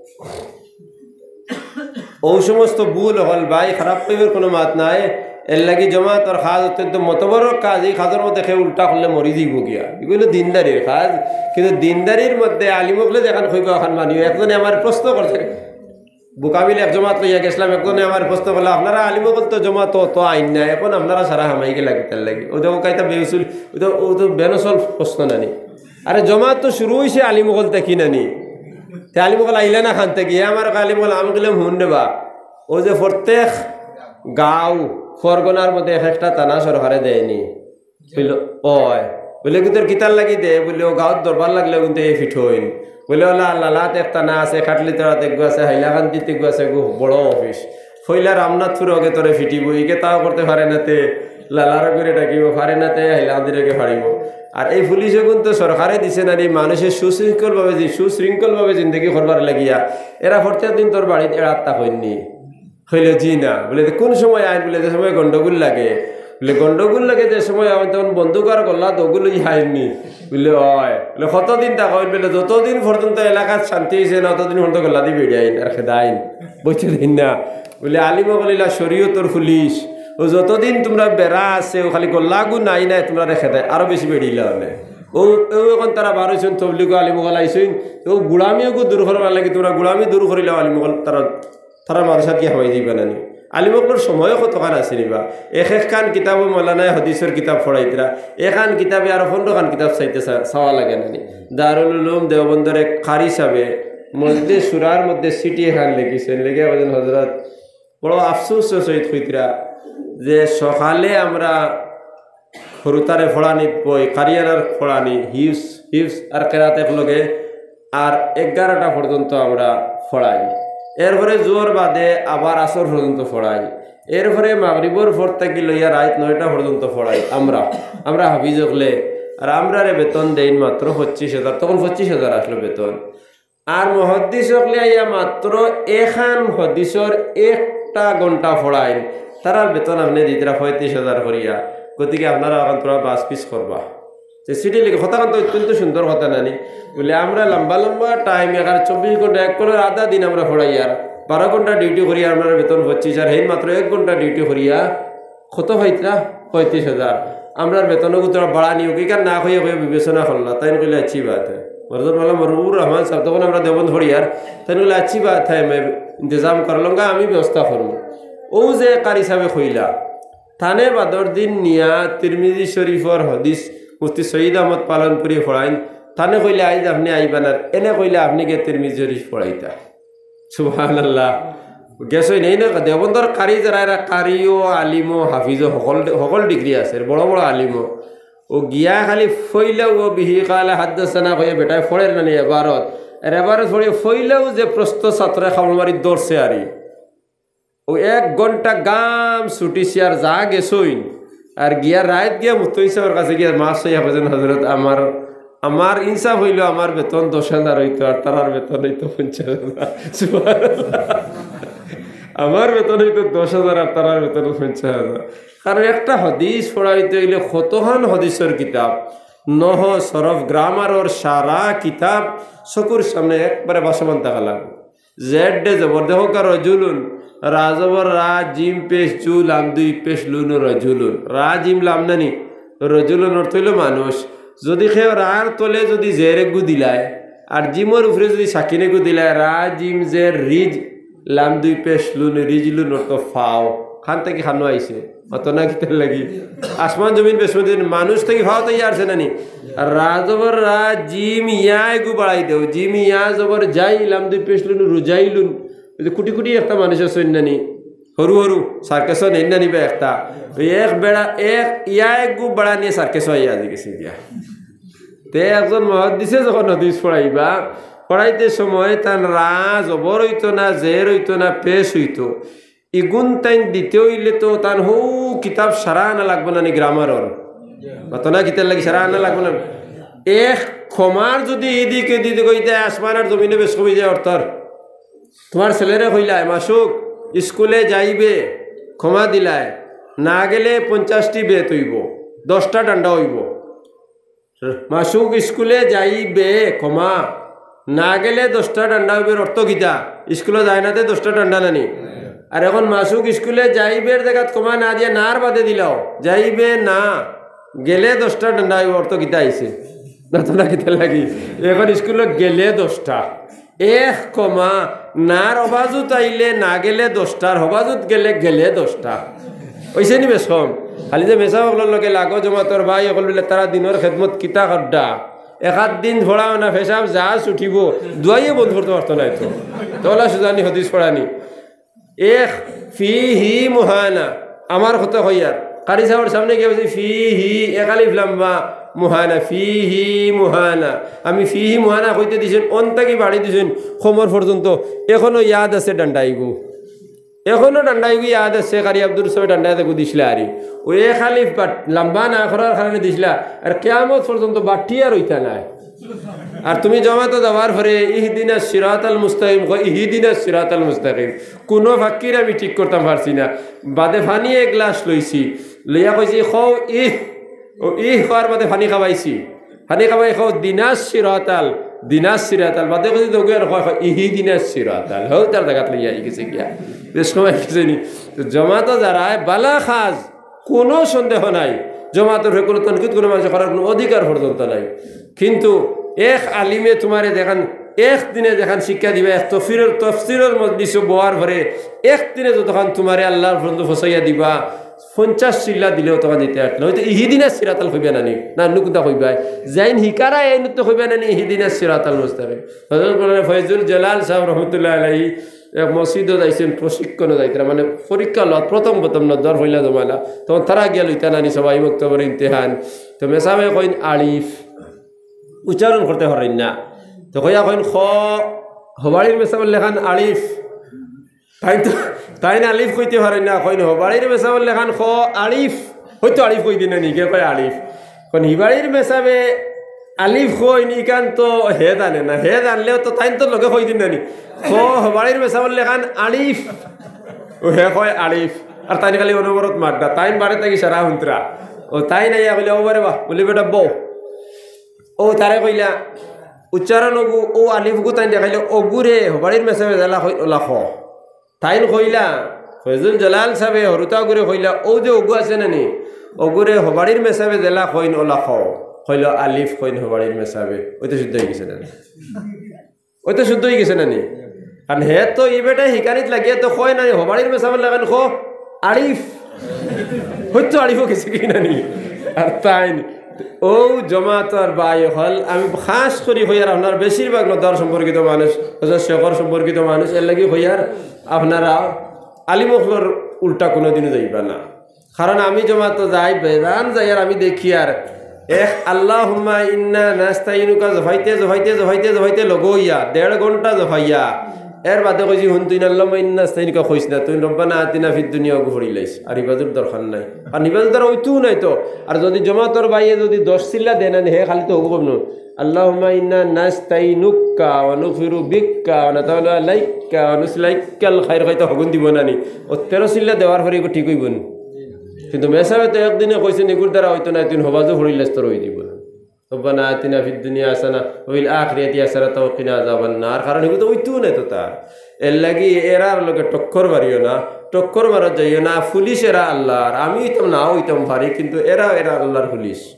ও সমস্ত ভুল হল ভাই, খারাপ কইবার কোনো মাত নাই। এর লাগি জমাতর কাজ অত্যন্ত মতবরক কাজ। এই কাজর মধ্যে কেউ উল্টা করলে মরি যাইব গিয়া। এগুলো দিনদারির কাজ, কিন্তু দিনদারির মধ্যে আলিম অকলে যেখান কইবা ওখান মানিও। একজনে আমার প্রশ্ন করছে, বুকাবিল এক জমাত লইয়া গেছিলাম, একজনে আমার প্রশ্ন করলো, "আপনারা আলিম অকল তো জমাত তো, তো আইন না, এখন আপনারা সারা হামাই গেলা কিতার লাগি?" ও দেখো কাইতা বেউসুল, ও তো, ও তো বেনসল প্রশ্ন নানি। আরে জমাত তো শুরু হইছে আলিম অকল থাকি নানি। তে আলিম অকল আইলা না খান থাকি? এ আমার আলিম অকল, আমি কইলাম, "হুন রে বা, ও যে প্রত্যেক গাঁও পরগনার মধ্যে এক একটা থানা সরকারে দেয়নি।" বললো, "ওয়।" বলে, "কিন্তু কিতার লাগি দে?" বলে, "ও গাঁওত দরবার লাগলে কিন্তু এই ফিট হইন।" বলে, "ওলা লালাত এক থানা আছে, খাটলিতরাত এগু আছে, হাইলাকান্দিত এগু আছে, এগু বড় অফিস। পয়লা রামনাথপুর অগে তোরে ফিটিব, ইগে তাও করতে পারে না তে, লালার ঘরে ডাকিব, পারে না তে, হাইলাকান্দির অগে ফাড়িব।" আর এই পুলিশ অগুন তো সরকারে দিছে না রে, মানুষের সুশৃঙ্খলভাবে জি-, সুশৃঙ্খলভাবে জিন্দেগি করবার লাগিয়া। এরা প্রত্যেক দিন তোর বাড়িত এড়াত থাকইননি? কইলে, "জি না।" বলে, "তো কোন সময় আইন?" বলে, "যে সময় গন্ডগোল লাগে।" বলে, "গন্ডগোল লাগে যে সময় আইন, তখন বন্দুক আর গল্লা দগুলো ই আইননি?" বলে, "অয়।" বলে, "কতদিন থাকইন?" বলে, "যতদিন পর্যন্ত এলাকাত শান্তি হইছে না, ততদিন পর্যন্ত গল্লা দি বেড়ে আইন আর খেদা আইন, বইতে দিন না।" বলে, "আলিম অকল ইলা শরীয়তর পুলিশ, ও যতদিন তোমরা বেড়া আছে, ও খালি গল্লাগু নাই নাই, তোমরা রেখে দেয়, আরো বেশি বেড়িলা হলে।" ও, ও এখন তারা বার হইছইন, তবলিগ আলিম অকল আইছইন, ও গুলামি অগু দূর করবার লাগি, তোমরা গুলামি দূর করিলাও আলিম অকল, তারা, তারা মাদ্রাসাত কি হামাই দিবা নানি? আলিম অকলর সময় কতখান আছে নিবা? এক এক খান কিতাবও মৌলানায় হাদিসর কিতাব পড়াইতরা, এখান কিতাবে আরো পনেরো খান কিতাব চাইতে চা-, চাওয়া লাগে নানি? দারুল উলুম দেওবন্দর এক কারি সাবে মধ্যে সুরার মধ্যে সিটি এখান লেখিছেন, লেখে বলেন, "হযরত, বড় আফসোস সহিত কইতরা যে সকালে আমরা হুরুতারে পড়ানি বই, কারিয়ানার পড়ানি, হিফজ, হিফজ আর কেরাত এক লগে, আর এগারোটা পর্যন্ত আমরা পড়াই। এরপরে জোহর বাদে আবার আসর পর্যন্ত পড়াই। এরপরে মাগরিবর পর থাকি লইয়া রাইত নয়টা পর্যন্ত পড়াই আমরা, আমরা হাফিজ অকলে। আর আমরারে বেতন দেইন মাত্র পঁচিশ হাজার, তখন পঁচিশ হাজার আসলো বেতন। আর মুহাদ্দিস অকলে আইয়া মাত্র এখান হাদিসর একটা ঘন্টা পড়াইন, তারার বেতন আপনে দিতরা পঁয়ত্রিশ হাজার করিয়া। গতিকে আপনারা এখন তোরা বাস পিস করবা।" যে সিটি লিখে, কথাখান তো অত্যন্ত সুন্দর কথা নানি? বলে, "আমরা লম্বা লম্বা টাইম, এখানে চব্বিশ ঘন্টা, এক কলর আধা দিন আমরা পড়াইয়ার, বারো ঘন্টা ডিউটি করি, আমরা বেতন পঁচিশ, আর হেইন মাত্র এক ঘন্টা ডিউটি করিয়া কত পাইতরা? পঁয়ত্রিশ হাজার। আমরার বেতনও তোরা বাড়ানি অউক।" ইখান না কইয়া কইয়া বিবেচনা করলা, তাইন কইলে, "अच्छी बात है।" মরদুর মাওলানা মরদুর রহমান সাহেব, তখন আমরা দেওবন্দ পড়িয়ার, তাইন কইলে, "अच्छी बात है, मैं इंतजाम कर लूँगा, আমি ব্যবস্থা করমু।" ও যে কারি সাবে কইলা, তানে বাদর দিন নিয়া তিরমিজি শরীফর হাদিস মুফতি সৈয়দ আহমদ পালনপুরি পড়াইন। তানে কইলে, "আইজ আপনে আইবা না।" এনে কইলে, "আপনে গিয়া তিরমিজি শরীফ পড়াইতা।" সুবহানাল্লাহ। গেছইন, এই না, দেওবন্দর কারি যারা, এরা কারিও, আলিমও, হাফিজও, হকল, হকল ডিগ্রি আছে, বড় বড় আলিমও। ও গিয়া খালি ফইলা ও বিহি কালা হাদ্দাসানা কইয়া বেটায় পড়ের নানি এবারত। আর এবারত পড়ে ফইলাও যে প্রস্ত ছাত্রে খাবল মারি ধরছে আরি। ও এক ঘন্টা গাম ছুটিছি আর যা গেছইন, আর গিয়া রাইত গিয়া মুফতি সাবর কাছে গিয়া মাফ চাইয়া কইছইন, "হযরত, আমার, আমার ইনসাফ অইলো, আমার বেতন দশ হাজার অইতো, আর তারার বেতন অইতো পঞ্চাশ হাজার।" সুবহানাল্লাহ। আমার বেতন অইতো দশ হাজার, আর তারার বেতন পঞ্চাশ হাজার। কারণ একটা হাদিস পড়াইতে অইলে কতখান হাদিসর কিতাব, নহো, সরফ, গ্রামারর সারা কিতাব চকুর সামনে একবারে ভাসমান থাকা লাগবো। জেড দে জবর, দেখো কা রজুলুন, রা জবর রা, জিম পেশ জু, লাম দুই পেশ লুন, রজুলুন। রা জিম লাম নানি, রজুলুন অর্থ অইলো মানুষ। যদি কেউ রার তলে যদি জের এগু দিলায়, আর জিমর উপরে যদি সাকিন এগু দিলায়, রা জিম জের রিজ, লাম দুই পেশ লুন, রিজলুন অর্থ ফাও। খান থাকি খানো আইছে, মাতো না কিতার লাগি? আসমান জমিন বেসমতি মানুষ থাকি ফাও তাই আরছে না নি? আর রা জবর রা, জিম ইয়া এগু বাড়াই দেও, জিম ইয়া জবর জাই, লাম দুই পেশ লুন, রুজাইলুন। ওই যে কুটি কুটি একটা মানুষ আছে না নি, হরু হরু সার্কাসও নেই না নি বা একটা, ওই এক বেড়া, এক ইয়া এগু বাড়া নিয়া সার্কাসও আইয়া আজি গেছে গিয়া। তে একজন মুহাদ্দিসে যখন হাদিস পড়াইবা, পড়াইতে সময় তান রা জবর অইতো না, জের অইতো না, পেশ অইতো। ইগুন তাইন দিতে অইলে তো তান হউ কিতাব সারা আনা লাগবো না নি, গ্রামারর? মাতো না কিতার লাগি সারা আনা লাগবো না? এক কমার যদি এদিকে দিতে কইতে আসমান আর জমিনে বেশ কমি যায় অর্থর। তোমার ছেলেরে কইলায়, "মাসুক, স্কুলে যাইবে," কমা দিলায়, "না গেলে পঞ্চাশটি বেত অইবো, দশটা ডান্ডা অইবো।" মাসুক স্কুলে যাইবে, কমা, না গেলে দশটা ডান্ডা অইবে, অর্থ কিতা? স্কুলে যায় না তে দশটা ডান্ডা না নি? আর এখন মাসুক স্কুলে যাইবের জাগাত কমা না দিয়া নার বাদে দিলাও, যাইবে না, গেলে দশটা ডান্ডা অইবো, অর্থ কিতা আইছে? মাতো না কিতার লাগি? এখন স্কুলে গেলে দশটা, এক কমা, নার হবাজুত আইলে না গেলে দশটার, হবাজুত গেলে গেলে দশটা। অইছে নি বেশ কম? খালি যে মেসাব অকলর লগে লাগো জমাতর ভাই অকল বিলে তারা দিনর খেদমত কিতা করডা? এক আধ দিন পড়াও না, পেশাব যা ছুটিবো, দুয়াইয়ে বন্ধ করতে পারতো নায় তো। তোলা সুজানি হাদিস পড়ানি। এক ফিহি মুহানা, আমার কথা কইয়ার, কারি সাবর সামনে গিয়া বলছি, "ফিহি, এক আলিফ লম্বা, মুহানা, ফিহি মুহানা।" আমি ফিহি মুহানা কইতে দিছইন, অন থাকি বাড়ি দিছইন, কমর পর্যন্ত, এখনো ইয়াদ আছে ডান্ডাইগু। এখনো ডান্ডাইগু ইয়াদ আছে, কারি আব্দুর সবে ডান্ডাই দেখু দিছলা আরি। ওই এক আলিফ বাট লম্বা না করার কারণে দিছলা, আর কিয়ামত পর্যন্ত বাট্টি আর অইতা নায়। আর তুমি জমাতো যাওয়ার পরে ইহদিনাস সিরাতাল মুস্তাকিম, কও, "ইহদিনাস সিরাতাল মুস্তাকিম।" কুনু ফাকির আমি ঠিক করতাম পারছি না। বাদে পানি এক গ্লাস লইছি, লইয়া কইছি, "কও ইহ।" ও ইহ কওয়ার বাদে পানি খাবাইছি। পানি খাবাই কও, "দিনাস সিরাতাল, দিনাস সিরাতাল।" বাদে কইছি, "দগু আর কয়, কয়, ইহদিনাস সিরাতাল।" হউ তার জাগাত লইয়া আই গেছে গিয়া। বেশ সময় গেছে নি। তো জমাতো যারা বালা খাজ, কুনু সন্দেহ নাই, জমাতর হয়ে কুনু তনকিদ কুনু মানুষে করার কুনু অধিকার পর্যন্ত নাই। কিন্তু এক আলিমে তুমারে যেখান এক দিনে যেখান শিক্ষা দিবা, এক তফসিরর, তফসিরর মজলিসো বওয়ার পরে এক দিনে যতখান তুমারে আল্লাহর পর্যন্ত ফসাইয়া দিবা, পঞ্চাশ চিল্লা দিলেও তখন দিতে পারত না। হয়তো ইহিদিনাস সিরাতাল কইবা না নি, না নুকুদা কইবা, যাইন হিকারা এই নুতে কইবা না নি, ইহিদিনাস সিরাতাল মুস্তাকিম। হযরত মাওলানা ফয়জুল জালাল সাহেব রহমতুল্লাহ আলাইহি এক মসজিদো যাইছেন, প্রশিক্ষণে যাইতারা, মানে পরীক্ষা লওয়াত, প্রথম প্রথম নজর পয়লা জমানা, তখন তারা গিয়া লইতা নানি সবাই মক্তবর ইমতিহান। তো মেসাবে কইন আলিফ, উচ্চারণ করতে পারেন না, তো কইয়া কইন খ, হবাড়ির মেসাবর লেখান আলিফ, তাইন তো, তাইন আলিফ কইতে পারেন না, কইন হবাড়ির মেসাবর লেখান খ আলিফ, হয়তো আলিফ কই দিন না নি, কে কয় আলিফ, কইন হিবাড়ির মেসাবে আলিফ কইন, ইখান তো হে জানে না, হে জানলেও তো তাইন তো লগে কই দিন না নি। খ হবাড়ির মেসাবর লেখান আলিফ, ও হে কয় আলিফ, আর তাইন খালি অনবরত মাতরা, তাইন বাড়ি থাকি সারা হুনতরা, ও তাইন আইয়া কইলা, "ও বারে বাহ," বলি, "বেটা বউ।" ও তারে কইলা, উচ্চারণ অগু, ও আলিফ অগু তাইন দেখাইলে, "অগুরে হবাড়ির মেসাবে যেলা কইন ওলা খ।" তাইন কইলা, ফয়জুল জালাল সাবে হরুতা অগুরে কইলা, "ও যে অগু আছে না নি, অগুরে হবাড়ির মেসাবে যেলা কইন ওলা খ।" কইল, "আলিফ কইন হবাড়ির মেসাবে।" ওই তো শুদ্ধ অই গেছে না নি? ওই তো শুদ্ধ অই গেছে না নি? কারণ হে তো ই বেটায় হিকানিত লাগিয়া তো কয় না নি, হবাড়ির মেসাবর লেখান খ আলিফ। হয়তো আলিফও গেছে কি না নি? আর তাইন ও জমাতর ভাই অকল, আমি খাস করি কইয়ার আপনার বেশিরভাগ নদর সম্পর্কিত মানুষ, হজরত শেখর সম্পর্কিত মানুষ, এর লাগি কইয়ার আপনারা আলিম অকলর উল্টা কুনুদিনও যাইবা না। কারণ আমি জমাতো যাই, বেজান যাই, আর আমি দেখি আর এক আল্লাহুম্মা ইন্না নাস্তাইনুকা জফাইতে, জফাইতে, জফাইতে, জফাইতে লগইয়া দেড় ঘন্টা জফাইয়া, এর বাদে কইছি, "হুন, তুই আল্লাহুম্মা ইন্না নাস্তাইনুকা কইস না, তুই রব্বানা আতিনা ফিদ দুনিয়া অগু পড়িলাইস, আর হিবাজুর দরকার নাই।" আর হিবাজুর দ্বারা অইতো নাই তো। আর যদি জমাতর ভাইয়ে যদি দশ চিল্লা দেন, হে খালি তো হগু কম নয়, "আল্লাহুম্মা ইন্না নাস্তাইনুকা ওয়া নুফিরু বিকা ওয়া নাতাওয়াল্লা আলাইকা ওয়া নুসলাইকাল খাইর" কইতে হগুন দিব না নি? ও তেরো চিল্লা দেওয়ার পরে এগু ঠিক অইব নি? কিন্তু মেসাবে তো একদিনে কইছে, "নিগুর দ্বারা অইতো না, তুই হবাজও পড়িলাস, তোর অই দিব না।" রব্বানা আতিনা ফিদ দুনিয়া হাসানা ওয়া ফিল আখিরাতি হাসানাতাও ওয়া কিনা আযাবান নার। কারণ এগু তো অইতো নাই তো তার। এর লাগি এরার লগে টক্কর মারিও না, টক্কর মারত যাইও না। পুলিশ এরা আল্লাহর, আমি অইতাম না অইতাম পারি, কিন্তু এরা, এরা আল্লাহর পুলিশ।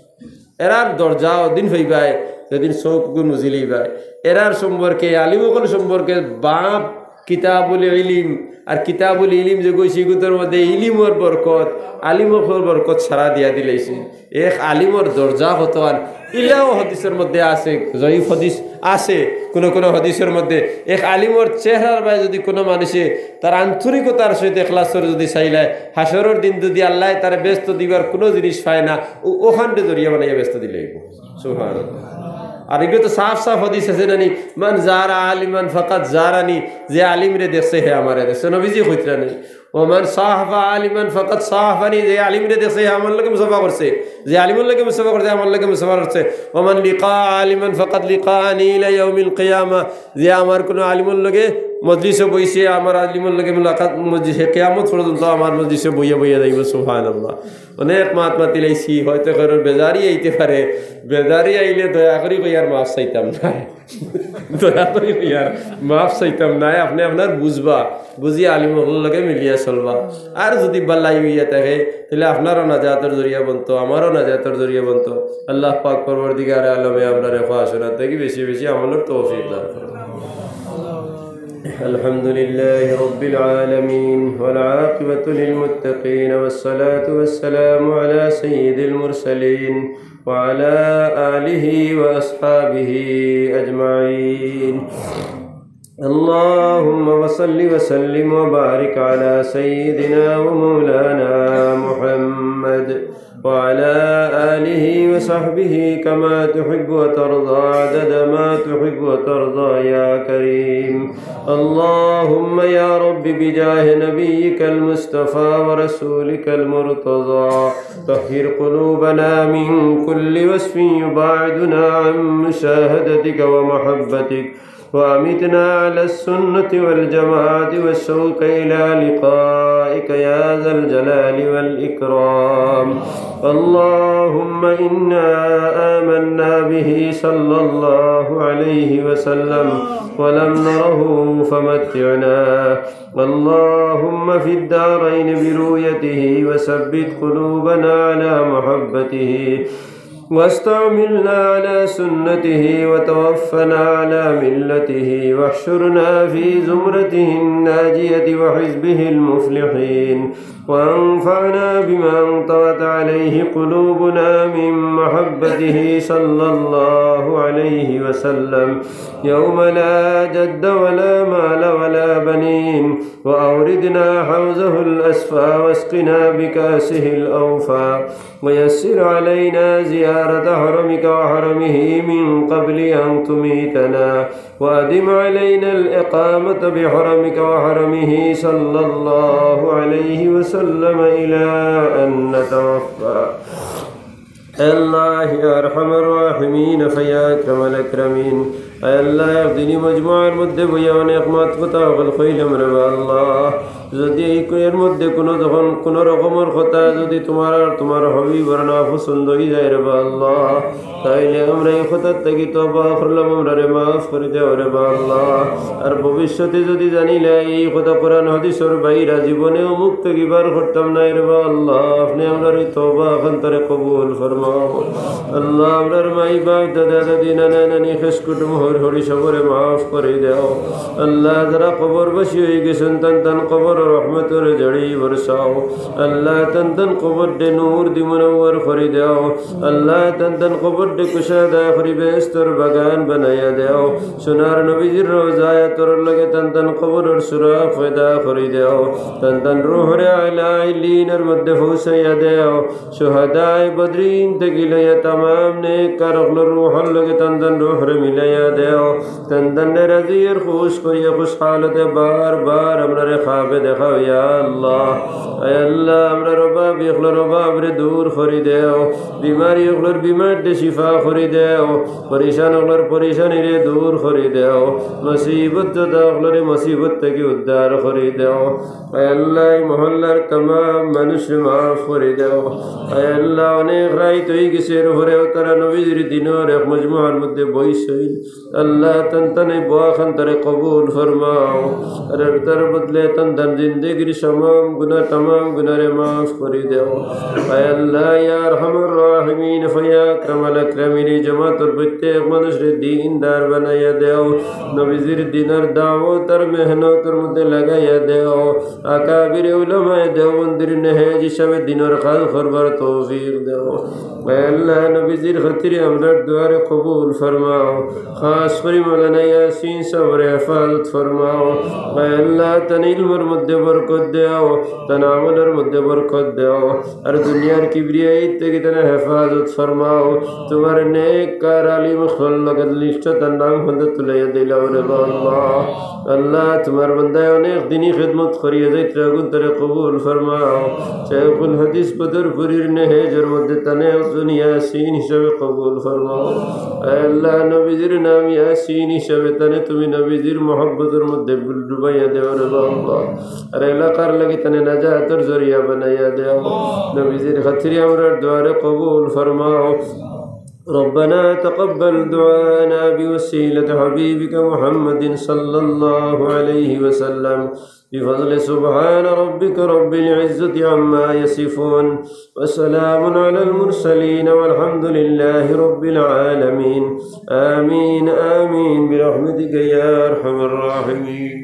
এরার দরজা ওদিন পাইবায়, যেদিন চউখ অগু মুজিলিবায়। এরার সম্পর্কে, আলিম অকল সম্পর্কে বাপ কিতাবুল ইলিম, আর কিতাবুল ইলিম যে কইছি, ইগুতর মধ্যে ইলিমর বরকত, আলিমর বরকত সারা দিয়া দিলাইছে। এক আলিমর দরজা কত আর ইলাও হাদিসর মধ্যে আছে, জয়ীফ হাদিস আছে, কোনো কোনো হাদিসর মধ্যে এক আলিমর চেহারার বায় যদি কোনো মানুষে তার আন্তরিকতার সহিত এখলাসর যদি চাইলায়, হাশরর দিন যদি আল্লায় তারে বেহেস্ত দিবার কোনো জিনিস পায় না, ও-, ওখানরে জরিয়া বানাইয়া বেহেস্ত দিলে অইবো। সুবহানাল্লাহ। আর ইগুলো তো সাফ সাফ হাদিস আছে না নি, "মান জারা আলিমান ফাকাদ জারানি", যে আলিমরে দেখছে হে আমারে দেখছে, নবীজি কইতরা নি। "ওমান সাহাফা আলিমান ফাকাদ সাহাফানি", যে আলিমরে দেখছে হে আমার লগে মুসাফা করছে, যে আলিমর লগে মুসাফা করছে আমার লগে মুসাফা করছে। "ওমান লিকা আলিমান ফাকাদ লিকাআনি ইলা ইয়াউমিল কিয়ামা", যে আমার কোনো আলিমর লগে মজলিসে বইছে, আমার আলিমর লগে মুলাকাত মজলিসে কিয়ামত পর্যন্ত আমার মজলিসে বইয়া বইয়া যাইবো। সুবহানাল্লাহ। অনেক মাত মাতিলাইছি, হয়তো কারোর বেজারি আইতে পারে, বেজারি আইলে দয়া করি কইয়ার মাফ চাইতাম না, দয়া করি কইয়ার মাফ চাইতাম না, আপনে আপনার বুঝবা, বুঝি আলিম অকলর লগে মিলিয়া চলবা। আর যদি বালাই অইয়া থাকে, তাইলে আপনারও নাজাতর জরিয়া বনতো, আমারও নাজাতর জরিয়া বনতো। আল্লাহ পাক পরওয়ারদিগারে আলমে আমরারে খাওয়া শোনা থাকি বেশি বেশি আমলর তৌফিক দান করো। الحمد لله رب العالمين، والعاقبة للمتقين، والصلاة والسلام على سيد المرسلين وعلى آله وأصحابه أجمعين. اللهم وصل وسلم وبارك على سيدنا ومولانا محمد وعلى آله وصحبه كما تحب وترضى، عدد ما تحب وترضى يا كريم. اللهم يا رب، بجاه نبيك المصطفى ورسولك المرتضى، طهر قلوبنا من كل وصف يباعدنا عن مشاهدتك ومحبتك، وأمتنا على السنة والجماعة والشوق إلى لقائك يا ذا الجلال والإكرام. اللهم إنا آمنا به صلى الله عليه وسلم ولم نره فمتعنا. اللهم في الدارين برؤيته وثبت قلوبنا على محبته، واستعملنا على سنته، وتوفنا على ملته، واحشرنا في زمرته الناجية وحزبه المفلحين، وانفعنا بما انطوت عليه قلوبنا من محبته صلى الله عليه وسلم، يوم لا جد ولا مال ولا بنين، وأوردنا حوزه الأصفى واسقنا بكأسه الأوفى، ويسر علينا زيارة حرمك وحرمه من قبل أن تميتنا، وأدم علينا الإقامة بحرمك وحرمه صلى الله عليه وسلم إلى أن نتوفى. আল্লাহ, ইয়া আরহামার রাহিমিন, ইয়া আকরামাল আকরামিন। আয় আল্লাহ, একদিনই মজমুয়ার মধ্যে বইয়া অনেক মাত কথা অকল কইলাম রে বা আল্লাহ। যদি এই ক-, এর মধ্যে কোনো, যখন কোনো রকমর কথা যদি তুমার আর তুমার হাবিবর না পছন্দ অই যায় রে বা আল্লাহ, তাইলে আমরা এই কথার থাকি তওবা করলাম, আমরারে মাফ করি দেও রে বা আল্লাহ। আর ভবিষ্যতে যদি জানিলাই এই কথা কোরআন হাদিসর বাইরা, জীবনেও মুখ থাকি বার করতাম নায় রে বা আল্লাহ। আপনে আমরার এই তওবা অখানতারে কবুল ফরমাও। আল্লাহ, আমরার মাই বাপ দাদা দাদি নানা নানি খেশ কুটুম হর হরি সবরে মাফ করি দেও। আল্লাহ, যারা কবরবাসী অই গেছইন, তান তান কবরো রহমতর ঝড়ি বরসাও। আল্লাহ, তান তান কবররে নূর দি মুনাওয়ার করি দেও। আল্লাহ, তান তান কবররে কুশাদা করি বেহেস্তর বাগান বানাইয়া দেও। সোনার নবীজির রওজা আতরর লগে তান তান কবরর সুরাগ পয়দা করি দেও। তান তান রুহরে আলা ইল্লিনর মধ্যে পৌঁছাইয়া দেও। শুহাদায়ে বদরিন থাকি লইয়া তামাম নেককার অকলর রুহর লগে তান তান রুহরে মিলাইয়া দেও। তান তানরে রাজি আর খুশ করিয়া খুশ হালতে বার বার আমরারে খাবে দেখাও, ইয়া আল্লাহ। আয় আল্লাহ, আমরার অভাবী অকলর অভাবরে দূর করি দেও। বিমারি অকলর বিমাররে শিফা করি দেও। পরেশান অকলর পরেশানিরে দূর করি দেও। মুসিবত জদা অকলরে মুসিবত থাকি উদ্ধার করি দেও। আয় আল্লাহ, এই মহল্লার তামাম মানুষরে মাফ করি দেও। আয় আল্লাহ, অনেক রাইত অই গেছে, এর পরেও তারা নবীজির দিনর এক মজমার মধ্যে বইছইন। আল্লাহ, তান তান এই বওয়াখান তারে কবুল ফরমাও। আর এর তার বদলে তান তান জিন্দেগির তামাম গুনাহ, তামাম গুনাহরে মাফ করি দেও। আয় আল্লাহ, ইয়া আরহামার রাহিমিন, ইয়া আকরামাল আকরামিন, এই জমাতর প্রত্যেক মানুষরে দিনদার বানাইয়া দেও। নবীজির দিনর দাওয়াত আর মেহনতর মধ্যে লাগাইয়া দেও। আকাবিরে উলামায়ে দেওবন্দির নেহেজ হিসাবে দিনর কাজ করবার তৌফিক দেও। আয় আল্লাহ, নবীজির খাতিরে আমরার দোয়ারে কবুল ফরমাও। খাস করি মাওলানা ইয়াসিন সাবরে হেফাজত ফরমাও। আয় আল্লাহ, তান ইলমর মধ্যে বরকত দেও, তান আমলর মধ্যে বরকত দেও। আর দুনিয়ার কিবরিয়াই থাকি তানে হেফাজত ফরমাও। তুমার নেককার আলিম অকলর লগে লিস্টো তান নাম হন্দে তুলাইয়া দিলাও রে বা আল্লাহ। আল্লাহ, তুমার বান্দায় অনেক দিনই খেদমত করিয়া যাইতরা, আগুন তারে কবুল ফরমাও। শাইখুল হাদিস বদরপুরীর নেহেজর মধ্যে তানে একজন ইয়াসিন হিসাবে কবুল ফরমাও। আয় আল্লাহ, নবীজির নাম ইয়াসিন হিসাবে তানে তুমি নবীজির মহব্বতর মধ্যে ডুবাইয়া দেও রে বা আল্লাহ। আর এলাকার লাগি তানে নাজাতর জরিয়া বানাইয়া দেও। নবীজির খাতিরে আমরার দোয়ারে কবুল ফরমাও। ربنا تقبل دعاءنا بوسيلة حبيبك محمد صلى الله عليه وسلم بفضل سبحان ربك رب العزة عما يصفون وسلام على المرسلين والحمد لله رب العالمين. آمين، آمين، برحمتك يا أرحم الراحمين.